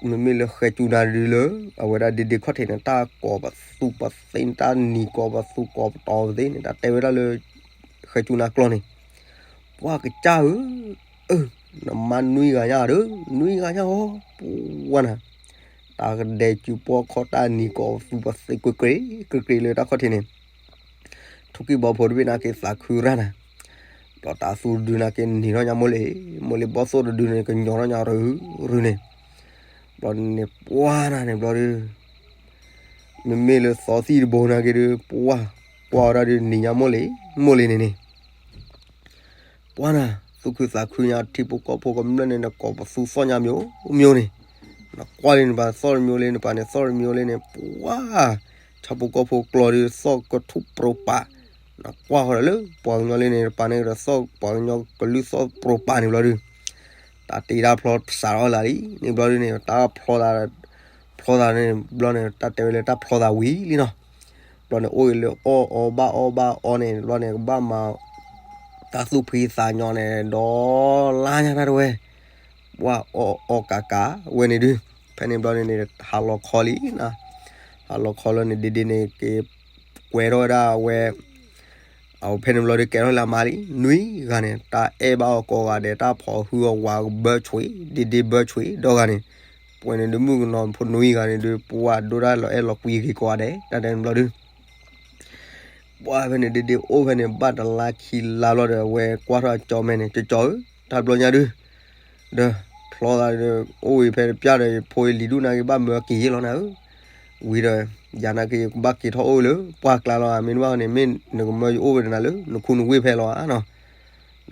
မ့မ့ၢ်လၢဃဲၤကၠူနါတဒုလၢ အဝဲဒၣ်ဒ့ဒ့ခီၣ်ထံးန့ၣ် တၢ်ကိးပသူပသ့ တၢ်နံၤကိးပသူကိးပတီၤပသ့န့ၣ် တၢ်တဲဝဲဒၣ်လၢ ဃဲၤကၠူနါကျီၢ်န့ၣ် ပှၤကစၢ်ဧၢ, အၢ နမါနွံဂၤညါဒီး နွံဂၤညါအီၤ ပှၤနၤ တၢ်ကဒဲးစုပှီၢ်ခီၣ် တၢ်နံၤကိးပသူပသ့ကွ့ၢ်ကွ့ၢ်ကွ့ၢ်ကွ့ၢ်လၢတၢ်ခီၣ်ထံးန့ၣ် ထိၣ်ကံၢ်ဘီဖိတဘ့ၣ်နာ်က့ၤသးခုရၣ်နၤ, ဒီးတၢ်သူတဒုနာ်က့ၤနံၤထီၣ်ညါမိၢ်လ့ၤ, မိၢ်လ့ၤဘီၣ်သိၣ်တဒုန့ၣ် ကညီထီၣ်ညါရုရုန့ၣ်, ဘျီန့ၣ်ပှၤနၤန့ၣ်ဘျီဒီး မ့မ့ၢ်လၢသီသံၣ်တဘိနာ်က့ၤဒီး ပှၤ ကွၢ်ဝဲဒၣ်ဒီးနံၤညါမိၢ်လ့ၤ, မိၢ်လ့ၤန့ၣ်န့ၣ် ပှၤနၤ သူၣ်ခုသးခုညါ ထံဖိကီၢ်ဖိကမျၢၢ်န့ၣ် နကိးပသူသီၣ်ညါမ့ၢ်မ့ၢ်န့ၣ်, နကွၢ်လံနပၤသီၣ်တမ့ၢ်လံ နပၤန့ၣ်သီၣ်တမ့ၢ်လံန့ၣ် ပှၤ ဆၣ်ဖိကီၢ်ဖိကျီၢ်ဒီးသီၣ်ကထူၣ်ပြိပာ်, နကွၢ်ဃီဒီးလၢပှၤကညီလံန့ၣ် နပၤန့ၣ်ဒီးသီၣ်ပှၤကညီကလုၢ်သီၣ်ပြိပာ်န့ၣ်ဘျီဒီး တၢ်တ့တၢ်ဖျီစးထီၣ်လၢလံန့ၣ်ဘျီဒီးန့ၣ် တၢ်ဖျီသး ဖျီသးန့ၣ်ဘျီန့ၣ် တၢ်တဲဝဲလၢတၢ်ဖျီသးဝံၤလံနီၤ, ဘျီန့ၣ်အိၣ်ဂ့ၤလၢအီၣ်အီဘၣ်အီဘၣ်အီန့ၣ် ဘျီန့ၣ်ကဘၣ်မၤ တၢ်သူၣ်ဖှံသးညီန့ၣ် ဒီးလါညါတၢ်တဝဲ ပှၤအီၣ်အီကးကးဝဲန့ၣ်ဒုး ဖဲန့ၣ်ဘျီန့ၣ်န့ၣ် ဟးလီၤခီလံနၤ, ဟးလီၤခီလၢန့ၣ် ဒ့ဒ့န့ၣ်က့ၤ ကွဲထီၣ်ဝဲဒၣ်ဝဲ အဝဲဖဲန့ၣ်ဘျီဒီးကဲထီၣ်လၢအမါလံ နွံဂၤန့ၣ် တၢ်အဲၣ်ဘၣ်အီၤကိးဂၤဒဲး တၢ်ဖီၣ်ဟုအီၤဝၤကဘၢဆွံ ဒ့ဒ့ဘၢဆွံဒီဂၤန့ၣ်, ပှဲၤန့ၣ်ဒုးမုၣ်ကနီၤဖိနွံဂၤန့ၣ်ဒုး ပှၤဒိၣ်တၢ်လီၤအဲၣ်လီၤကွံဂ့ၤကိးဂၤဒဲး တၢ်တဲန့ၣ်ဘျီဒုး ပှၤဖဲန့ၣ်ဒ့ဒ့အိၣ်ဖဲန့ၣ် ဘၣ်တလါခံလါဘျီဒီး အဝဲကွၢ်ထီၣ်အကၠီမဲန့ၣ် ကၠီကၠီဧၢ တၢ်ဘျီညါဒုး ဒီး ဖျီသးဒီး အိၣ်ဝံၤဖဲတပျၢ်ဒီး ဖိလံၤဒူၣ်နာ်က့ၤဘၣ်မၢက့ၤယ့ၢ်လီၤနၤဧၢ, ဝံၤဒီး ယၤနာ်က့ၤယကဘၣ်က့ၤထီၣ်အိၣ်လၢ ပှၢ်ကျါလီၤဧါ မ့ၢ်တဘၣ်န့ၣ် မ့ၢ်နကမၢယအိၣ်ဝဲဒၣ်နၤလၢ နခူနဝ့ၢ်ဖဲလီၤဧါနီၤ,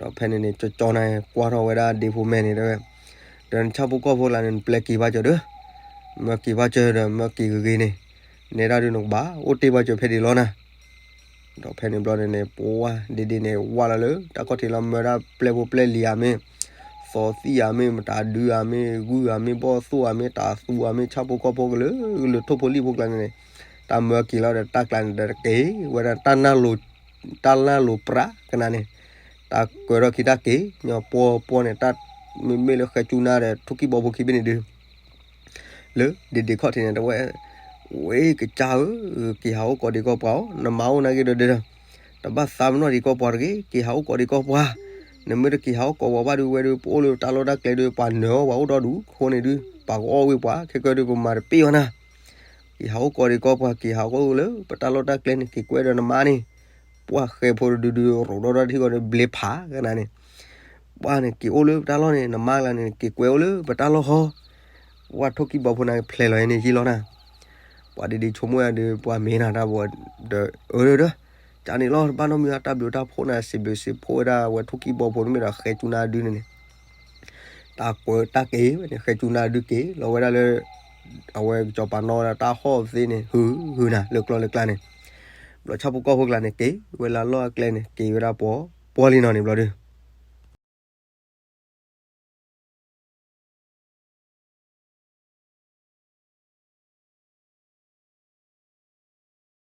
ဒီးဖဲန့ၣ်န့ၣ် ကၠီကၠီန့ၣ် ကွၢ်ထီၣ်ဝဲဒၣ်ဒ့ဖိမဲန့ၣ်တဲဝဲ, ဒီးနဆၣ်ဖိကီၢ်ဖိလၢန့ၣ် နပျဲက့ၤဘၣ်စၢၤဒီး, မၢက့ၤဘၣ်စၢၤဒီး မၢက့ၤဂ့ၤဂ့ၤန့ၣ်, နဲဒၣ်ဒုးနကဘၣ်အိၣ်တ့ၢ်ဘၣ်စၢၤဖဲဒံးလီၤနၤ ဒီးဖဲန့ၣ်ဘျီန့ၣ်န့ၣ် ပှၤဒ့ဒ့န့ၣ် ဝၢ်လီၤလၢ တၢ်ခီၣ်ထံးလီၤ မၢဒၣ်ပျဲၢ်ဖိပျဲၢ်လံၤဧါမ့ၢ်, သီသံၣ်ဧါမ့ၢ်, မတၤဒုဧါမ့ၢ်, ဂုၢ်ဧါမ့ၢ်, ဘီၣ်သိၣ်ဧါမ့ၢ်, တၢ်သူဧါမ့ၢ်, ဆၣ်ဖိကီၢ်ဖိကလုာ်ကလုာ် ထိၣ်ဖိလံၣ်ဖိကျါန့ၣ်န့ၣ်, တၢ်မၢက့ၤလီၤဒီး တၢ်ကျါန့ၣ်ဒီးတက့ၤဝဲဒၣ် တၢ်နၢ်လိၤပြးကနၤန့ၣ်, တၢ်ကၢထီၣ်ခံတၢ်က့ၤ ညီပှီၤပှီၤန့ၣ် တၢ်မ့မ့ၢ်လၢဃဲၤကူနါဒီး ထိၣ်ကံၢ်ဘီဖိခံဘ့ၣ်န့ၣ်ဒုး လၢဒ့ဒ့ခီၣ်ထံးန့ၣ် တဲဝဲ, ဝဲကစၢ်ဧၢ, က့ၤဟးအိၣ်ကိးဒံးကိးပှၤဧၢ, နမါအိၣ်နာ်က့ၤဒီးဒီး, တဘၣ်သးပနီၣ်ဒံးကိးပှၤတဂ့ၤ, က့ၤဟးအိၣ်ကိးဒံးကိးပှၤ, နမ့ၢ်တက့ၤဟးအိၣ်ကိးပှၤဘၣ်ဒုး ဝဲဒုး ပအိၣ်လၢတၢ်လီၢ်တၢ်ကျဲဒုး ပှၤနၢၤအီၣ်ပှၤအိၣ်ဒီဒူၣ်အဃိန့ၣ်ဒုး ပှၤကအီၣ်ဝံၤပှၤ ခဲကဲဒုး ပမၤတပ့ၢ်အီၤနၤ, က့ၤဟးအိၣ်ကိးဒံးကိးပှၤ က့ၤဟးအိၣ်လၢပတၢ်လီၢ်တၢ်ကျဲန့ၣ် က့ၤကွဲဒီးနမါန့ၣ်, ပှၤဃဲဖိတဒုဒုး ရိးဒီဒၣ်ထံဂီၤဒီး ဘျ့ဖးကနၤန့ၣ် ပှၤန့ၣ် က့ၤအိၣ်လၢပတၢ်လီၢ်န့ၣ် နမါကျါန့ၣ် က့ၤကွဲအိၣ်လၢပတၢ်လီၢ်ဃီ, ပှၤထိၣ်ကံၢ်ဘီဖိန့ၣ် ဖျဲးလီၤအံၤန့ၣ်ယံာ်လီၤနၤ, ပှၤဒ့ဒ့ဆိကမိၣ်ယၤဒီး ပှၤမ့ၢ်နၤတၢ်ဘီဒီး အၢဒီး ကန့ၣ်လီၤ တဘၣ်နီတမံၤ တၢ်ဘျုးတၢ်ဖှိၣ်နၤ စံးဘျုးစံးဖှိၣ်ဝဲဒၣ်ဝဲထိၣ်ကံၢ်ဘီဖိ မ့ၢ်ဒီးဃဲၤကူနါဒုန့ၣ်န့ၣ် တၢ်ကွဲတၢ်က့ၤဝဲန့ၣ် ဃဲၤကူနါဒုက့ၤလီၤဝဲဒၣ်လၢ အဝဲကစီၤပၤနီၣ်ဝဲဒၣ်တၢ်ဟီၣ်သ့န့ၣ် ဟု ဟုနၤ လၢကျီလၢကျါန့ၣ်, ဘျီဆၣ်ဖိကီၢ်ဖိကျါန့ၣ် က့ၤဝဲလၢအလီၢ်အကျဲန့ၣ် က့ၤဝဲဒၣ်ပှီၤ ပှီၤလံနီၤန့ၣ်ဘျီဒီး